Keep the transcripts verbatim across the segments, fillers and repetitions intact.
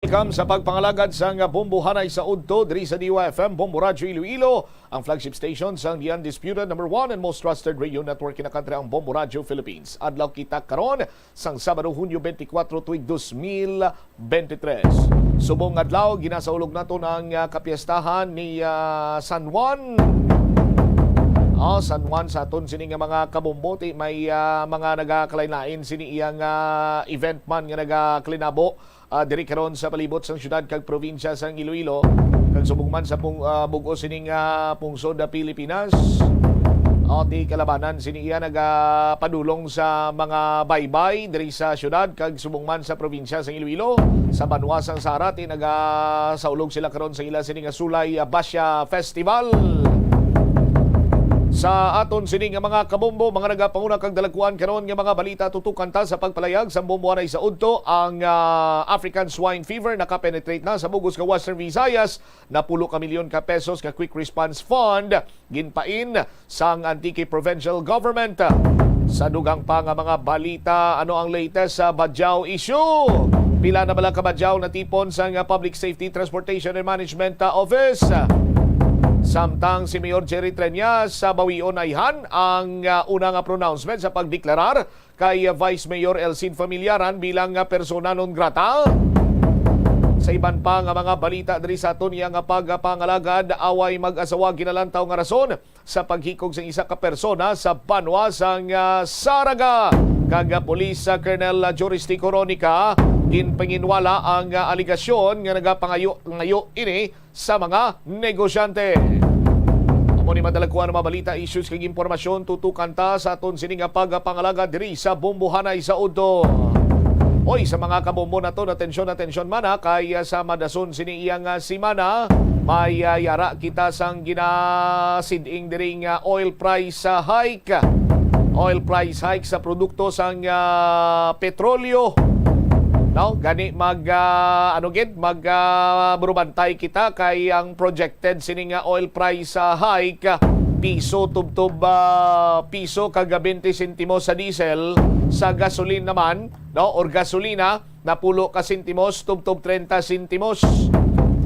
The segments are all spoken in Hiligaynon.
Welcome sa pagpangalagad sang Bombo Hanay sa Udto diri sa D Y F M, Bombo Radyo Iloilo, ang flagship station sang The Undisputed Number One and Most Trusted Radio Network in the country, ang Bombo Radyo Philippines. Adlaw kita karon sang Sabado, Hunyo twenty-four, tuig dos mil bente tres. Subong adlaw, ginasaulog naton ang, ah, kapiestahan ni, ah, San Juan. Oh, San Juan sa aton sini nga mga kabombo, ti may, ah, mga nagakalain-lain sini iyang, ah, event man nga nagakalinabo, ah, diri karon sa palibot sang syudad kag probinsya sang Iloilo, kag subong man sa pung-, ah, bug-os sining, ah, pungsod, ah, Pilipinas. O, ti kalabanan sini iya nagapadulong sa mga baybay diri sa syudad kag subong man sa probinsya sang Iloilo, sa banwa sang Sara, ti nagasaulog sila karon sa ila sini nga Sulay, ah, Basya Festival. Sa aton sini nga mga kabombo, mga nagapanguna kag dalagkuan karon nga mga balita, tutukan ta sa pagpalayag sang Bombo Hanay sa Udto, ang, ah, African Swine Fever nakapenetrate na sa bug-os nga Western Visayas. Napulo ka milyon ka pesos nga Quick Response Fund ginpain sang Antique Provincial Government. Sa dugang pa nga mga balita, ano ang latest sa Bajau issue? Pila na bala ka Bajau natipon sang Public Safety, Transportation and Management, ah, Office? Samtang si Mayor Jerry Treñas sa Bawion ayhan ang, ah, una nga pronouncement sa pagdeklarar kay Vice Mayor El Cid Familiaran bilang, ah, persona non grata. Sa iban pa nga mga balita diri sa aton iya nga pagpangalagad, away mag-asawa ginalantaw nga rason sa paghikog sang isa ka persona sa banwa sang, ah, Saraga. Kag, ah, Police, ah, Colonel, ah, Joris T. Coronica, ginpanginwala ang, ah, alegasyon nga nagapangayo-ngayo ini sa mga negosyante. Amo ni madalagkuan nga mga balita, issues kag impormasyon, tutukan ta sa aton sini nga pagpangalagad diri sa Bombo Hanay sa Udto. Oy, sa mga kabombo naton, atensyon, atensyon man, ha, kay, ah, sa madason sini iya nga semana, may, ah, yara kita sang ginasid-ing diri nga oil price, ah, hike. Oil price hike sa produkto sang, ah, petrolyo. No, gani mag, ah, ano gid, mag, ah, burubantay kita kay ang projected sini nga oil price, ah, hike, ah, piso tubtob, ah, piso kag bente sentimos sa diesel, sa gasolin naman, no, or gasolina, napulo ka sentimos tubtob treinta sentimos.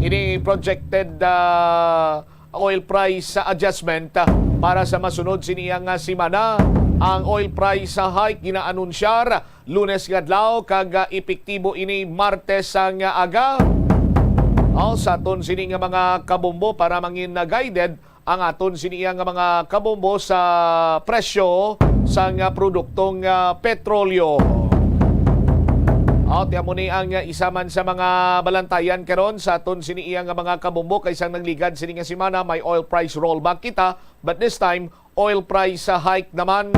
Ini projected, ah, oil price adjustment, ah, para sa masunod sini nga semana. Ang oil price hike ginaanunsiyar Lunes nga adlaw kag, ah, epektibo ini Martes nga aga. Aw, sa aton sini nga mga kabombo, para mangin, ah, guided ang aton sini nga mga kabombo sa presyo sang, ah, produktong, ah, petrolyo. Aw, ti amo ni ang, ah, isa man sa mga balantayan karon sa aton sini nga mga kabombo, kay sang nagligad sini nga semana may oil price rollback kita, but this time oil price, ah, hike naman.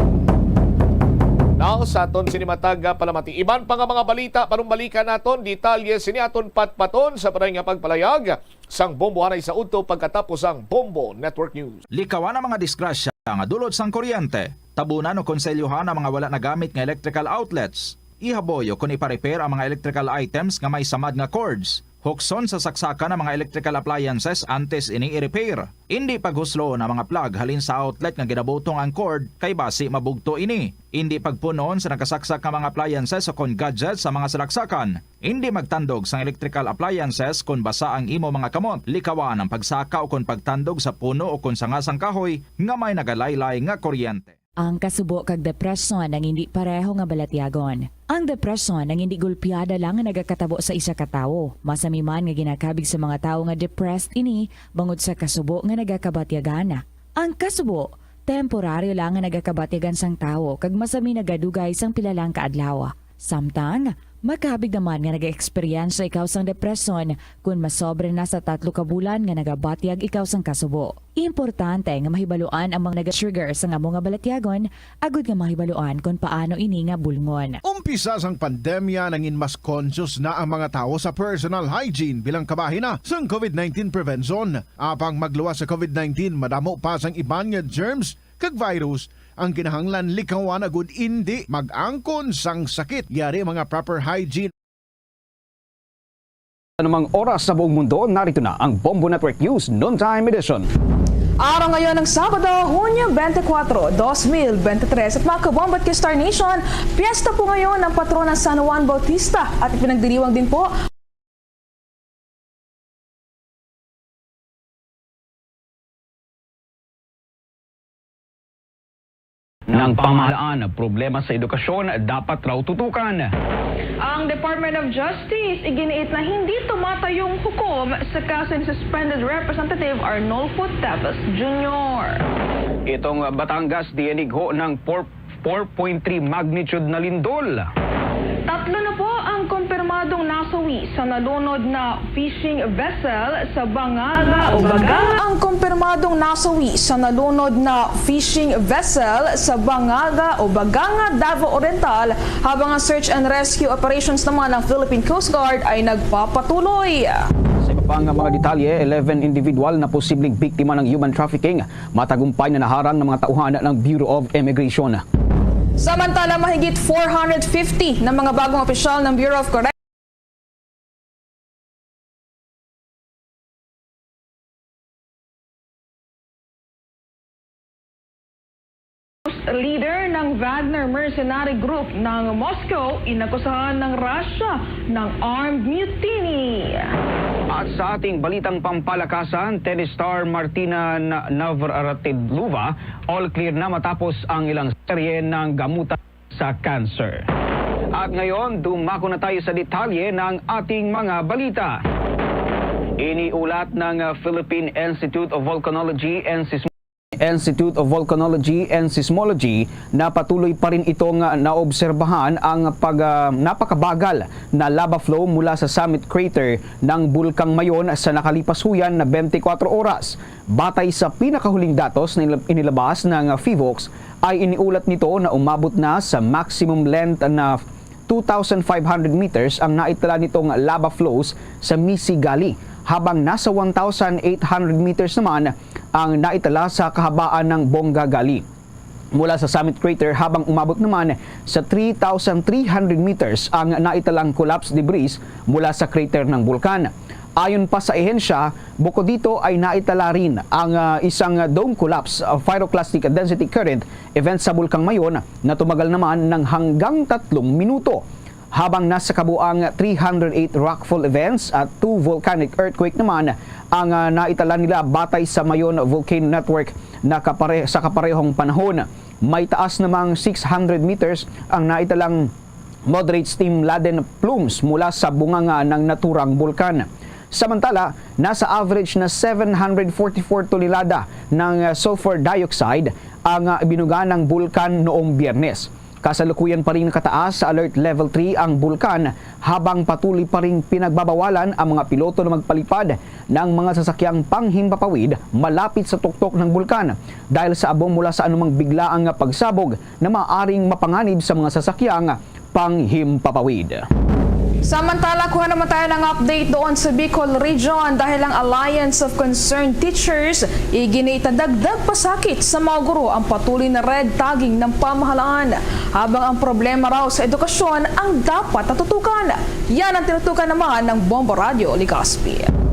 Now, sa aton sini matag, ah, palamati. Iban pa nga mga balita, panumbalikan naton, detalye sini aton patpaton sa panay nga pagpalayag sang Bombo Hanay sa Udto pagkatapos ang Bombo Network News. Likawan ang mga disgrasya nga dulot sang kuryente. Tabunan o konselyohan ang mga wala nagamit nga electrical outlets. Ihaboy o kon ipa-repair ang mga electrical items nga may samad nga cords. Hukson sa saksakan ang mga electrical appliances antes ini i-repair. Indi paghusloon ang mga plug halin sa outlet nga ginabutong ang cord, kay basi mabugto ini. Indi pagpun-on sa nakasaksak nga mga appliances o kon gadgets sa mga salaksakan. Indi magtandog sang electrical appliances kon basa ang imo mga kamot. Likawan ang pagsaka o kon pagtandog sa puno o kon sanga sang kahoy nga may nagalaylay nga kuryente. Ang kasubo kag depresyon ang indi pareho nga balatyagon. Ang depresyon ang indi gulpiada lang nga nagakatabo sa isa ka tawo. Masami man nga ginakabig sa mga tawo nga depressed ini bangod sa kasubo nga nagakabatyagan. Ang kasubo, temporaryo lang nga nagakabatyagan sang tawo kag masami nagadugay sang pila lang ka adlaw. Samtang, makabig naman nga nag-eksperyensya ikaw sang depresyon kon masobra na sa tatlo ka bulan nga nagabatyag ikaw sang kasubo. Importante nga mahibaluan ang mga naga-trigger sang amo nga balatyagon agud nga mahibaluan kon paano ini nga bulngon. Umpisa sang pandemya, nangin mas conscious na ang mga tawo sa personal hygiene bilang kabahin na sang COVID nineteen prevention. Apang magluwas sa COVID nineteen, madamo pa sang iban nga germs kag virus ang kinahanglan likawan agud indi mag-angkon sang sakit. Yari mga proper hygiene. Anumang oras sa buong mundo, narito na ang Bombo Network News Noontime Edition. Araw ngayon ng Sabado, Hunyo twenty-four, dos mil bente tres. At mga kabombo at Star Nation, piyesta po ngayon ang patrona San Juan Bautista at ipinagdiriwang din po Ng pamahalaan, problema sa edukasyon dapat raw tutukan. Ang Department of Justice iginiit na hindi tumatayong hukom sa kaso ni suspended Representative Arnolfo Teves Junior. Itong Batangas, diinigho ng four point three magnitude na lindol. Tatlo na po ang kumpirmadong nasawi sa nalunod na fishing vessel sa Bangaga o Baganga. Ang kumpirmadong nasawi sa nalunod na fishing vessel sa Bangaga o Baganga, Davao Oriental, habang ang search and rescue operations naman ng Philippine Coast Guard ay nagpapatuloy. Sa iba pang mga detalye, eleven individual na posibleng biktima ng human trafficking matagumpay na naharang ng mga tauhan ng Bureau of Immigration. Samantala, mahigit four hundred fifty na mga bagong opisyal ng Bureau of Corrections, leader ng Wagner mercenary group ng Moscow, inakusahan ng Russia ng armed mutiny. At sa ating balitang pampalakasan, tennis star Martina Na-, Navratilova, all clear na matapos ang ilang serye ng gamutan sa cancer. At ngayon, dumako na tayo sa detalye ng ating mga balita. Iniulat ng, uh, Philippine Institute of Volcanology and Sism-, Institute of Volcanology and Seismology na patuloy pa rin itong, uh, naobserbahan ang pag, uh, napakabagal na lava flow mula sa summit crater ng Bulkang Mayon sa nakalipas huyan na twenty-four oras. Batay sa pinakahuling datos na inilab-, inilabas ng, uh, PHIVOLCS, ay iniulat nito na umabot na sa maximum length na two thousand five hundred meters ang naitala nitong lava flows sa Misi Gully, habang nasa one thousand eight hundred meters naman ang naitala sa kahabaan ng Bonga Gully. Mula sa summit crater, habang umabot naman sa three thousand three hundred meters ang naitalang collapse debris mula sa crater ng bulkan. Ayon pa sa ahensya, bukod dito ay naitala rin ang, ah, isang dome collapse, ah, pyroclastic density current event sa Bulkang Mayon na tumagal naman ng hanggang tatlong minuto. Habang nasa kabuang three hundred eight rockfall events at two volcanic earthquake naman ang, ah, naitala nila batay sa Mayon Volcano Network na kapare-, sa kaparehong panahon. May taas namang six hundred meters ang naitalang moderate steam-laden plumes mula sa bunganga ng naturang bulkan. Samantala, nasa average na seven hundred forty-four tonelada ng, ah, sulfur dioxide ang, ah, binuga ng bulkan noong Biyernes. Kasalukuyan pa rin nakataas sa Alert Level three ang bulkan, habang patuloy pa ring pinagbabawalan ang mga piloto na magpalipad ng mga sasakyang panghimpapawid malapit sa tuktok ng bulkan dahil sa abo mula sa anumang biglaang pagsabog na maaaring mapanganib sa mga sasakyang panghimpapawid. Samantala, kuha naman tayo ng update doon sa Bicol Region dahil ang Alliance of Concerned Teachers iginiit na dagdag pasakit sa mga guro ang patuloy na red tagging ng pamahalaan, habang ang problema raw sa edukasyon ang dapat natutukan. Yan ang tinutukan naman ng Bombo Radyo Legazpi.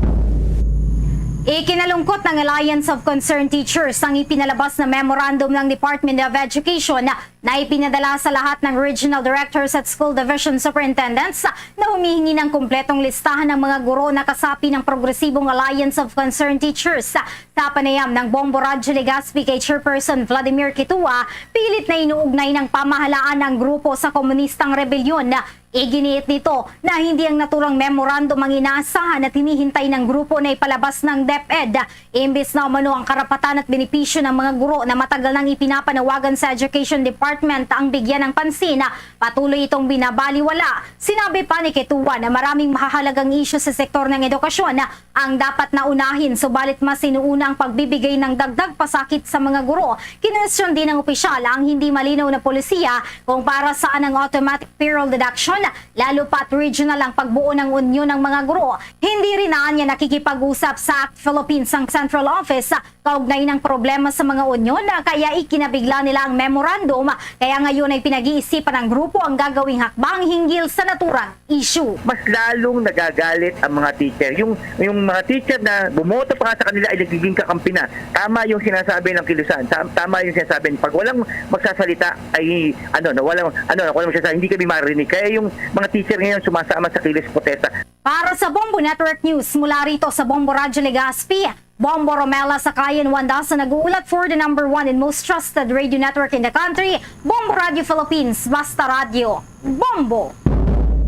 Ikinalungkot ng Alliance of Concerned Teachers ang ipinalabas na memorandum ng Department of Education na ipinadala sa lahat ng Regional Directors at School Division Superintendents na humihingi ng kumpletong listahan ng mga guro na kasapi ng Progresibong Alliance of Concerned Teachers. Sa panayam ng Bombo Radyo Legazpi kay Chairperson Vladimir Quitua, pilit na inuugnay ng pamahalaan ang grupo sa komunistang rebelyon. Iginiit nito na hindi ang naturang memorandum ang inaasahan at hinihintay ng grupo na ipalabas ng DepEd. Imbis na umano ang karapatan at benepisyo ng mga guro na matagal nang ipinapanawagan sa Education Department ang bigyan ng pansin, patuloy itong binabaliwala. Sinabi pa ni Quitua na maraming mahahalagang isyu sa sektor ng edukasyon ang dapat na unahin, subalit mas inuuna ang pagbibigay ng dagdag pasakit sa mga guro. Kinwestiyon din ng opisyal ang hindi malinaw na polisiya kung para saan ang automatic payroll deduction, lalo pa't regional ang pagbuo ng unyon ng mga guro. Hindi rin anya nakikipag-usap sa ACT Philippines ang Central Office kaugnay ng problema sa mga unyon, kaya ikinabigla nila ang memorandum. Kaya ngayon ay pinag-iisipan ng grupo ang gagawing hakbang hinggil sa naturang issue. Mas lalong nagagalit ang mga teacher. Yung, yung mga teacher na bumoto pa nga sa kanila ay nagiging kakampi na. Tama yung sinasabi ng kilusan. Tam-, tama yung sinasabi. Pag walang magsasalita, ay, ano, na walang, ano, na walang magsasalita, hindi kami marinig. Kaya yung mga teacher ngayon sumasama sa kilos protesta. Para sa Bombo Network News, mula rito sa Bombo Radyo Legazpi, Bombo Romela Sakayan Wanda sa nag-uulat for the number one and most trusted radio network in the country, Bombo Radio Philippines, Basta Radio, Bombo!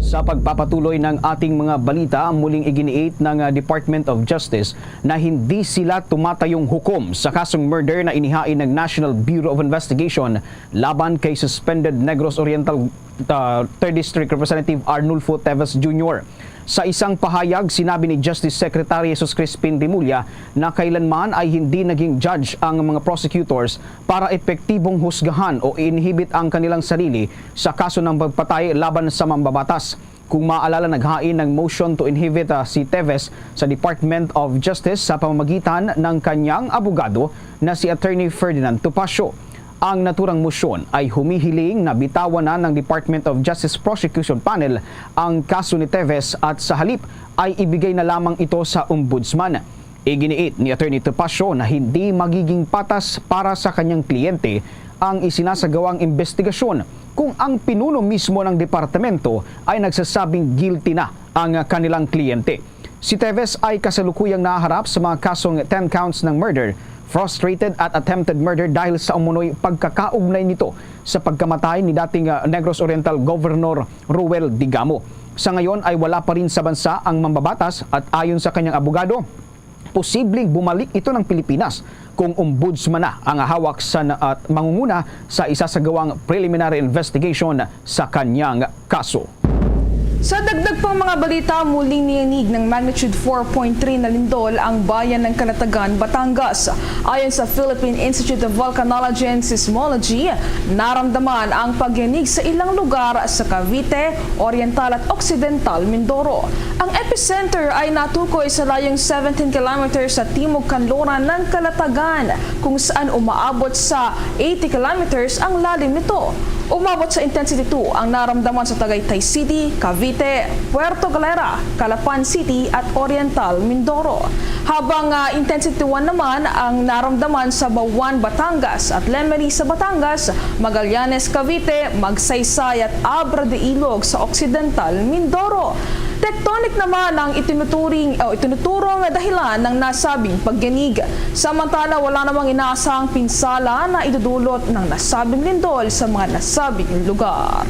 Sa pagpapatuloy ng ating mga balita, muling iginiit ng, ah, Department of Justice na hindi sila tumatayong hukom sa kasong murder na inihain ng National Bureau of Investigation laban kay suspended Negros Oriental, ah, Third District Representative Arnulfo Teves Junior. Sa isang pahayag, sinabi ni Justice Secretary Jesus Crispin Remulla na kailanman ay hindi naging judge ang mga prosecutors para epektibong husgahan o i-inhibit ang kanilang sarili sa kaso ng pagpatay laban sa mambabatas. Kung maalala, naghain ng motion to inhibit, ah, si Teves sa Department of Justice sa pamamagitan ng kanyang abogado na si Attorney Ferdinand Topacio. Ang naturang motion ay humihiling na bitawan na ng Department of Justice Prosecution Panel ang kaso ni Teves at sa halip ay ibigay na lamang ito sa Ombudsman. Iginiit ni Attorney Topacio na hindi magiging patas para sa kanyang kliyente ang isinasagawang investigasyon kung ang pinuno mismo ng departamento ay nagsasabing guilty na ang kanilang kliyente. Si Teves ay kasalukuyang nahaharap sa mga kasong ten counts ng murder, frustrated at attempted murder dahil sa umunoy pagkakaugnay nito sa pagkamatay ni dating, ah, Negros Oriental Governor Roel Digamo. Sa ngayon ay wala pa rin sa bansa ang mambabatas at ayon sa kanyang abogado, posibleng bumalik ito ng Pilipinas kung ombudsman na ang hawak sa na-, at mangunguna sa isasagawang preliminary investigation sa kanyang kaso. Sa dagdag pang mga balita, muling niyanig ng magnitude four point three na lindol ang bayan ng Calatagan, Batangas. Ayon sa Philippine Institute of Volcanology and Seismology, naramdaman ang pagyanig sa ilang lugar sa Cavite, Oriental at Occidental Mindoro. Ang epicenter ay natukoy sa layong seventeen kilometers sa timog kanluran ng Calatagan, kung saan umaabot sa eighty kilometers ang lalim nito. Umabot sa intensity two ang naramdaman sa Tagaytay City, Cavite, Puerto Galera, Calapan City at Oriental Mindoro. Habang, ah, intensity one naman ang naramdaman sa Babuan, Batangas at Lemery sa Batangas, Magallanes, Cavite, Magsaysay at Abra de Ilog sa Occidental Mindoro. Tectonic naman ang itinuturing, o itinuturong na dahilan ng nasabing pagyanig. Samantala, wala namang inaasahang pinsala na idudulot ng nasabing lindol sa mga nasabing lugar.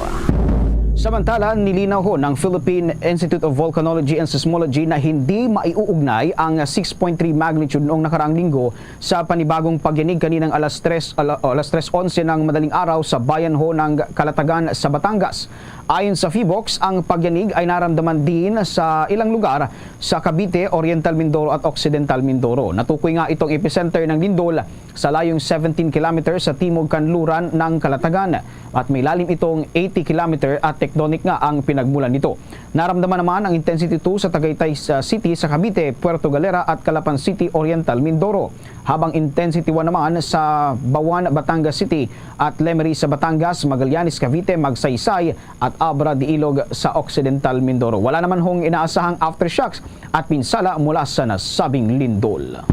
Samantala, nilinaw ho ng Philippine Institute of Volcanology and Seismology na hindi maiuugnay ang six point three magnitude noong nakaraang linggo sa panibagong pagyanig kaninang alas tres, ala-, alas tres onse ng madaling araw sa bayan ho ng Calatagan sa Batangas. Ayon sa PHIVOLCS, ang pagyanig ay naramdaman din sa ilang lugar sa Cavite, Oriental Mindoro at Occidental Mindoro. Natukoy nga itong epicenter ng lindol sa layong seventeen kilometers sa timog kanluran ng Calatagan at may lalim itong eighty kilometer at tectonic nga ang pinagmulan nito. Naramdaman naman ang intensity two sa Tagaytay sa City, sa Cavite, Puerto Galera at Calapan City, Oriental Mindoro, habang intensity one naman sa Babuan, Batangas City at Lemery sa Batangas, Magallanes, Cavite, Magsaysay at Abra de Ilog sa Occidental Mindoro. Wala naman hong inaasahang aftershocks at pinsala mula sa nasabing lindol.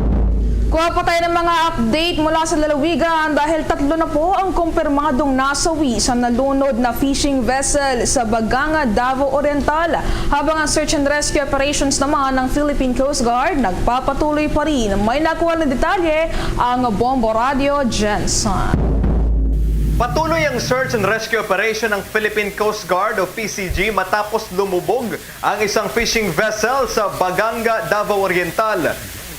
Kuha pa tayo ng mga update mula sa lalawigan dahil tatlo na po ang kumpirmadong nasawi sa nalunod na fishing vessel sa Baganga, Davao Oriental, habang ang search and rescue operations naman ng Philippine Coast Guard nagpapatuloy pa rin. May nakuha ng detalye ang Bombo Radio, Jensen. Patuloy ang search and rescue operation ng Philippine Coast Guard o P C G matapos lumubog ang isang fishing vessel sa Baganga, Davao Oriental.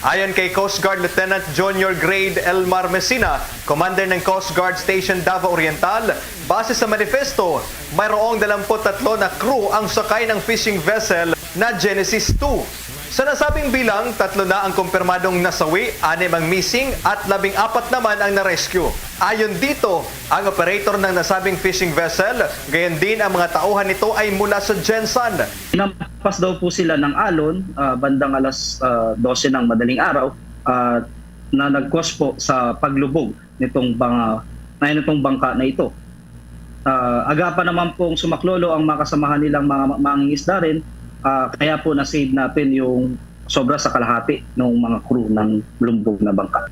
Ayon kay Coast Guard Lieutenant Junior Grade Elmar Messina, commander ng Coast Guard Station Davao Oriental, base sa manifesto, mayroong dalawampu't tatlo na crew ang sakay ng fishing vessel na Genesis two. Sa nasabing bilang, tatlo na ang kumpirmadong nasawi, anim ang missing at labing apat naman ang na-rescue. Ayon dito, ang operator ng nasabing fishing vessel, gayon din ang mga tauhan nito ay mula sa Gensan. Hinampas daw po sila ng alon, ah, bandang alas, ah, dose ng madaling araw, ah, na nag-cause po sa paglubog nitong banga-, na nitong bangka na ito. Ah, aga pa naman pong sumaklolo ang mga kasamahan nilang mga ma-, mangingisda rin, ah, kaya po na-save natin yung sobra sa kalahati ng mga crew ng lumubog na bangka.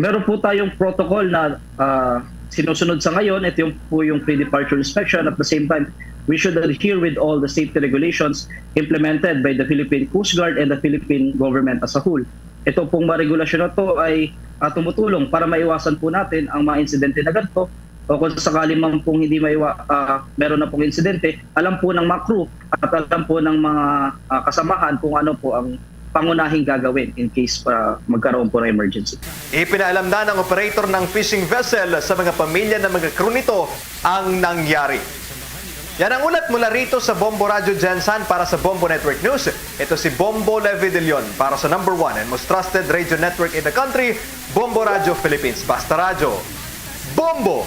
Meron po tayong protocol na, ah, sinusunod sa ngayon. Ito yung, po yung pre-departure inspection. At the same time, we should adhere with all the safety regulations implemented by the Philippine Coast Guard and the Philippine government as a whole. Ito pong mga regulasyon na to ay, ah, tumutulong para maiwasan po natin ang mga insidente na ganito. O kung sakali man pong hindi maiwa-, ah, meron na pong insidente, alam po ng mga crew at alam po ng mga, ah, kasamahan kung ano po ang pangunahing gagawin in case, ah, magkaroon po ng emergency. Ipinaalam na ng operator ng fishing vessel sa mga pamilya ng mga crew nito ang nangyari. Yan ang ulat mula rito sa Bombo Radyo Gensan. Para sa Bombo Network News, ito si Bombo Levi De Leon para sa number one and most trusted radio network in the country, Bombo Radyo Philippines. Basta Radyo, Bombo!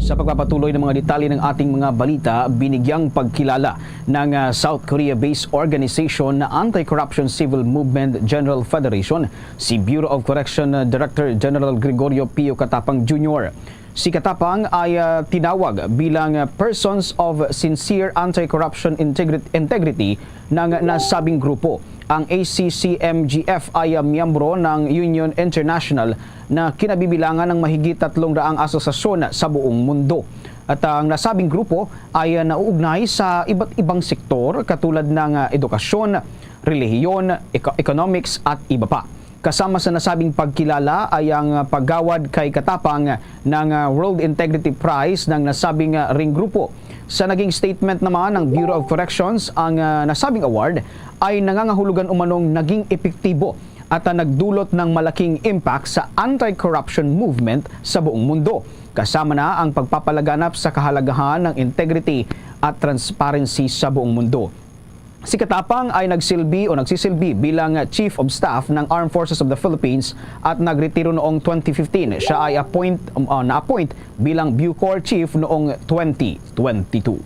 Sa pagpapatuloy ng mga detalye ng ating mga balita, binigyang pagkilala ng, ah, South Korea-based organization na Anti-Corruption Civil Movement General Federation si Bureau of Correction, ah, Director General Gregorio Pio Katapang Junior. Si Katapang ay, ah, tinawag bilang, ah, persons of sincere anti-corruption integri-, integrity ng nasabing grupo. Ang A C C M G F ay, ah, miyembro ng Union International na kinabibilangan ng mahigit tatlong daang asosasyon sa buong mundo. At ang nasabing grupo ay, ah, nauugnay sa iba't ibang sektor katulad ng, ah, edukasyon, relihiyon, eco-, economics at iba pa. Kasama sa nasabing pagkilala ay ang, ah, paggawad kay Katapang ng, ah, World Integrity Prize ng nasabing, ah, ring grupo. Sa naging statement naman ng Bureau of Corrections, ang, ah, nasabing award ay nangangahulugan umanong naging epektibo at, ah, nagdulot ng malaking impact sa anti-corruption movement sa buong mundo, kasama na ang pagpapalaganap sa kahalagahan ng integrity at transparency sa buong mundo. Si Katapang ay nagsilbi o nagsisilbi bilang Chief of Staff ng Armed Forces of the Philippines at nagretiro noong twenty fifteen. Siya ay appoint, um, uh, na-appoint bilang BuCor Chief noong twenty twenty-two.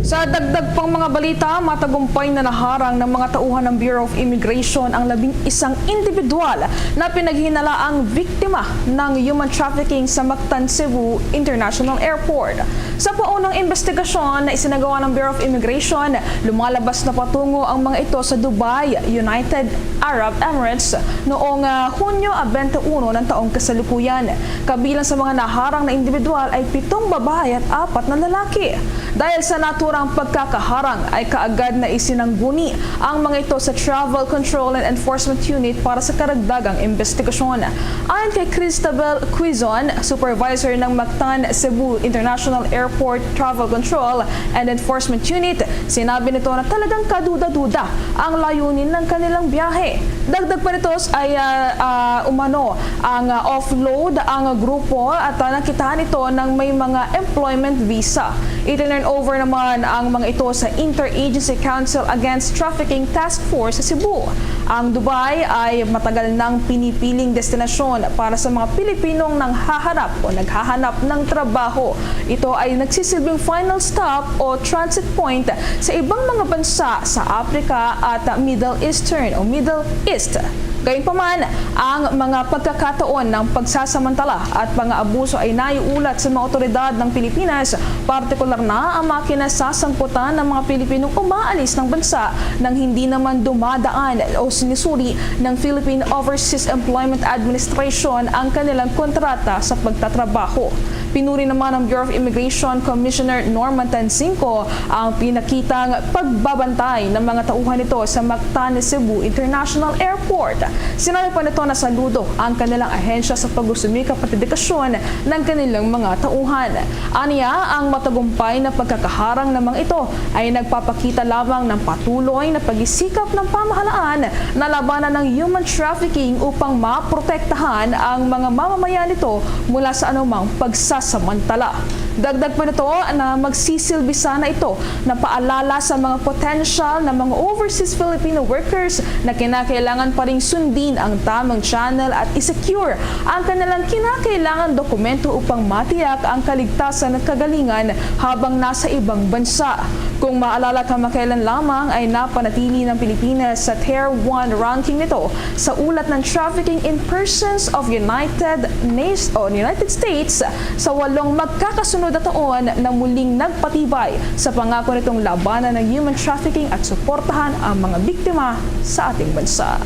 Sa dagdag pang mga balita, matagumpay na naharang ng mga tauhan ng Bureau of Immigration ang labing isang individual na pinaghinalaang biktima ng human trafficking sa Mactan Cebu International Airport. Sa paunang investigasyon na isinagawa ng Bureau of Immigration, lumalabas na patungo ang mga ito sa Dubai, United Arab Emirates, noong, ah, Hunyo, ah, twenty-one ng taong kasalukuyan. Kabilang sa mga naharang na individual ay pitong babae at apat na lalaki. Dahil sa naturang pagkakaharang, ay kaagad na isinangguni ang mga ito sa Travel Control and Enforcement Unit para sa karagdagang investigasyon. Ayon kay Cristabel Quizon, supervisor ng Mactan Cebu International Airport Travel Control and Enforcement Unit, sinabi nito na talagang kaduda-duda ang layunin ng kanilang biyahe. Dagdag pa nito ay, ah, ah, umano ang, ah, offload ang grupo at, ah, nakitaan ito ng may mga employment visa. Itinurn over naman ang mga ito sa Interagency Council Against Trafficking Task Force sa Cebu. Ang Dubai ay matagal nang pinipiling destinasyon para sa mga Pilipinong nanghahanap o naghahanap ng trabaho. Ito ay nagsisilbing final stop o transit point sa ibang mga bansa sa Africa at Middle Eastern o Middle East. Gayunpaman, ang mga pagkakataon ng pagsasamantala at pang-aabuso ay naiulat sa mga awtoridad ng Pilipinas, partikular na ang mga kinasasangkutan ng mga Pilipinong umaalis ng bansa nang hindi naman dumadaan o sinusuri ng Philippine Overseas Employment Administration ang kanilang kontrata sa pagtatrabaho. Pinuri naman ng Bureau of Immigration Commissioner Norman Tansinco ang pinakitang pagbabantay ng mga tauhan nito sa Mactan Cebu International Airport. Sinabi pa nito na saludo ang kanilang ahensya sa pagsusumikap at dedikasyon ng kanilang mga tauhan. Aniya, ang matagumpay na pagkakaharang ng mga ito ay nagpapakita lamang ng patuloy na pagsisikap ng pamahalaan na labanan ang human trafficking upang maprotektahan ang mga mamamayan nito mula sa anumang pagsasamantala. Dagdag pa nito na magsisilbi sana ito na paalala sa mga potensyal na mga overseas Filipino workers na kinakailangan pa ring sundin ang tamang channel at i-secure ang kanilang kinakailangan dokumento upang matiyak ang kaligtasan at kagalingan habang nasa ibang bansa. Kung maalala, kamakailan lamang ay napanatili ng Pilipinas sa Tier one ranking nito sa ulat ng Trafficking in Persons of United Nas-, o United States sa walong magkakasunod na taon na muling nagpatibay sa pangako nitong labanan ng human trafficking at suportahan ang mga biktima sa ating bansa.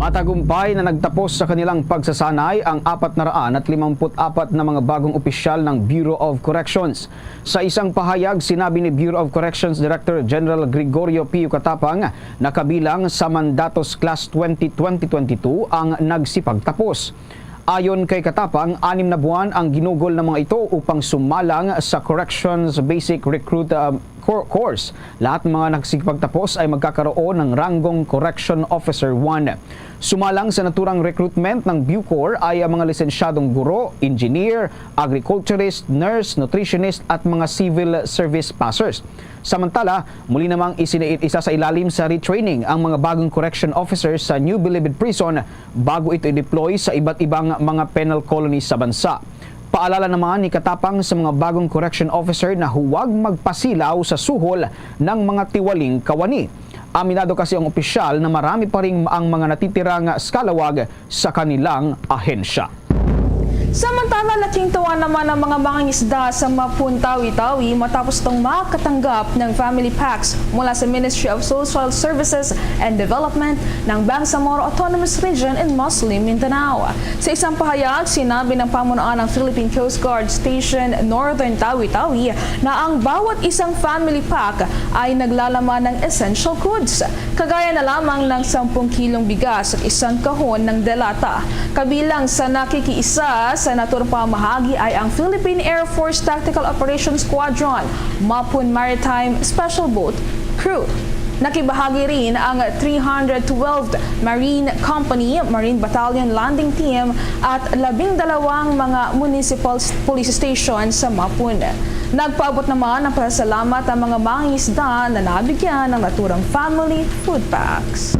Matagumpay na nagtapos sa kanilang pagsasanay ang apat na raan at limampu't apat na mga bagong opisyal ng Bureau of Corrections. Sa isang pahayag, sinabi ni Bureau of Corrections Director General Gregorio Pio Catapang na kabilang sa Mandatos Class twenty twenty twenty-two ang nagsipagtapos. Ayon kay Catapang, anim na buwan ang ginugol ng mga ito upang sumalang sa Corrections Basic Recruit, uh, Cor-, Course. Lahat ng mga nakasipagtapos ay magkakaroon ng ranggong Correction Officer one. Sumalang sa naturang recruitment ng Bucor ay ang mga lisensyadong guro, engineer, agriculturist, nurse, nutritionist at mga civil service passers. Samantala, muli namang isina-, isasailalim sa retraining ang mga bagong correction officers sa New Bilibid Prison bago ito i-deploy sa iba't ibang mga penal colony sa bansa. Paalala naman ni Catapang sa mga bagong correction officer na huwag magpasilaw sa suhol ng mga tiwaling kawani. Aminado kasi ang opisyal na marami pa rin ang mga natitirang skalawag sa kanilang ahensya. Samantala, laking tuwa naman ang mga mangingisda sa Mapun, Tawi-Tawi matapos itong makatanggap ng family packs mula sa Ministry of Social Services and Development ng Bangsamoro Autonomous Region in Muslim Mindanao. Sa isang pahayag, sinabi ng pamunuan ng Philippine Coast Guard Station Northern Tawi-Tawi na ang bawat isang family pack ay naglalaman ng essential goods, kagaya na lamang ng sampung kilong bigas at isang kahon ng delata. Kabilang sa nakikiisa sa naturang pamahagi ay ang Philippine Air Force Tactical Operations Squadron, Mapun Maritime Special Boat Crew. Nakibahagi rin ang three hundred twelfth Marine Company, Marine Battalion Landing Team at labing dalawang mga municipal s-, police station sa Mapun. Nagpaabot naman ng pasasalamat ang mga mangingisda na nabigyan ng naturang family food packs.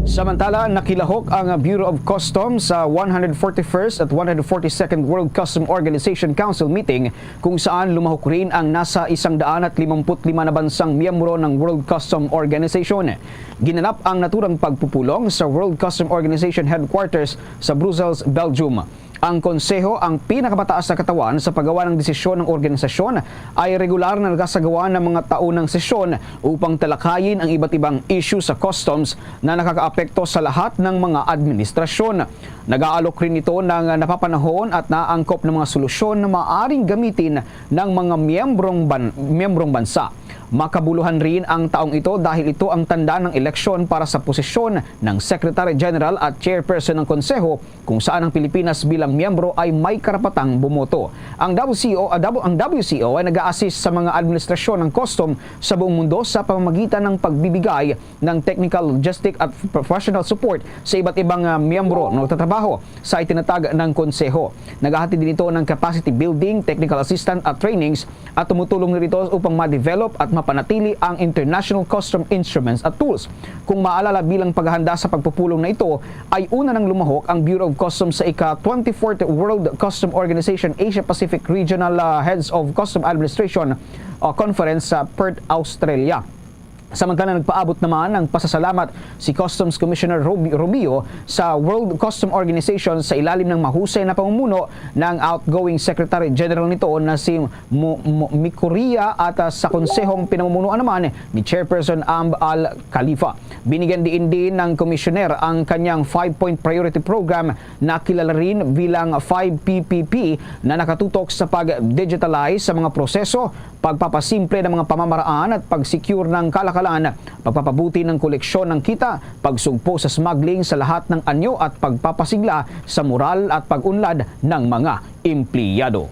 Samantala, nakilahok ang Bureau of Customs sa one hundred forty-first at one hundred forty-second World Customs Organization Council meeting, kung saan lumahok rin ang nasa isang daan at limampu't lima na bansang miyembro ng World Customs Organization. Ginanap ang naturang pagpupulong sa World Customs Organization Headquarters sa Brussels, Belgium. Ang konseho ang pinakamataas na katawan sa paggawa ng desisyon ng organisasyon, ay regular na nagasagawa ng mga taunang sesyon upang talakayin ang iba't ibang issue sa customs na nakakaapekto sa lahat ng mga administrasyon. Nag-aalok rin ito ng napapanahon at naangkop na mga solusyon na maaaring gamitin ng mga miyembrong ban-, miyembrong bansa. Makabuluhan rin ang taong ito dahil ito ang tanda ng eleksyon para sa posisyon ng Secretary General at Chairperson ng Konseho, kung saan ang Pilipinas bilang miyembro ay may karapatang bumoto. Ang W C O, ah, W-, ang W C O ay nag-a-assist sa mga administrasyon ng custom sa buong mundo sa pamamagitan ng pagbibigay ng technical, logistic at professional support sa iba't ibang, ah, miyembro na nagtatrabaho sa itinatag ng konseho. Naghahatid din ito ng capacity building, technical assistance at trainings, at tumutulong rin ito upang ma-develop at mapanatili ang international custom instruments at tools. Kung maalala, bilang paghahanda sa pagpupulong na ito, ay una nang lumahok ang Bureau of Customs sa ika twenty-fourth World Customs Organization Asia Pacific Regional, ah, Heads of Customs Administration, ah, Conference sa Perth, Australia. Samantala, nagpaabot naman ng pasasalamat si Customs Commissioner Rubi-, Rubio sa World Customs Organization sa ilalim ng mahusay na pamumuno ng outgoing Secretary General nito na si Mo-, Mo-, Mikuria at, ah, sa konsehong pinamumunuan naman ni Chairperson Amb Al Khalifa. Binigyan diin din ng Commissioner ang kanyang five-point priority program na kilala rin bilang five P P P na nakatutok sa pag-digitalize sa mga proseso, pagpapasimple ng mga pamamaraan at pag-secure ng kalakalan, pagpapabuti ng koleksyon ng kita, pagsugpo sa smuggling sa lahat ng anyo at pagpapasigla sa moral at pag-unlad ng mga empleyado.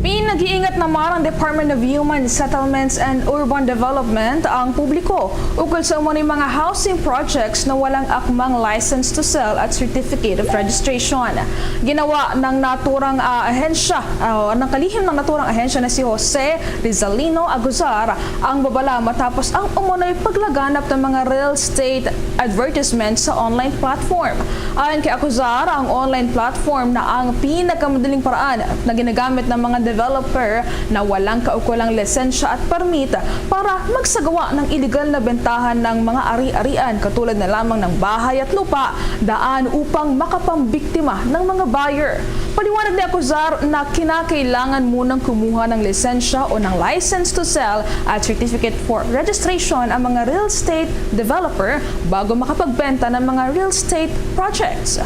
Pinag-iingat naman ang Department of Human Settlements and Urban Development ang publiko ukol sa umano'y mga housing projects na walang akmang license to sell at certificate of registration. Ginawa ng naturang, ah, ahensya, ah, ng kalihim ng naturang ahensya na si Jose Rizalino Aguzar ang babala matapos ang umano'y paglaganap ng mga real estate advertisement sa online platform. Ayon kay Aguzar, ang online platform na ang pinakamadaling paraan na ginagamit ng mga developer developer na walang kaukulang lisensya at permit para magsagawa ng iligal na bentahan ng mga ari-arian, katulad na lamang ng bahay at lupa, daan upang makapambiktima ng mga buyer. Paliwanag ni Acuzar na kinakailangan munang kumuha ng lisensya o ng license to sell at certificate for registration ang mga real estate developer bago makapagbenta ng mga real estate projects.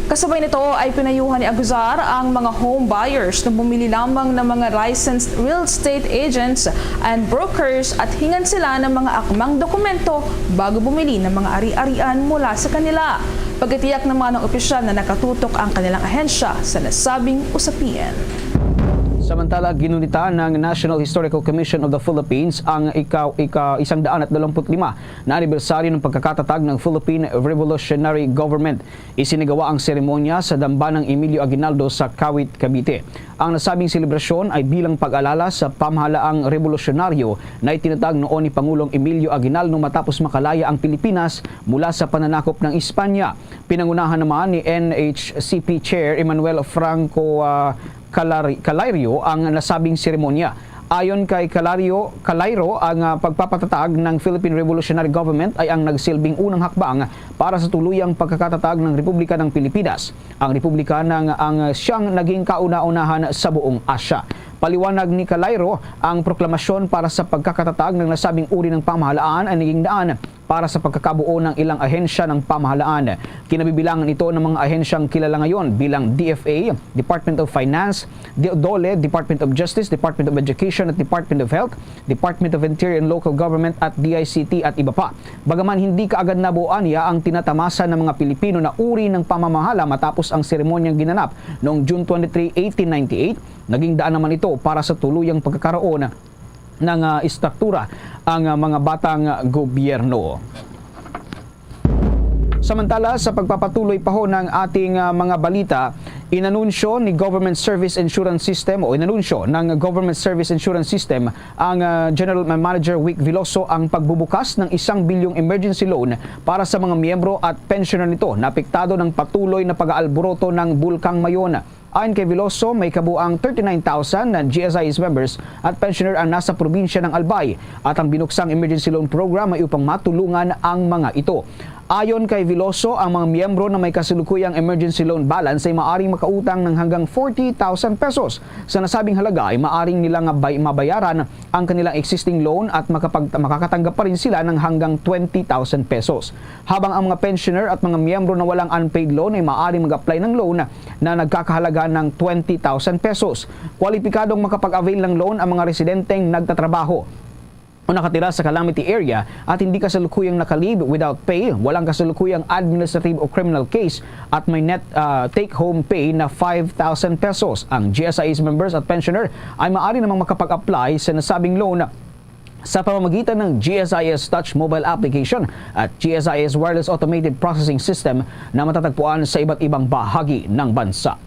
Kasabay nito ay pinayuhan ni Acuzar ang mga home buyers na bumili lamang ng mga licensed real estate agents and brokers at hingan sila ng mga akmang dokumento bago bumili ng mga ari-arian mula sa kanila. Pagkatiyak naman ng opisyal na nakatutok ang kanilang ahensya sa nasabing usapin. Samantala, ginunita ng National Historical Commission of the Philippines ang ika, ika, isang daan at dalawampu't lima na anibersaryo ng pagkakatatag ng Philippine Revolutionary Government. Isinagawa ang seremonya sa Dambanang Emilio Aguinaldo sa Kawit, Cavite. Ang nasabing selebrasyon ay bilang pag-alala sa pamahalaang rebolusyonaryo na itinatag noon ni Pangulong Emilio Aguinaldo matapos makalaya ang Pilipinas mula sa pananakop ng Espanya. Pinangunahan naman ni N H C P Chair Emmanuel Franco, ah, Calari-, Calairio ang nasabing seremonya. Ayon kay Calario, Calairo, ang, ah, pagpapatatag ng Philippine Revolutionary Government ay ang nagsilbing unang hakbang para sa tuluyang pagkakatatag ng Republika ng Pilipinas. Ang Republika ng ang siyang naging kauna-unahan sa buong Asia. Paliwanag ni Calairo, ang proklamasyon para sa pagkakatatag ng nasabing uri ng pamahalaan ay naging daan para sa pagkakabuo ng ilang ahensya ng pamahalaan. Kinabibilangan ito ng mga ahensyang kilala ngayon bilang D F A, Department of Finance, D-, DOLE, Department of Justice, Department of Education at Department of Health, Department of Interior and Local Government at D I C T at iba pa. Bagaman hindi kaagad nabuo niya ang tinatamasa ng mga Pilipino na uri ng pamamahala matapos ang seremonyang ginanap noong June twenty-three, eighteen ninety-eight, naging daan naman ito para sa tuluyang pagkakaroon ng, ah, estruktura ang, ah, mga batang gobyerno. Samantala, sa pagpapatuloy pa ho ng ating, ah, mga balita, inanunsyo ni Government Service Insurance System o inanunsyo ng Government Service Insurance System ang, ah, General Manager Wick Veloso ang pagbubukas ng isang bilyong emergency loan para sa mga miyembro at pensioner nito na apektado ng patuloy na pag-aalboroto ng Bulkang Mayon. Ayon kay Veloso, may kabuang thirty-nine thousand na G S I S members at pensioner ang nasa probinsya ng Albay, at ang binuksang emergency loan program ay upang matulungan ang mga ito. Ayon kay Veloso, ang mga miyembro na may kasalukuyang emergency loan balance ay maaring makautang ng hanggang forty thousand pesos. Sa nasabing halaga ay maaring nila nga bay-, mabayaran ang kanilang existing loan at makapag-, makakatanggap pa rin sila ng hanggang twenty thousand pesos. Habang ang mga pensioner at mga miyembro na walang unpaid loan ay maaring mag-apply ng loan na nagkakahalaga ng twenty thousand pesos. Kwalipikadong makapag-avail ng loan ang mga residenteng nagtatrabaho o nakatira sa calamity area at hindi kasalukuyang naka-leave without pay, walang kasalukuyang administrative o criminal case, at may net, ah, take-home pay na five thousand pesos. Ang G S I S members at pensioner ay maaari namang makapag-apply sa nasabing loan sa pamamagitan ng G S I S Touch mobile application at G S I S Wireless Automated Processing System na matatagpuan sa iba't ibang bahagi ng bansa.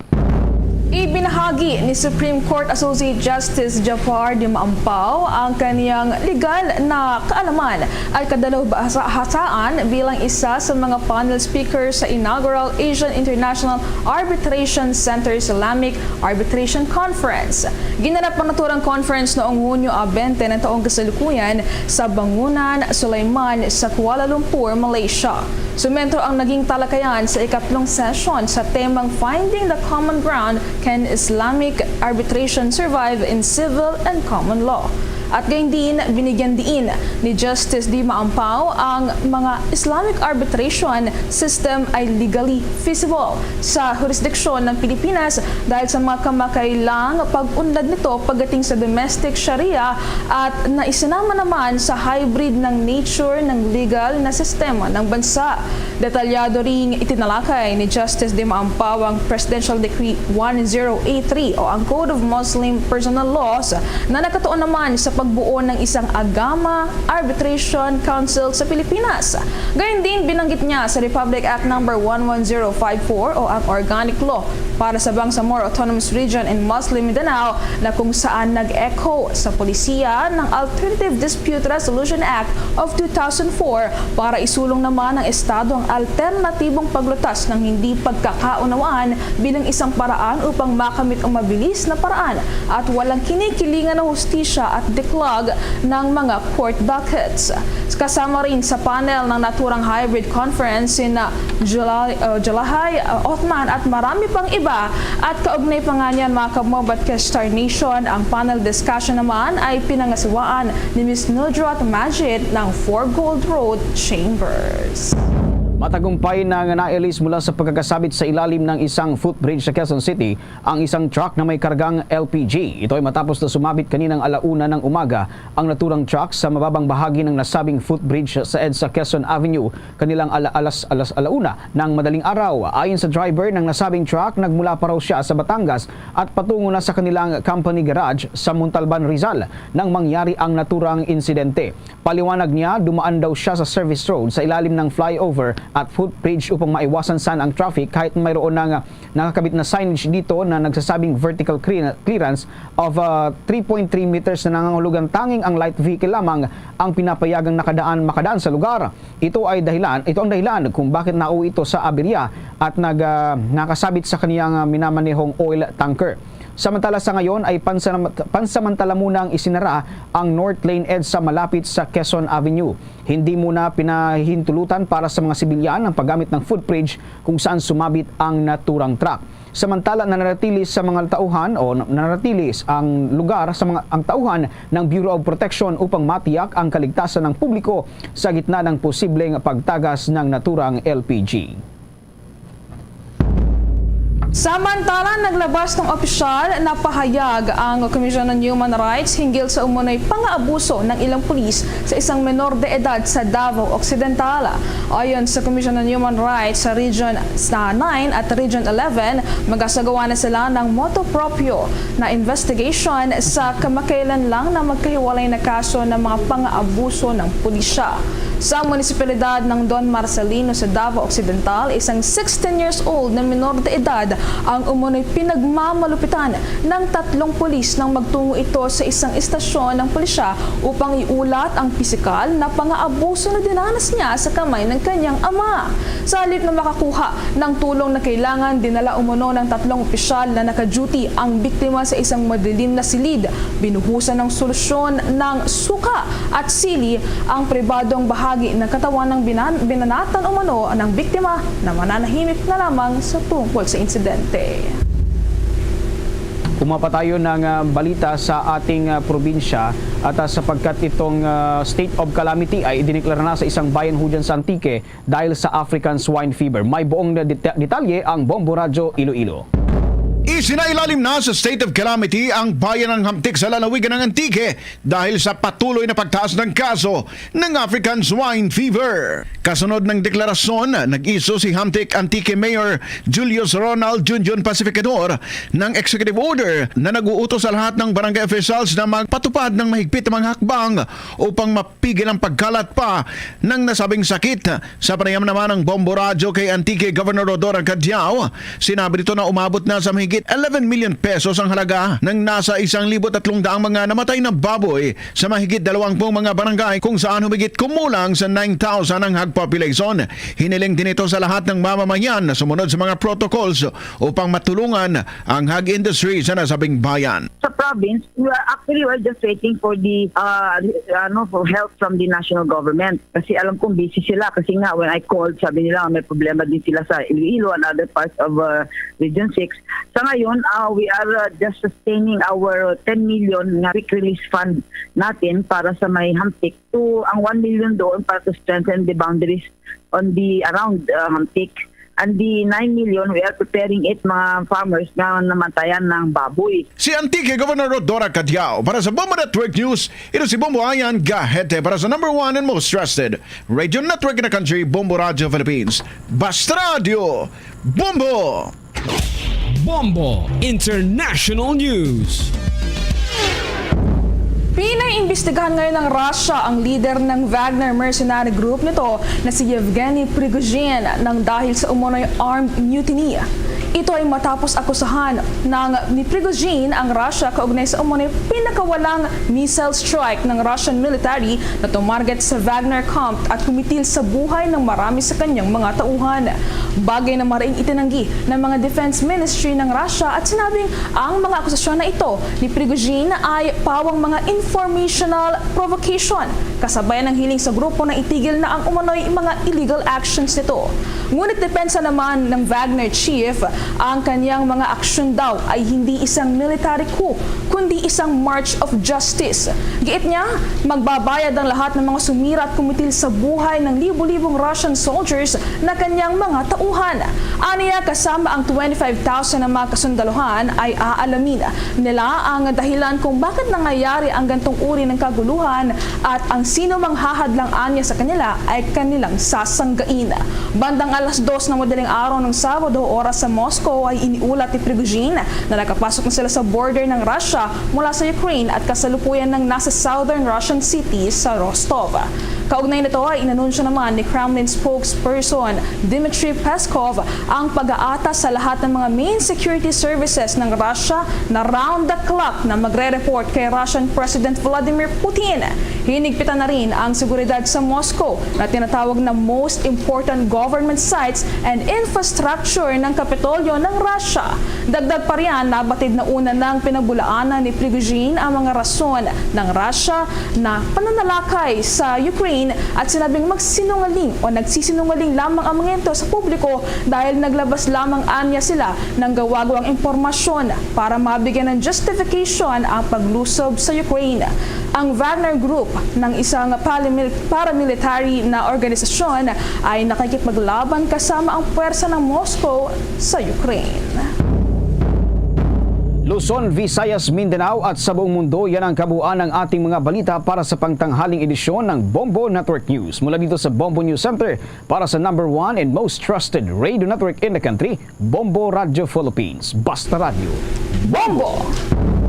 Ibinahagi ni Supreme Court Associate Justice Jafar Dimaampaw ang kaniyang legal na kaalaman at kadalubhasaan bilang isa sa mga panel speaker sa inaugural Asian International Arbitration Center Islamic Arbitration Conference. Ginanap ang naturang conference noong Hunyo a bente ng taong kasalukuyan sa Bangunan Sulaiman sa Kuala Lumpur, Malaysia. Sumento ang naging talakayan sa ikatlong session sa temang Finding the Common Ground: Can Islamic Arbitration Survive in Civil and Common Law? At gayon din, binigyan diin ni Justice Dimaampaw ang mga Islamic arbitration system ay legally feasible sa jurisdiksyon ng Pilipinas dahil sa mga kamakailang pag-unlad nito pagdating sa domestic sharia at naisinama naman sa hybrid ng nature ng legal na sistema ng bansa. Detalyado ring itinalakay ni Justice Dimaampaw ang Presidential Decree one zero eight three o ang Code of Muslim Personal Laws na nakatuon naman sa pagbuo ng isang agama arbitration council sa Pilipinas. Gayon din, binanggit niya sa Republic Act Number one one zero five four o ang Organic Law para sa Bangsamoro Autonomous Region and Muslim Mindanao na kung saan nag-echo sa polisiya ng Alternative Dispute Resolution Act of two thousand four para isulong naman ng Estado ang alternatibong paglutas ng hindi pagkakaunawaan bilang isang paraan upang makamit ang mabilis na paraan at walang kinikilingan na hustisya at declog ng mga court dockets. Kasama rin sa panel ng naturang hybrid conference sina Jula-, uh, Julahay, uh, Othman at marami pang iba. At kaugnay pa nga niyan, mga kamob at ka-Star Nation, ang panel discussion naman ay pinangasiwaan ni Miss Nudrat Majid ng Four Gold Road Chambers. Matagumpay na nga nailis mula sa pagkakasabit sa ilalim ng isang footbridge sa Quezon City ang isang truck na may kargang L P G. Ito ay matapos na sumabit kaninang alauna ng umaga ang naturang truck sa mababang bahagi ng nasabing footbridge sa EDSA Quezon Avenue kanilang ala-, alas, alas alauna ng madaling araw. Ayon sa driver ng nasabing truck, nagmula pa raw siya sa Batangas at patungo na sa kanilang company garage sa Montalban, Rizal nang mangyari ang naturang insidente. Paliwanag niya, dumaan daw siya sa service road sa ilalim ng flyover at footbridge upang maiwasan sana ang traffic kahit mayroon nang nakakabit na signage dito na nagsasabing vertical clear-, clearance of, ah, three point three meters na nangangahulugan tanging ang light vehicle lamang ang pinapayagang nakadaan, makadaan sa lugar. Ito ay dahilan, ito ang dahilan kung bakit nauwi ito sa aberya at nag, ah, nakasabit sa kaniyang, ah, minamanehong oil tanker. Samantala, sa ngayon ay pansanam-, pansamantala munang isinara ang North Lane EDSA malapit sa Quezon Avenue. Hindi muna pinahintulutan para sa mga sibilyan ang paggamit ng footbridge kung saan sumabit ang naturang truck. Samantala, nananatili sa mga tauhan o nananatili ang lugar sa mga, ang tauhan ng Bureau of Protection upang matiyak ang kaligtasan ng publiko sa gitna ng posibleng pagtagas ng naturang L P G. Samantala, naglabas ng opisyal na pahayag ang Commission on Human Rights hinggil sa umunoy pang-aabuso ng ilang pulis sa isang menor de edad sa Davao Occidental. Ayon sa Commission on Human Rights sa Region sa nine at Region eleven, magasagawa na sila ng motu proprio na investigation sa kamakailan lang na magkahiwalay na kaso ng mga pang-aabuso ng pulisya. Sa munisipalidad ng Don Marcelino sa Davao Occidental, isang sixteen years old na minor de edad ang umunoy pinagmamalupitan ng tatlong pulis nang magtungo ito sa isang istasyon ng pulisya upang iulat ang pisikal na pang-aabuso na dinanas niya sa kamay ng kanyang ama. Sa halip na makakuha ng tulong na kailangan, dinala umano ng tatlong opisyal na naka-duty ang biktima sa isang madilim na silid. Binuhusan ng solusyon ng suka at sili ang pribadong bahagi ng katawan ng binan-, binanatan umano ng biktima na mananahimik na lamang sa tungkol sa insidente. Kumapatayon ng, ah, balita sa ating, ah, probinsya at, ah, sapagkat itong, ah, state of calamity ay idineklara na sa isang bayan ho dyan sa Antique dahil sa African Swine Fever. May buong na deta-, detalye ang Bombo Radyo Iloilo. Isinailalim na sa state of calamity ang bayan ng Hamtic sa lalawigan ng Antique dahil sa patuloy na pagtaas ng kaso ng African Swine Fever. Kasunod ng deklarasyon, nag-iso si Hamtic Antique Mayor Julius Ronald Junjun Pacificador ng executive order na nag-uutos sa lahat ng barangay officials na magpatupad ng mahigpit na mga hakbang upang mapigil ang pagkalat pa ng nasabing sakit. Sa panayam naman ng Bombo Radyo kay Antique Governor Rhodora Cadiao, sinabi nito na umabot na sa mahigit eleven million pesos ang halaga ng nasa isang libo tatlong daang mga namatay na baboy sa mahigit dalawang pung mga barangay, kung saan humigit kumulang sa nine thousand ang hog population. Hiniling din ito sa lahat ng mamamayan na sumunod sa mga protocols upang matulungan ang hog industry sa nasabing bayan. Sa province, we are actually, we're just waiting for the, uh, ano, for help from the national government. Kasi alam kong busy sila. Kasi nga, when I called, sabi nila may problema din sila sa Iloilo and other parts of, uh, Region six. Sa ngayon, uh, we are, uh, just sustaining our ten million nga quick release fund natin para sa may Hamtic. To, ang one million doon para to strengthen the boundaries on the, around, uh, Hamtic. And the nine million, we are preparing it, mga farmers na namatayan ng baboy. Si Antique Governor Rhodora Cadiao para sa Bombo Network News. Ito si Bombo Ayan Gahete para sa number one and most trusted radio network in the country, Bombo Radio Philippines. Basta Radio, Bombo! Bombo International News. Pinaimbestigahan ngayon ng Russia ang leader ng Wagner mercenary group nito na si Yevgeny Prigozhin nang dahil sa umano'y armed mutiny. Ito ay matapos akusahan ng ni Prigozhin ang Russia kaugnay sa umano'y pinakawalang missile strike ng Russian military na tumarget sa Wagner camp at kumitil sa buhay ng marami sa kanyang mga tauhan. Bagay na maraing itinanggi ng mga defense ministry ng Russia at sinabing ang mga akusasyon na ito ni Prigozhin ay pawang mga informational provocation, kasabay ng hiling sa grupo na itigil na ang umano'y mga illegal actions nito. Ngunit depensa naman ng Wagner chief ang kanyang mga aksyon daw ay hindi isang military coup, kundi isang march of justice. Giit niya, magbabayad ang lahat ng mga sumira at kumitil sa buhay ng libo-libong Russian soldiers na kanyang mga tauhan. Aniya, kasama ang twenty-five thousand na mga kasundaluhan ay aalamin nila ang dahilan kung bakit nangyayari ang gantong uri ng kaguluhan at ang sino mang hahadlang anya sa kanila ay kanilang sasanggain. Bandang alas dos na madaling araw ng Sabado, oras sa Moscow, ay iniulat ni Prigozhin na nakapasok na sila sa border ng Russia mula sa Ukraine at kasalukuyan nang nasa southern Russian city sa Rostov. Kaugnay nito ay inanunsyo naman ni Kremlin spokesperson Dmitry Peskov ang pag-aata sa lahat ng mga main security services ng Russia na round the clock na magre-report kay Russian President Vladimir Putin. Hinigpitan na rin ang seguridad sa Moscow na tinatawag na most important government sites and infrastructure ng Kapitolyo ng Russia. Dagdag pa riyan, nabatid na una nang pinabulaanan ni Prigozhin ang mga rason ng Russia na pananalakay sa Ukraine at sinabing magsinungaling o nagsisinungaling lamang ang mga ito sa publiko dahil naglabas lamang anya sila ng gawagwang impormasyon para mabigyan ng justification ang paglusob sa Ukraine. Ang Wagner Group, ng isang paramil-, paramilitary na organisasyon, ay nakikipaglaban kasama ang puwersa ng Moscow sa Ukraine. Luzon, Visayas, Mindanao at sa buong mundo, yan ang kabuuan ng ating mga balita para sa pangtanghaling edisyon ng Bombo Network News. Mula dito sa Bombo News Center, para sa number one and most trusted radio network in the country, Bombo Radio Philippines. Basta Radio, Bombo!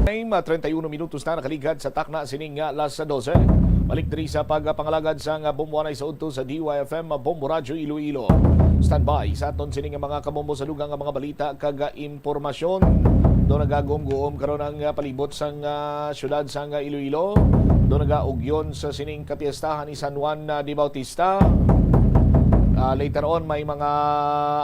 Time, ah, treinta y uno minutos na nakaligad sa takna sining, ah, alas dose. Balik diri sa pagpangalagad sang, ah, Bombo Anay sa udto sa D Y F M, ah, Bombo Radio Iloilo. Standby sa aton sining mga kabombo sa dugang nga mga balita kag, ah, impormasyon. Do nagagumguom karon ang, ah, palibot sang, ah, syudad sang, ah, Iloilo. Do nagaugyon sa sining kapiestahan ni San Juan, ah, de Bautista. Ah, later on, may mga,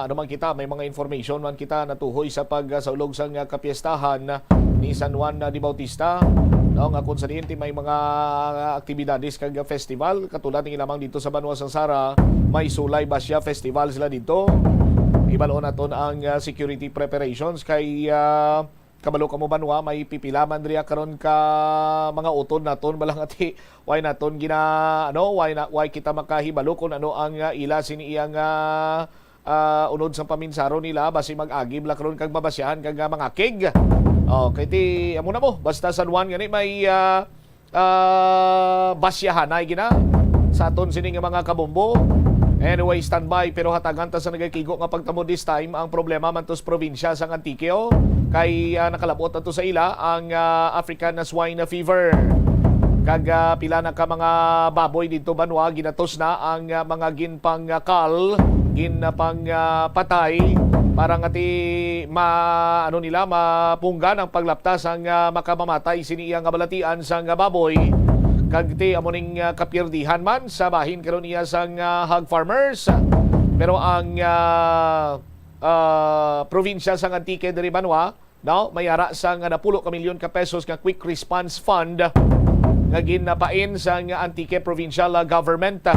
ano man kita, may mga information man kita natuhoy sa pagsaulog sang, ah, kapiestahan ni San Juan, ah, de Bautista. No, nga kung sa diin ti may mga, ah, aktibidades kag festival, katulad nga lamang dito sa Banwa sang Sara, may Sulay Basya Festival sila dito. Ibal-on naton ang, ah, security preparations kay, ah, kabalo kamo, Banwa, may pipila man diri karon ka mga utod naton, balang ati, why naton gina-, ano, why na, why kita makahibalo kung ano ang, ah, ila sini iyang, ah, ah, unod sa paminsaron nila, basi mag-agi bala karon kag mabasyahan kag, ah, mangakig. Oh, kay ti, amo na mo, basta San Juan gani may, ah, ah, basyahanay gina sa aton sini nga mga kabombo. Anyway, standby, pero hatagan ta sa nagakigo nga pagtamo this time. Ang problema man to sa probinsya sang Antique, oh, kay, ah, nakalabot na to sa ila ang, ah, African Swine Fever. Kag, ah, pila na ka mga baboy dito, Banwa, ginatos na ang, ah, mga ginpangkal, ginpang, ah, patay para nga ti ma-, ano nila, mapunggan ang paglapta sang, ah, makamamatay sini iya nga balatian sang, ah, baboy. Kag ti amo ning, ah, kapirdihan man sa bahin karon iya sang, ah, hog farmers. Pero ang, ah, ah, probinsya sang Antique diri, Banwa, no, may ara sang napulo ka milyon ka pesos nga quick response fund nga ginapain sang Antique Provincial Government.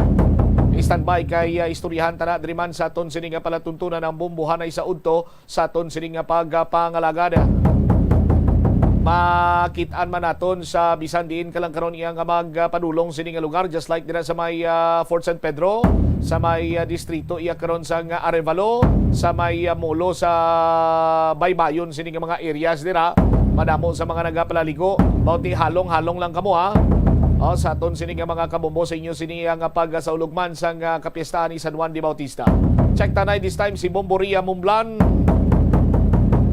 Standby kay, ah, istoryahan ta na diri man sa aton sini nga palatuntunan ang bombohanay sa udto sa aton sini nga pagpangalagad. Makit-an man naton sa bisan diin ka lang karon iya nga magpadulong sini nga lugar, just like dira sa may, ah, Fort San Pedro, sa may, ah, distrito iya karon sang Arevalo, sa may, ah, molo sa baybayon sini nga mga areas dira. Madamo sa mga nagapalaligo, bawti halong-halong lang kamo, ha. O, sa aton sini nga mga kabombo, sa inyo sini ang pagsaulog man sang, ah, kapiestahan ni San Juan de Bautista. Check tanay this time si Bombo Ria Mumblan.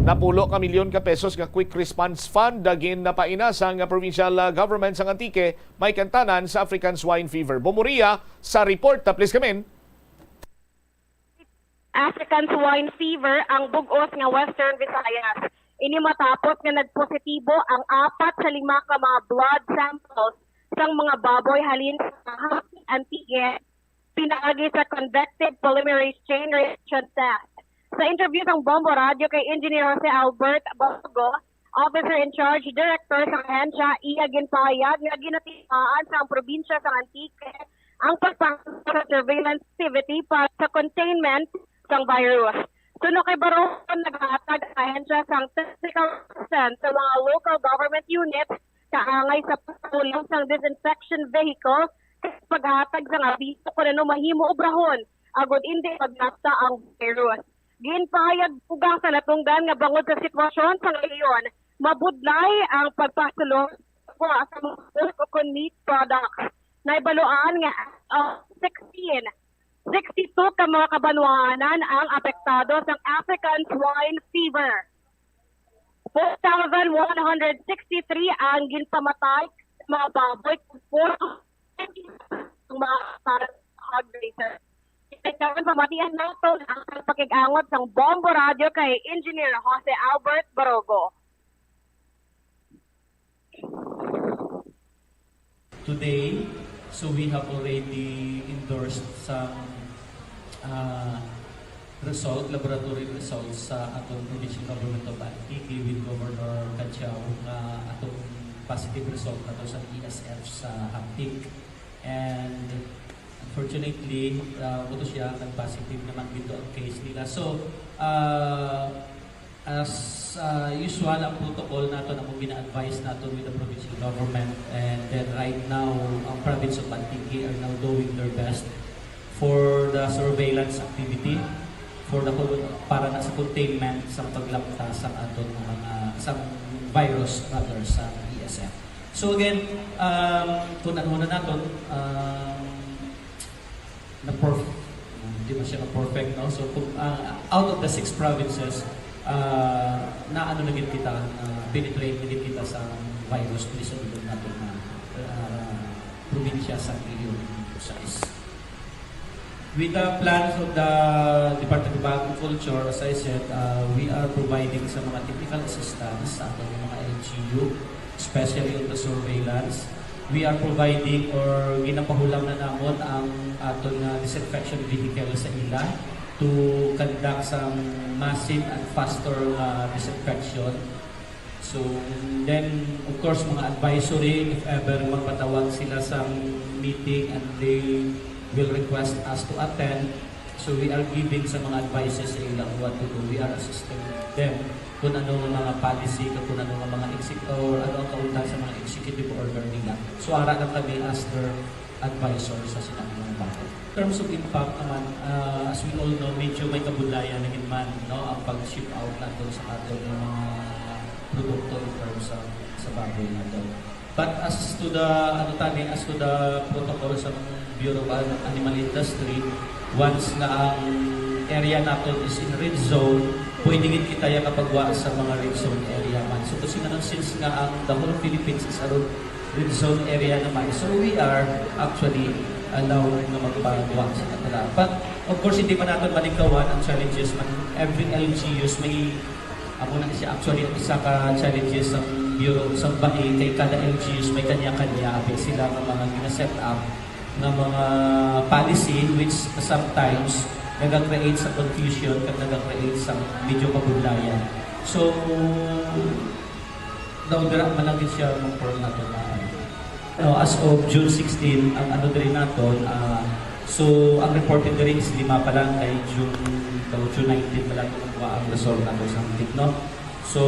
Napulo ka milyon ka pesos nga quick response fund ang ginapaina sang provincial, ah, government sang Antique, may kantanan sa African swine fever. Bombo Ria sa report. Ta, please, kamin. African swine fever ang bug-os nga Western Visayas. Ini matapos nga nagpositibo ang apat sa lima ka mga blood samples sang mga baboy halin sa Antique pinaagi sa convective polymerase chain reaction test. Sa interview sang Bombo Radyo kay Engineer Jose Albert Barogo, Officer in Charge, Director sa ahensya, iya ginpahayag nga ginatimaan sa ang probinsya sa Antique ang pagpangita sa surveillance activity para sa containment sang virus. Suno kay Barogo, naghatag ang ahensya sang technical assistance sa mga local government units kaangay sa pagkulang sang disinfection vehicle kag paghatag sang abiso kon ano mahimo obrahon agud indi maglapta ang virus. Ginpahayag dugang sa natungdan nga bangod sa sitwasyon sa ngayon, mabudlay ang pagpasulod sa mga pork o kon meat products. Naibaluan nga, uh, sixteen, sixty-two ka mga kabanwahanan ang apektado sang African swine fever. Four thousand one hundred sixty-three ang ginpamatay sa mga baboy kag four ang mga hog raisers. Kay karon, pamatian naton ang pagpakig-angot sang Bombo Radyo kay Engineer Jose Albert Barogo. Today, so we have already endorsed some, uh, result, laboratory results sa atong provincial government of Antique with Governor Cadiao nga atong positive result nato sa E S F sa Hamtic. And unfortunately, uh, kuno siya, nag-positive naman dito ang case nila. So, uh, as, uh, usual, ang protocol nato na mo gina-advise nato with the provincial government. And then right now, ang province of Antique are now doing their best for the surveillance activity for the, para na sa containment sa paglapta sa aton mga, sa virus, rather, sa E S F. So again, um, kung ano na naton, um, na perf-, hindi man siya na perfect, no? So kung, uh, out of the six provinces, uh, na ano na gid kita, uh, penetrate na gid kita sa virus, please, sa naton na, uh, probinsya sa Iloilo. With the plans of the Department of Agriculture, as I said, uh, we are providing sa mga technical assistance sa aton mga L G U, especially on the surveillance. We are providing or ginapahulam na namon ang aton nga disinfection vehicle sa ila to conduct some massive and faster nga disinfection. So, and then, of course, mga advisory, if ever magpatawag sila sa meeting and they will request us to attend, so we are giving sa mga advices sa ila what to do. We are assisting them kung ano nga mga policy, kung ano nga mga exec-, or ano ang kaundan sa mga executive order nila. So, ara lang kami as their advisor sa sila nga mga bagay. In terms of impact naman, ah, as we all know, medyo may kabudlayan na gid man, no, ang pag-ship out nato sa aton nga mga produkto in terms of sa baboy nato. But as to the, ano tani, as to the protocol sa Bureau of Animal Industry, once nga ang area naton is in red zone, pwede gid kita ya kapagwa sa mga red zone area man. So, kasi nga, since nga ang the whole Philippines is a red red zone area naman. So we are actually allowed nga magpagawa sa kanila. But of course, hindi man naton malikawan ang challenges man. Every L G Us may, amo na siya, actually, ang isa ka challenges sa Bureau sa bai kay kada L G Us may kanya-kanya abi sila nga mga gina-set up nga mga policy which sometimes naga-create sa confusion kag naga-create sa medyo kabudlayan. So, daw dira man lang gid siya mag-form nato na, no, as of June sixteen, ang ano diri naton, ah, so ang reported diri is lima pa lang, kay June, daw June nineteen pa lang makuha ang result nato sa Hamtic, no? So,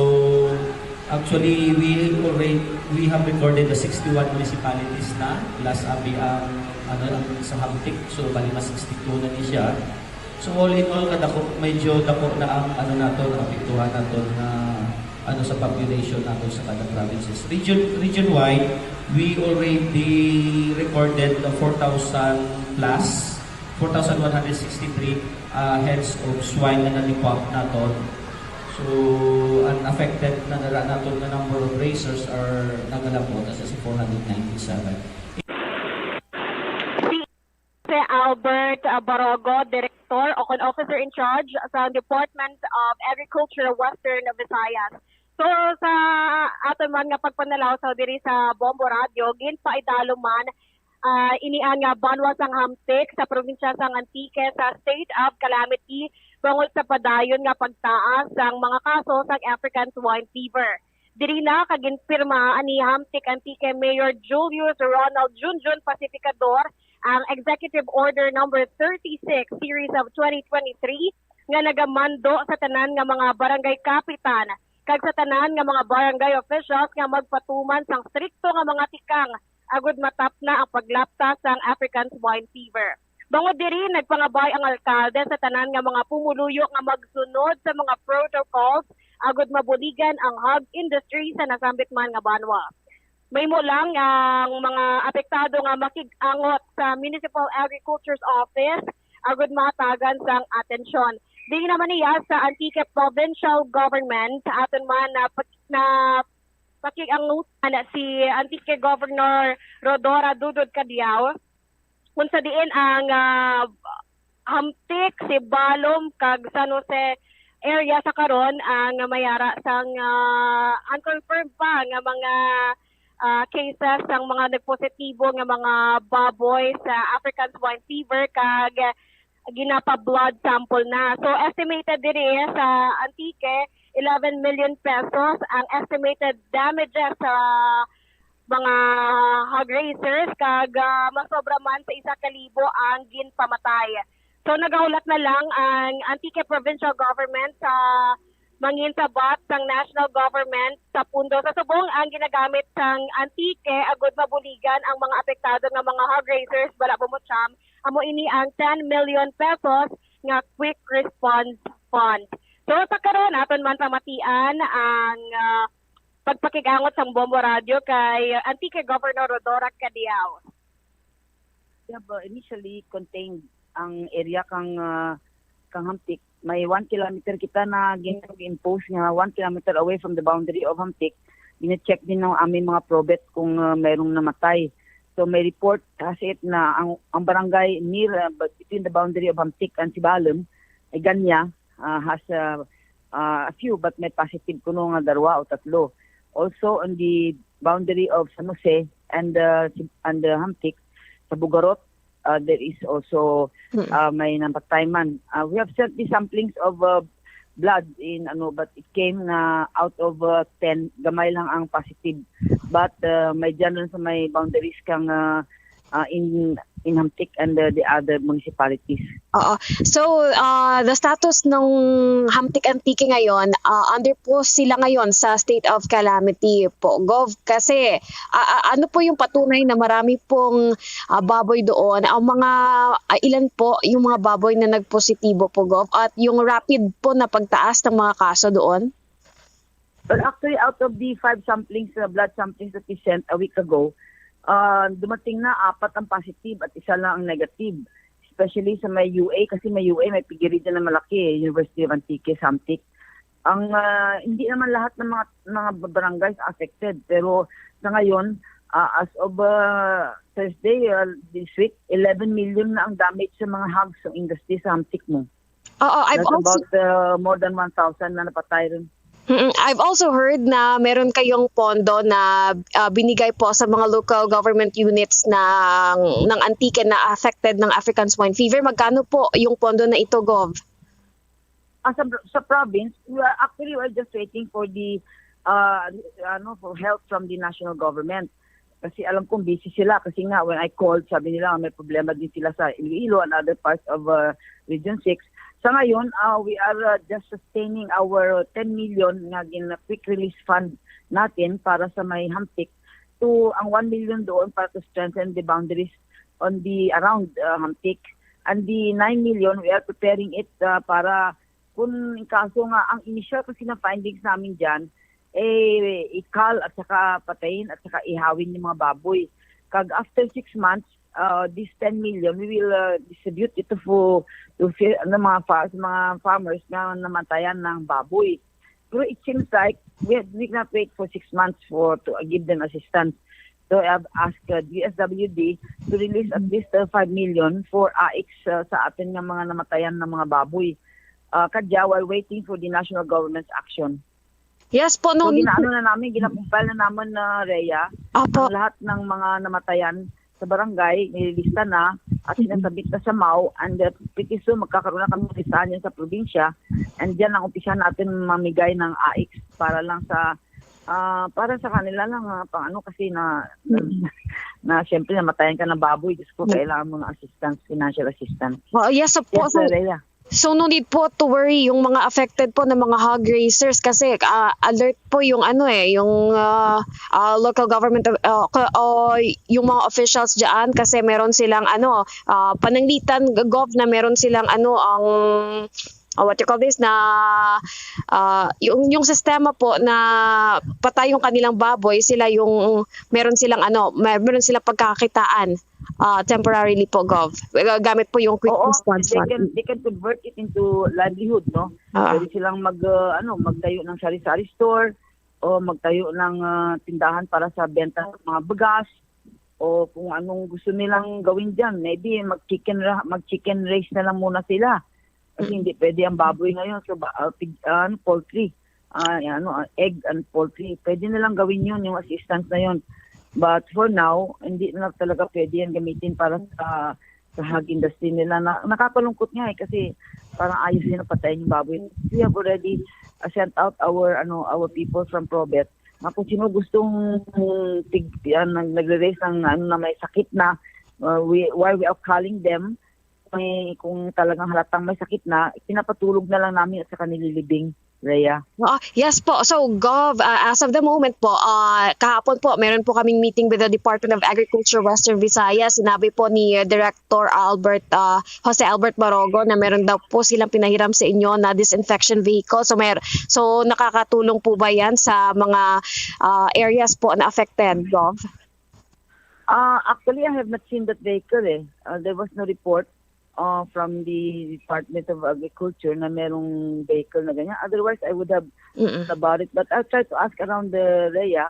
actually, we already, we have recorded the sixty-one municipalities na, plus abi ang, ano, ang sa Hamtic, so bali mas sixty-two na ni siya. So, all in all, kadako, medyo dako na ang, ano, nato, naapektuhan nato na, ano, sa population nato sa kada provinces. Region, region-wide, we already recorded the four thousand plus, four thousand one hundred sixty-three, uh, heads of swine na na-depop nato. So, an affected na dala naton nga number of racers are nagalabot as sa four hundred ninety-seven. Si Albert, uh, Barogo, Director o kon Officer in Charge sa Department of Agriculture, Western Visayas. So, sa aton man nga pagpanalaw sa diri sa Bombo Radio, ginpaidalom man, ah, ini ang, ah, banwa sang Hamtic sa probinsya sang Antique sa state of calamity bangod sa padayon nga pagtaas sang mga kaso sang African swine fever. Diri na kaginpirma ni Hamtic Antique Mayor Julius Ronald Junjun Pacificador ang Executive Order number thirty-six series of twenty twenty-three nga nagamando sa tanan nga mga barangay kapitan kag sa tanan nga mga barangay officials nga magpatuman sang strikto nga mga tikang agud matapna ang paglapta sang African swine fever. Bangod diri, nagpangabay ang alkalde sa tanan nga mga pumuluyo nga magsunod sa mga protocols agud mabuligan ang hog industry sa nasambit man nga banwa. Mahimo lang ang mga apektado nga makig-angot sa Municipal Agriculture's Office agud mahatagan sang atensyon. Diri naman niya sa Antique Provincial Government, aton man na, na pakig-angutan si Antique Governor Rhodora Dodod Cadiao, kung sa diin ang, ah, Hamtic, Sibalom, kag San Jose area sa karon ang mayara sang, ah, unconfirmed pa nga mga, ah, cases sang mga nagpositibo nga mga baboy sa African swine fever kag ginapa-blood sample na. So, estimated diri sa Antique, eleven million pesos ang estimated damages sa mga hog raisers kag, ah, masobra man sa isa ka libo ang ginpamatay. So, nagahulat na lang ang Antique Provincial Government sa manginsabat sang national government sa pundo sa subong ang ginagamit sang Antique agud mabuligan ang mga apektado nga mga hog raisers, bala, Bombo Cham, amo ini ang ten million pesos nga quick response fund. So, sa karon, aton man pamatian ang, ah, pagpakig-angot sang Bombo Radio kay Antique Governor Rhodora Cadiao. We have, uh, initially contained ang area kang, uh, kang Hamtic. May one kilometer kita na gin-impose nga one kilometer away from the boundary of Hamtic. Gina-check din ng aming mga probet kung, uh, mayroong namatay. So may report has it na ang, ang barangay near, uh, but between the boundary of Hamtic and Sibalom, Iganya, uh, has, uh, uh, a few, but may positive kuno nga darwa o tatlo. Also on the boundary of San Jose and, uh, and the Hamtic, sa Bugarot, uh, there is also, uh, may namatay man. Uh, we have sent the samplings of, uh, blood in, ano, but it came na out of, uh, ten, gamay lang ang positive. But, uh, may dyan sa may boundaries kang, uh, uh, in in Hamtic and, uh, the other municipalities. Oo. So, uh, the status ng Hamtic Antique ngayon, uh, under po sila ngayon sa state of calamity po, Gov. Kasi, uh, uh, ano po yung patunay na marami pong, uh, baboy doon? Ang mga, uh, ilan po yung mga baboy na nagpositibo po, Gov? At yung rapid po na pagtaas ng mga kaso doon? Well, actually, out of the five samplings, uh, blood samplings that we sent a week ago, uh, dumating na apat ang positive at isa lang ang negative. Especially sa may U A, kasi may U A, may pigiritan na malaki, eh, University of Antique, Hamtic. Ang, uh, hindi naman lahat ng mga, mga barangays affected, pero sa ngayon, uh, as of, uh, Thursday, uh, this week, eleven million na ang damage sa mga hogs ng industry sa Hamtic mo. Oo, I've That's also about, uh, more than one thousand na napatay rin. Mm, I've also heard na meron kayong pondo na, ah, binigay po sa mga local government units ng, ng Antique na affected ng African Swine Fever. Magkano po yung pondo na ito, Gov? Ah, sa, sa province, we are actually, we are just waiting for the, uh, ano, for help from the national government. Kasi alam kong busy sila kasi nga when I called, sabi nila may problema din sila sa Iloilo and other parts of, uh, Region six. Sa ngayon, uh, we are, uh, just sustaining our ten million nga gin-, quick release fund natin para sa may Hamtic to ang one million doon para to strengthen the boundaries on the around, uh, Hamtic. And the nine million, we are preparing it, uh, para kung in kaso nga ang initial kasi na findings namin diyan, eh, i-cull at saka patayin at saka ihawin yung mga baboy. Kag after six months, uh, this ten million, we will, uh, distribute ito for to fi-, ano, mga fa-, sa mga farmers na namatayan ng baboy. Pero it seems like we, had, we cannot wait for six months for to uh, give them assistance. So I have asked uh, D S W D to release at least uh, five million for A I Cs uh, sa atin nga mga namatayan ng mga baboy. Uh, kadya while waiting for the national government's action. Yes po, So no need. ginaano na namin, ginakumpile na namin na Rhea, Apo. Ang lahat ng mga namatayan sa barangay, nililista na at sinasabit na sa MAO, and uh, pretty soon magkakaroon na kami ng listahan yan sa probinsya, and diyan ang umpisa natin mamigay ng A I Cs para lang sa ah, para sa kanila lang ah, pang ano kasi na na, na siyempre namatayan ka ng baboy, Diyos ko, kailangan mo ng assistance, financial assistance. Oh, yes, of Yes, course. So, Rhea. So no need po to worry yung mga affected po ng mga hog raisers kasi ah, alert po yung ano eh, yung ah, ah, local government of, ah, ka- oh, yung mga officials diyan kasi meron silang ano, ah, pananglitan, Gov, na meron silang ano ang ah, what you call this, na ah, yung yung sistema po na patay yung kanilang baboy, sila yung meron silang ano, mer- meron silang pagkakakitaan ah, temporarily po, Gov. Gamit po yung quick Oo, response they fund. can they can convert it into livelihood, no? Ah, Pwede silang mag ah, ano, magtayo ng sari-sari store o magtayo ng ah, tindahan para sa benta ng mga bugas o kung anong gusto nilang gawin diyan. Maybe mag-chicken ra- mag-chicken raise na lang muna sila. Kasi hindi pwede ang baboy ngayon, so ba, ah, pig- ah, ano, poultry. Ah, ano, ah, egg and poultry. Pwede nilang gawin 'yun, yung assistance na 'yun. But for now, hindi na talaga pwede yan gamitin para sa sa hog industry nila. Na, nakakalungkot nga eh kasi parang ayos din ang patayin yung baboy. We have already uh, sent out our ano our people from Probet na kung sino gustong mm, tig, yan, nag- nagre-raise ng ano na may sakit na uh, we while we are calling them may kung talagang halatang may sakit na pinapatulog na lang namin at saka nililibing, Rhea. Ah, yes po. So, Gov, ah, as of the moment po, ah, kahapon po, meron po kaming meeting with the Department of Agriculture Western Visayas. Sinabi po ni uh, Director Albert, ah, Jose Albert Barogo na meron daw po silang pinahiram sa inyo na disinfection vehicle. So, mer so nakakatulong po ba 'yan sa mga ah, areas po na affected, Gov? Uh, actually, I have not seen that vehicle eh. Uh, there was no report uh, from the Department of Agriculture na merong vehicle na ganyan. Otherwise, I would have Mm-mm. about it. But I'll try to ask around the Rhea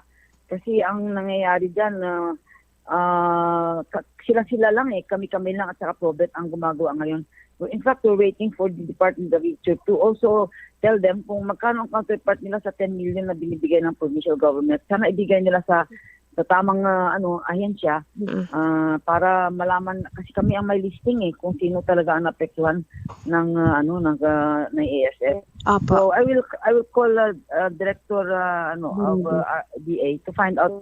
kasi ang nangyayari dyan na uh, sila-sila lang eh, kami-kami lang at saka Probet ang gumagawa ngayon. In fact, we're waiting for the Department of Agriculture to also tell them kung magkano ang counterpart nila sa ten million na binibigay ng provincial government. Sana ibigay nila sa sa tamang ah, ano ahensya Mm. ah, para malaman kasi kami ang may listing eh kung sino talaga ang naapektuhan ng ah, ano ng ah, ng A S F. Opo. So I will I will call uh, uh, director uh, ano of Mm. uh, D A to find out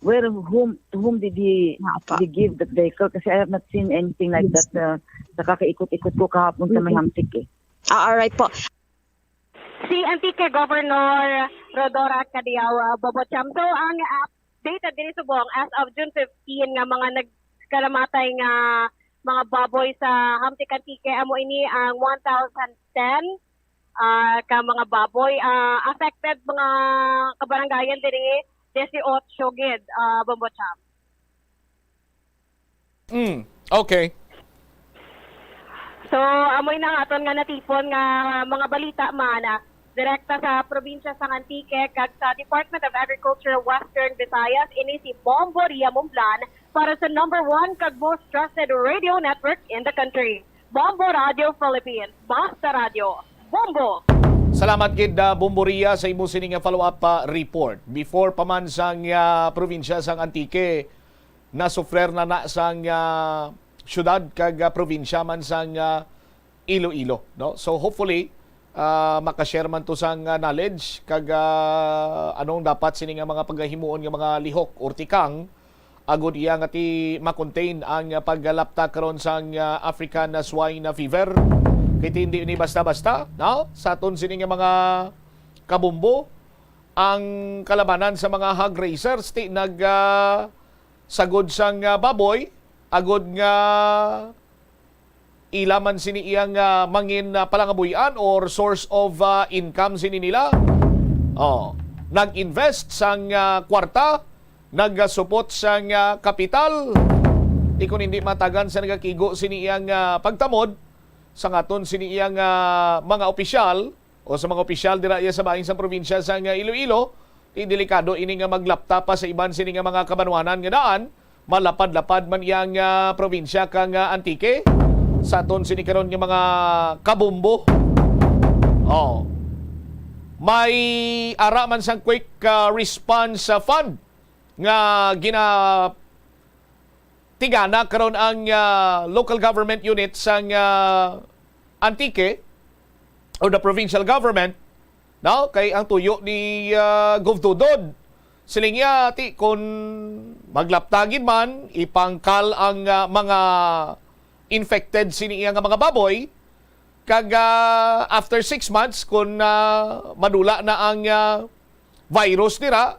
where whom to whom did he Opo. did he give that vehicle kasi I have not seen anything like Yes. that uh, nakakaikot-ikot ko kahapon sa may Mm. Hamtic eh. Ah, alright po. Si Antique Governor Rhodora Cadiao uh, Bobocham. So, ang updated diri subong as of June fifteen nga mga nagkalamatay nga mga baboy sa Hamtic Antique amo ini ang one thousand ten ah, ka mga baboy. Ah, affected mga kabarangayan diri dieciocho gid, ah, Bombocham. Mm, okay. So, amoy na nga aton nga natipon nga mga balita man ah, direkta sa probinsya sang Antique kag sa Department of Agriculture Western Visayas, ini si Bombo Ria Mumblan para sa number one kag most trusted radio network in the country, Bombo Radio Philippines. Basta Radio, Bombo! Salamat gid uh, Bombo Ria sa imo sini nga follow-up uh, report. Before pa man sang uh, probinsya sang Antique, nasufrer na na sang uh, syudad kag uh, probinsya man sang uh, Iloilo, no? So hopefully uh, makashare man to sang uh, knowledge kag uh, anong dapat sini nga mga pagahimuon nga mga lihok or tikang agod iya nga ti makontain ang uh, paggalapta karon sang uh, African uh, swine fever. Kay ti hindi ni basta-basta, no? Sa aton sini nga mga kabumbo, ang kalabanan sa mga hog raisers ti nag uh, sagod sang uh, baboy agod nga ila man sini iyang ah, mangin ah, palangabuy-an or source of ah, income sini nila. Oh, nag-invest sang ah, kwarta, nagasupot sang ah, kapital. Di kun hindi matagan sa nagakigo sini iyang ah, pagtamod, sa ngaton sini iyang ah, mga opisyal, o sa mga opisyal dira iya sa bahin sa probinsya sang Iloilo, ti delikado ini nga maglapta pa sa iban sini nga mga kabanwanan nga daan malapad-lapad man iya nga probinsya kang Antique. Sa aton sini karon nga mga kabombo, oh, may ara man sang quick, ah, response, ah, fund nga gina tigana karon ang, ah, local government unit sang, ah, Antique or the provincial government, no? Kay ang tuyo ni, ah, Gov Dodod, siling niya, ti, kun maglapta gid man, ipangkal ang, ah, mga infected sini iya nga mga baboy, kag, ah, after six months, kun, ah, madula na ang, ah, virus dira,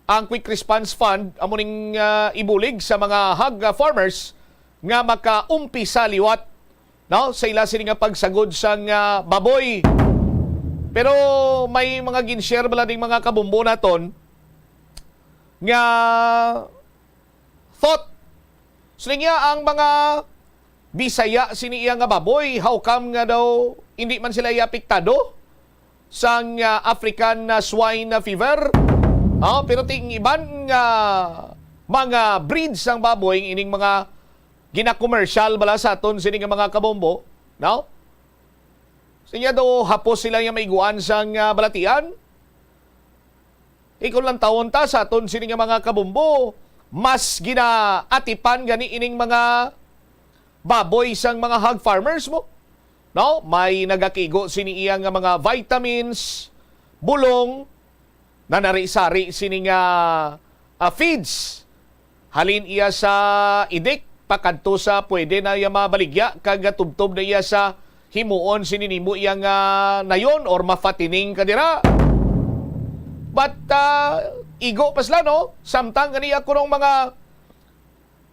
ang Quick Response Fund amo ning, ah, ibulig sa mga hog, ah, farmers nga makaumpisa liwat, no, sa ila sini nga pagsagod sang, ah, baboy. Pero may mga gin-share bala ding mga kabombo naton nga thought. So, niya ang mga Bisaya sini iya nga baboy, how come nga daw hindi man sila iya apektado sang, ah, African, ah, swine, ah, fever? Ah, pero ting iban nga mga breed sang baboy, ining mga gina-commercial bala sa aton sini nga mga kabombo, no? Siya daw hapos sila nga maiguan sang, ah, balatian. Ikon lang tawon ta sa aton sini nga mga kabombo, mas ginaatipan gani ining mga baboy sang mga hog farmers mo. No? May nagakigo sini iya nga mga vitamins, bulong, nanari-sari sini nga, ah, feeds. Halin iya sa idik, pakadto sa pwede na iya mabaligya, kag tubtob na iya sa himuon sini nimo iya nga nayon or mafatining ka dira. But, ah, igo pa sila, no? Samtang gani ako nung mga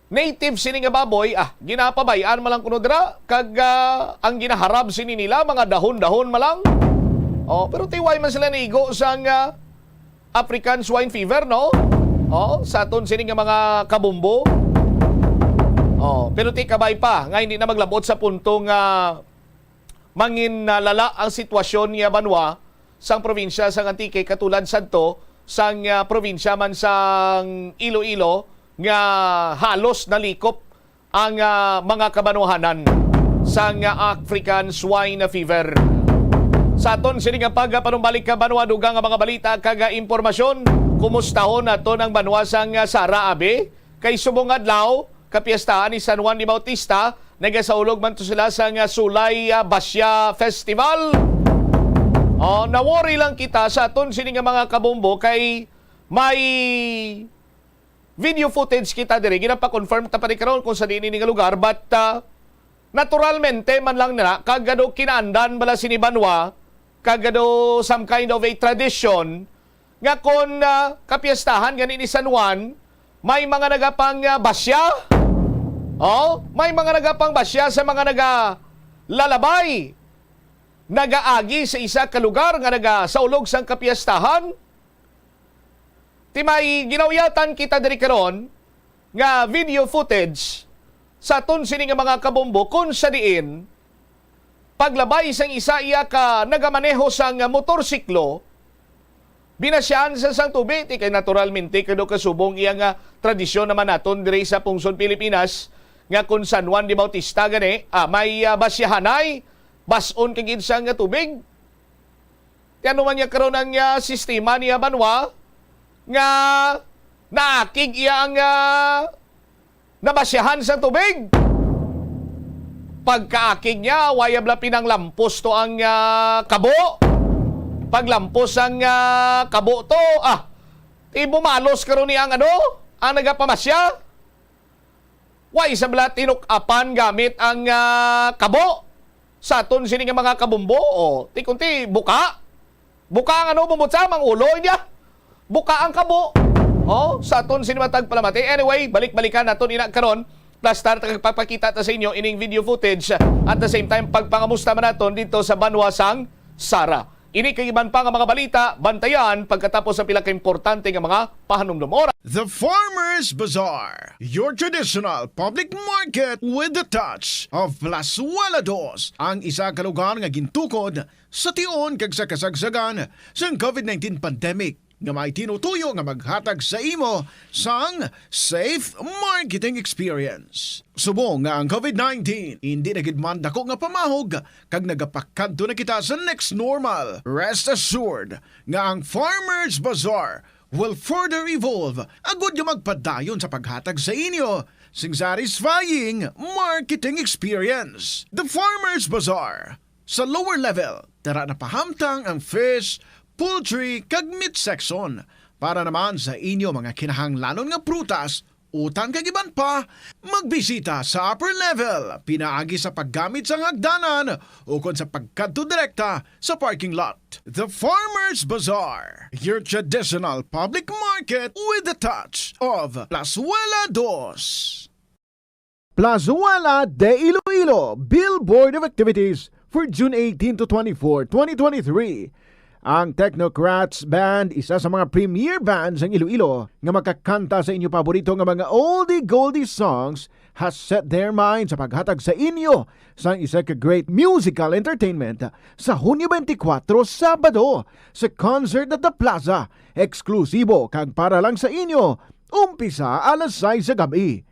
native sini nga baboy, ah, ginapabay-an man lang kuno dira, kag, ah, ang ginaharab sini nila, mga dahon-dahon man lang. Oh, pero ti way man sila naigo sang, ah, African swine fever, no? Oh, sa aton sini nga mga kabombo. Oh, pero ti kabay pa nga hindi na maglabot sa punto nga mangin, ah, lala ang sitwasyon niya banwa sang probinsya sang Antique, katulad sadto sang, ah, probinsya man sang Iloilo nga halos nalikop ang, ah, mga kabanwahanan sang, ah, African swine fever. Sa aton sini nga pagpanumbalik ka banwa, dugang nga mga balita kag, ah, impormasyon, kumustahon naton ang banwa sang, ah, Sara, abi. Kay subong adlaw, kapiestahan ni San Juan de Bautista, nagasaulog man to sila sang, ah, Sulay, ah, Basya Festival. Oh, na-worry lang kita sa aton sini nga mga kabombo kay may video footage kita diri. Ginapa-confirm ta pa ni karon kung sa diin ini nga lugar, but, ah, naturalmente man lang na, kag ano, kinaandan bala sini banwa, kag ano, some kind of a tradition nga kon, ah, kapiestahan gani ni San Juan, may mga nagapang, ah, basya. Oh, may mga nagapang basya sa mga nagalalabay, nagaagi sa isa ka lugar nga nagasaulog sang kapiestahan. Ti may ginauyatan kita diri karon nga video footage sa aton sini nga mga kabombo, kung sa diin paglabay sang isa iya ka nagamaneho sang motorsiklo, binasyahan sa sang tubig. Ti kay naturalmente, kado kasubong iya nga tradisyon naman naton diri sa pungsod Pilipinas, nga kung San Juan de Bautista gani, ah, may, ah, basyahanay, bas-on ka gid sang tubig. Ti ano man niya karon ang, ah, sistema niya banwa nga naakig iya ang, ah, nabasyahan sa tubig. Pagkaakig niya, waya bala pinanglampos to ang, ah, kabo. Paglampos ang, ah, kabo to, ah, ti bumalos karon ni ang ano, ang nagapamasya. Why sa bala tinuk-apan gamit ang, ah, kabo? Sa aton sini nga mga kabombo, o, ti kunti, buka. Buka ang ano, bumbutsa, mang ulo, hindi ah. Buka ang kabo. Oh, sa aton sini matag palamati. Anyway, balik-balikan naton ina karon. Plus, tar-, pagpakita ta sa inyo ining video footage. At the same time, pagpangamusta man naton dito sa banwa sang Sara. Ini kag iban pa nga mga balita, bantayan pagkatapos sa pila ka importante nga mga pahanumdom. Oras. The Farmers Bazaar, your traditional public market with the touch of Plazuela Dos, ang isa ka lugar nga gintukod sa tion kag sa kasagsagan sang covid nineteen pandemic, nga may tinutuyo nga maghatag sa imo sang safe marketing experience. Subong nga ang covid nineteen hindi na gid man dako nga pamahog kag nagapakadto na kita sa next normal, rest assured nga ang Farmers Bazaar will further evolve agud nga magpadayon sa paghatag sa inyo sing satisfying marketing experience. The Farmers Bazaar, sa lower level, tara na pahamtang ang fish, poultry, kag meat section. Para naman sa inyo mga kinahanglanon nga prutas, utang kag iban pa, magbisita sa upper level pinaagi sa paggamit sang hagdanan ukon sa pagkadto direkta sa parking lot. The Farmers Bazaar, your traditional public market with the touch of Plazuela Dos. Plazuela de Iloilo, Billboard of Activities for June eighteen to twenty-four, twenty twenty-three. Ang Technocrats Band, isa sa mga premier bands sang Iloilo, nga makakanta sa inyo paborito nga mga oldie-goldie songs, has set their mind sa paghatag sa inyo sang isa ka great musical entertainment sa Hunyo twenty-four, Sabado, sa Concert at the Plaza, eksklusibo kag para lang sa inyo, umpisa alas sais sa gab-i.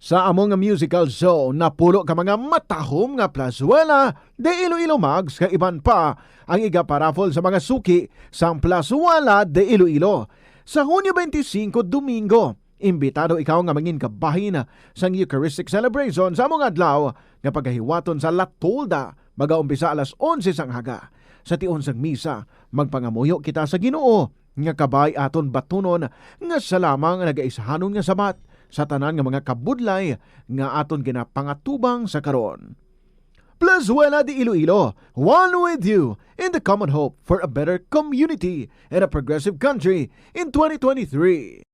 Sa amo nga musical show, napulo ka mga matahom nga Plazuela de Iloilo mugs kag iban pa ang igaparaffle sa mga suki sang Plazuela de Iloilo. Sa Hunyo twenty-five, Domingo, imbitado ikaw nga mangin kabahin sang Eucharistic celebration sa amo nga adlaw nga pagahiwaton sa La Tolda, magaumpisa alas onse sang aga. Sa tion sang misa, magpangamuyo kita sa Ginoo nga kabay aton batunon nga sia lamang ang nagaisahanon nga sabat sa tanan nga mga kabudlay nga aton ginapangatubang sa karon. Plazuela de Iloilo, one with you in the common hope for a better community and a progressive country in twenty twenty-three.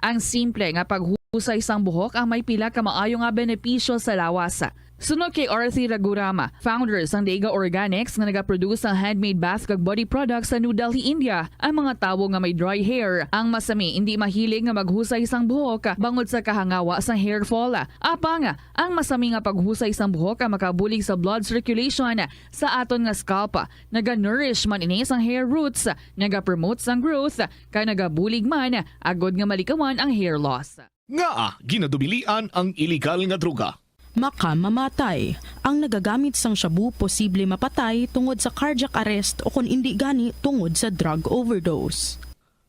Ang simple nga paghusay sang buhok ang may pila ka maayo nga benepisyo sa lawas. Suno kay Arthi Raghuram, founder sang Dega Organics nga nagaproduce sang handmade bath kag body products sa New Delhi, India, ang mga tawo nga may dry hair ang masami indi mahilig nga maghusay sang buhok bangod sa kahangawa sang hair fall. Apang ang masami nga paghusay sang buhok ang makabulig sa blood circulation sa aton nga scalp. Naga-nourish man ini sang hair roots, naga-promote sang growth, kag nagabulig man agud nga malikawan ang hair loss. Ngaa ginadubilian ang iligal nga droga? Makamamatay. Ang nagagamit sang shabu posible mapatay tungod sa cardiac arrest o kon indi gani tungod sa drug overdose.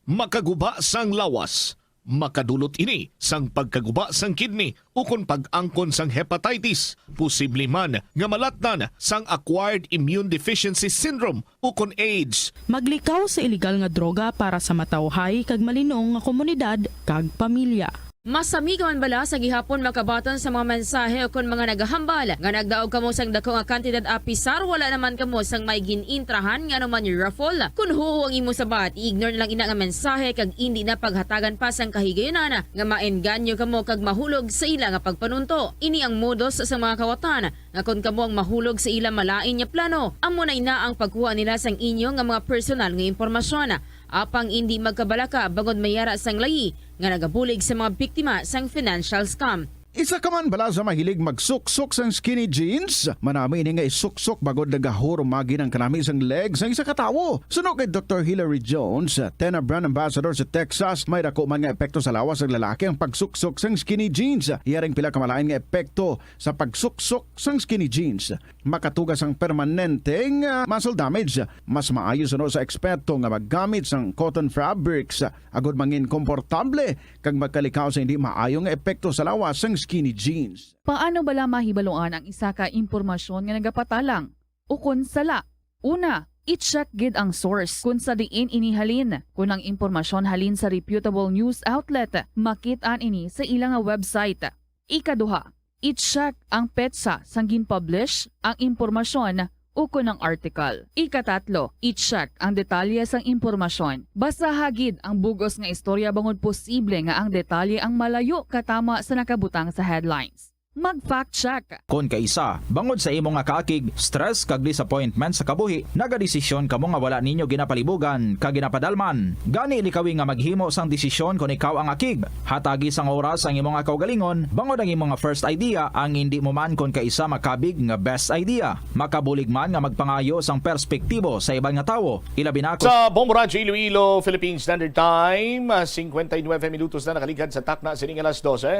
Makaguba sang lawas. Makadulot ini sang pagkaguba sang kidney ukon pag-angkon sang hepatitis, posible man nga malatnan sang acquired immune deficiency syndrome ukon AIDS. Maglikaw sa iligal nga droga para sa matawhay kag malinong nga komunidad kag pamilya. Masami ka man bala sa gihapon makabaton sa mga mensahe ukon mga nagahambal nga nagdaog kamo sang dako nga kantidad apisar wala naman kamo sang may gin-intrahan nga anuman raffle? Kon huo ang imong sabat, i-ignore na lang ina nga mensahe kag indi na paghatagan pa sang kahigayunan nga maengganyo kamo kag mahulog sa ila nga pagpanunto. Ini ang modus sa mga kawatan nga kon kamo ang mahulog sa ila malain nga plano, amo na ina ang pagkuha nila sang inyo nga mga personal nga impormasyon. Apang indi magkabalaka bangod may ara sang layi nga nagabulig sa mga biktima sang financial scam. Isa ka man bala sa mahilig magsuksok sang skinny jeans? Manami ini nga isuksok bangod nagahurumagi ang kanami sang leg sang isa ka tawo. Suno kay Doktor Hilary Jones, Tena brand ambassador sa Texas, may dako man nga epekto sa lawas sang lalaki ang pagsuksok sang skinny jeans. Iya ring pila ka malain nga epekto sa pagsuksok sang skinny jeans. Makatuga sang permanente nga muscle damage. Mas maayo suno sa eksperto nga maggamit sang cotton fabrics agud mangin komportable kag magkalikaw sa hindi maayo nga epekto sa lawas sang skinny jeans. Paano bala mahibaluan ang isa ka impormasyon nga nagapatalang ukon sala? Una, i-check gid ang source kon sa diin ini halin. Kon ang impormasyon halin sa reputable news outlet, makit-an ini sa ila nga website. Ikaduha, i-check ang petsa sang gin-publish ang impormasyon ukon ang article. Ikatatlo, i-check ang detalye sang impormasyon. Basaha gid ang bug-os nga istorya bangod posible nga ang detalye ang malayo katama sa nakabutang sa headlines. Mag-fact check. Kon kaisa, bangod sa imo nga kaakig, stress kag disappointment sa kabuhi, nagadesisyon kamo nga wala ninyo ginapalibugan kag ginapadalman. Gani, likawi nga maghimo sang desisyon kon ikaw ang akig. Hatagi sang oras ang imo nga kaugalingon, bangod ang imo nga first idea ang indi mo man kon kaisa makabig nga best idea. Makabulig man nga magpangayo sang perspektibo sa iban nga tawo, ilabi na kon Sa Bombo Radyo Iloilo, Philippine Standard Time, ah, singkwenta y nuebe minutos na nakaligad sa takna sining alas dose.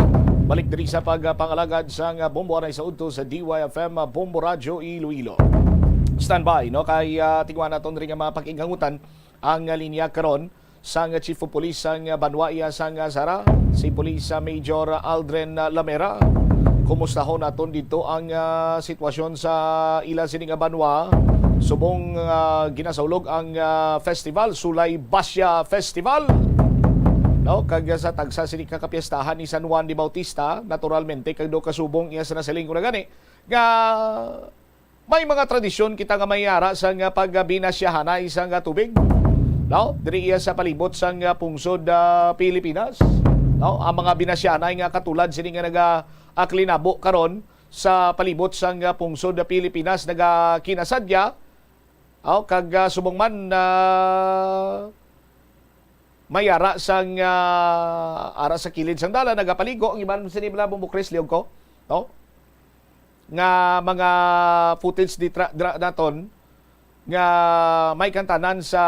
Balik diri sa pagpangalagad sang, ah, Bombo Anay sa udto sa D Y F M, ah, Bombo Radyo Iloilo. Standby, no? Kay, ah, tingwa naton diri nga mga pakighangutan ang, ah, linya karon sang Chief of Police sang banwa iya sang Sara, si Police Major Aldrin Lamera. Kumustahon naton didto ang, ah, sitwasyon sa ila sini nga banwa subong, ah, ginasaulog ang, ah, festival, Sulay Basya Festival. No, kag sa tagsa sini ka kapiestahan ni San Juan de Bautista, naturalmente, kag do kasubong iya sa nasiling ko na gani nga may mga tradisyon kita nga may ara sang, ah, pagbinasyahanay sang, ah, tubig, no? Diri iya sa palibot sang, ah, pungsod, ah, Pilipinas, no? Ang mga binasyahanay nga katulad sini nga naga-, ah, klinabo karon sa palibot sang, ah, pungsod, ah, Pilipinas nagakinasadya, oh, kag, ah, subong man, ah, may ara sang, ah, ara sa kilid sang dalan, nagapaligo ang iban sini bala, Bombo Chris, liog ko, no? Nga mga footage di tra-, dra-, naton nga may kantanan sa,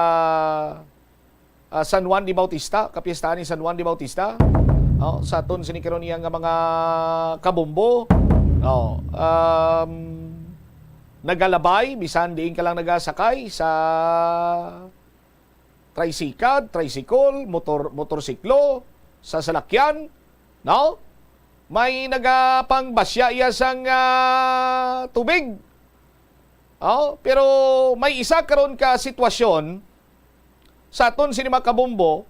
ah, San Juan de Bautista, kapiestahan ni San Juan de Bautista. Oh, sa aton sini karon iya nga mga kabombo. Oh, um, nagalabay, bisan diin ka lang nagasakay sa tricycad, tricycle, motor, motorsiklo, sa salakyan, no? May nagapangbasya iya sang, ah, tubig. Oh, pero may isa karon ka sitwasyon sa aton sini mga kabombo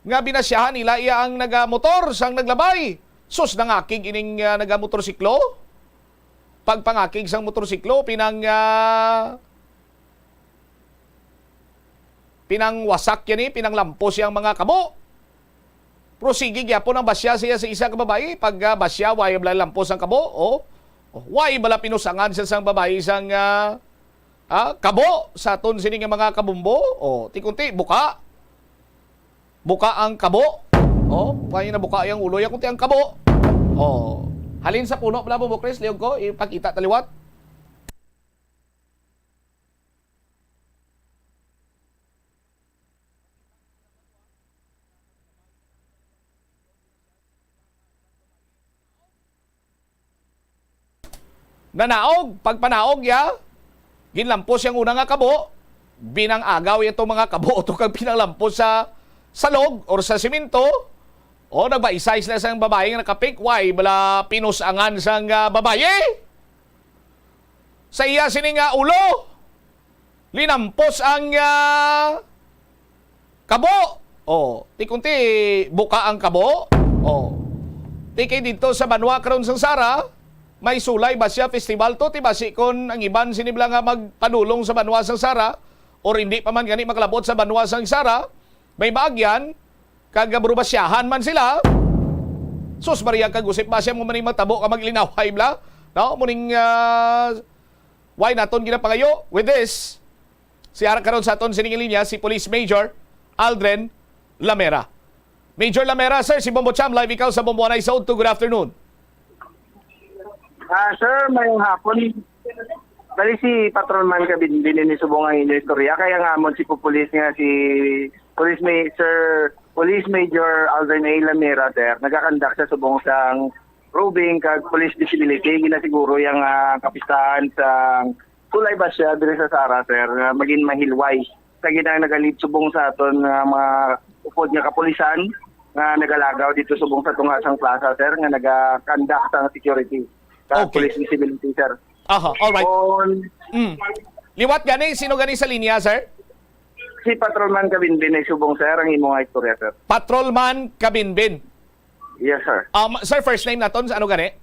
nga binasyahan nila iya ang nagamotor sang naglabay. Sus, nangakig ining, ah, nagamotorsiklo. Pagpangakig sang motorsiklo, pinang, ah, pinangwasak yan eh, pinanglampos yang mga kabo. Pero sige gyapon ang basya siya sa isa ka babayi. Pag, ah, basya, way bala lampos ang kabo, oh. Oh, way bala pinusangan sa sang babayi sang, ah, ah, kabo sa aton sini nga mga kabombo. Oh, ti kunti, buka. Buka ang kabo. Oh, way na buka yang ulo, ya kunti ang kabo. Oh, halin sa puno pala, Bombo Chris, liog ko, ipakita ta liwat. Nanaog, pagpanaog ya, ginlampos yang una nga kabo, binang-agaw ya to mga kabo to kag pinanglampos sa salog or sa semento. O, nagbaisay sila sang babayi nga nakapik, way bala pinusangan sang, ah, babayi. Sa iya sini nga ulo, linampos ang, ah, kabo. Oh, ti kunti buka ang kabo. Oh. Ti kay didto sa banwa karon sang Sara, may Sulay Basya Festival to, ti basi kon ang iban sini bala nga magpadulong sa banwa sang Sara, or hindi pa man gani makalabot sa banwa sang Sara, may maagyan, kag burubasyahan man sila. Sus Maria, kag usip ba siya mo maning matabo ka maglinaway bala? No, muning, ah, way naton ginapangayo with this. Si ara karon sa aton sining linya si Police Major Aldrin Lamera. Major Lamera, sir, si Bombo Cham, live ikaw sa Bombo Anay sa udto. Good afternoon. Ah, sir, mayong hapon. Bali si Patrolman Kabinbin ini subong ang inyo istorya. Kaya nga amon si Pupulis nga si Police May-, Sir Police Major Alvin A. Lamera, sir, nagakandak sa subong sang probing kag police visibility. Ginasiguro yang, ah, kapistahan sa Tulay Basya diri sa Sara, sir, nga magin mahilway sa ginang nagalid subong sa aton nga mga upod nga kapulisan nga nagalagaw dito subong sa tunga sang plaza, sir, nga nagakandak sang security sa Okay. police visibility, sir. Aha, all right. On Mm. Liwat gani, sino gani sa linya, sir? Si Patrolman Kabinbin ay subong, sir, ang imo nga istorya, sir. Patrolman Kabinbin. Yes, sir. Um, sir, first name naton, ano gani?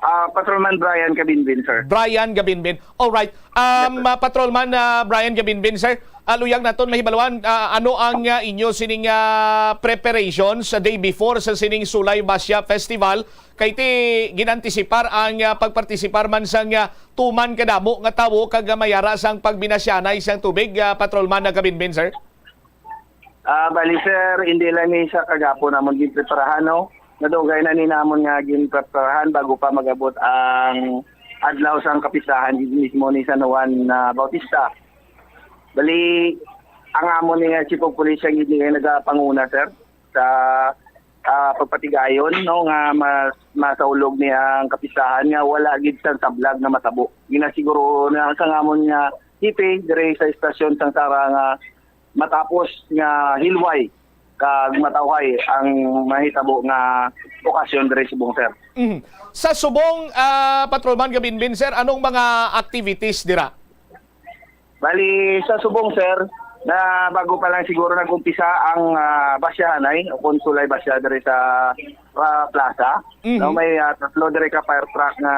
Ah, Patrolman Brian Cabinbin, sir. Brian Gabinbin. Alright. Um, Yes, sir. Ah, Patrolman, ah, Brian Gabinbin, sir. Ah, luyag naton mahibaluan, ah, ano ang, ah, inyo sining, ah, preparation sa day before sa sining Sulay Basya Festival? Kay ti ginantisipar ang, ah, pagpartisipar man sang, ah, tuman kadamo nga tawo kag, ah, mayara sang pagbinasyanay sang tubig, ah, Patrolman na Gabinbin, sir? Ah, bali, sir, hindi lang ni sa kagapon namon ginpreparahan, no? Nadugay na ni namon nga ginpreparahan bago pa mag-abot ang adlaw sang kapistahan mismo ni San Juan, ah, Bautista. Bali, ang amon ni nga Chief of Police ang gid ni nagapanguna, sir, sa, ah, pagpatigayon, no, nga mas masaulog ni ang kapistahan nga wala gid sang sablag na matabo. Ginasiguro na sa amon nga hipe diri sa estasyon sang Sara nga matapos nga hilway kag matawhay ang mahitabo nga okasyon diri subong, sir. Mhm. Sa subong, ah, Patrolman Gabinbin, sir, anong mga activities dira? Bali, sa subong, sir, na bago pa lang siguro nag-umpisa ang, ah, basyahanay o kung sulay basya diri sa, ah, plaza, Mhm. no, may, ah, tatlo diri ka fire truck nga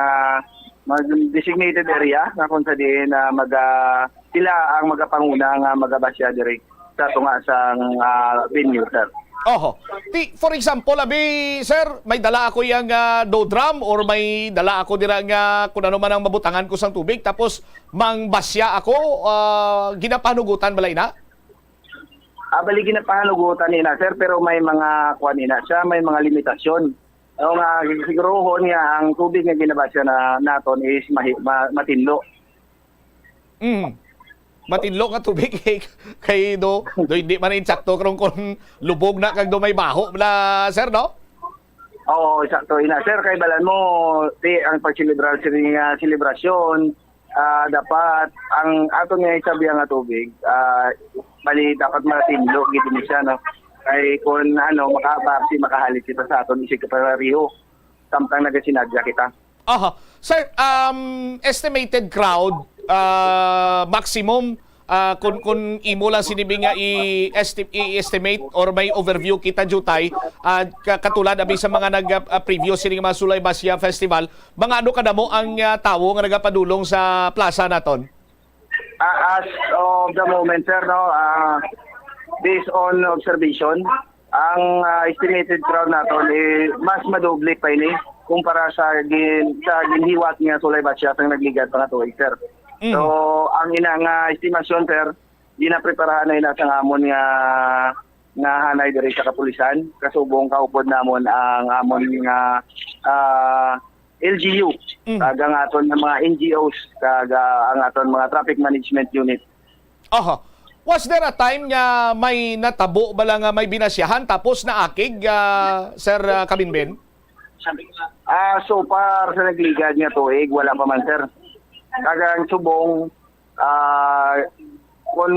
mag-, designated area na kung sa diin, ah, mag, ah, sila ang magapanguna nga magabasya diri sa tunga sang, ah, venue, sir. Oho. Ti, for example, abi, sir, may dala ako yang, ah, dodrum or may dala ako dira nga kung ano man ang mabutangan ko sang tubig, tapos mangbasya ako, ah, ginapanugutan bala ina? Ah, bali ginapanugutan ina, sir, pero may mga kuan ina siya, may mga limitasyon. O nga, siguruhon nga ang tubig nga ginabasya na naton is mahi-, ma-, matinlo. Mm. Matinlo nga tubig kay, kay do, do hindi man insakto karon kung lubog na kag do may baho na, sir, no? Oo, sakto ina, sir. Kay balan mo, ti, ang pagselebrar sini nga selebrasyon, ah, dapat ang aton nga isabihan nga tubig, ah, bali dapat matinlo gid ni siya, no? Kay kung ano, makabasi, makahalit kita sa aton isig kapareho, samtang nagasinadya kita. Aha. Sir, um, estimated crowd, ah, maximum, ah, kun, kun imo lang sinibi nga i-esti-, i-estimate or may overview kita, Jutay, ah, ka-, katulad abi sa mga nag, ah, preview sini nga mga Sulay Basya Festival, mga ano kadamo ang, ah, tawo nga nagapadulong sa plaza naton? Ah, as of the moment, sir, no, ah, based on observation, ang, ah, estimated crowd naton, eh, mas madoble pa ini kumpara sa gin-, sa ginhiwat nga Sulay Basya sang nagligad pa nga tuig, sir. Mm. So, ang ina nga estimasyon, sir, ginapreparahan na ina sa amon nga, nga hanay diri sa kapulisan, kasubong kaupod namon ang amon nga, ah, L G U, Mm. kag ang aton nga mga N G Os, kag, ah, ang aton mga traffic management unit. Aha. Was there a time nga may natabo bala nga may binasyahan tapos naakig, ah, Sir, ah, Kabinben? Ah, so far sa nagligad nga tuig, wala pa man, sir. Kag ang subong, ah, kun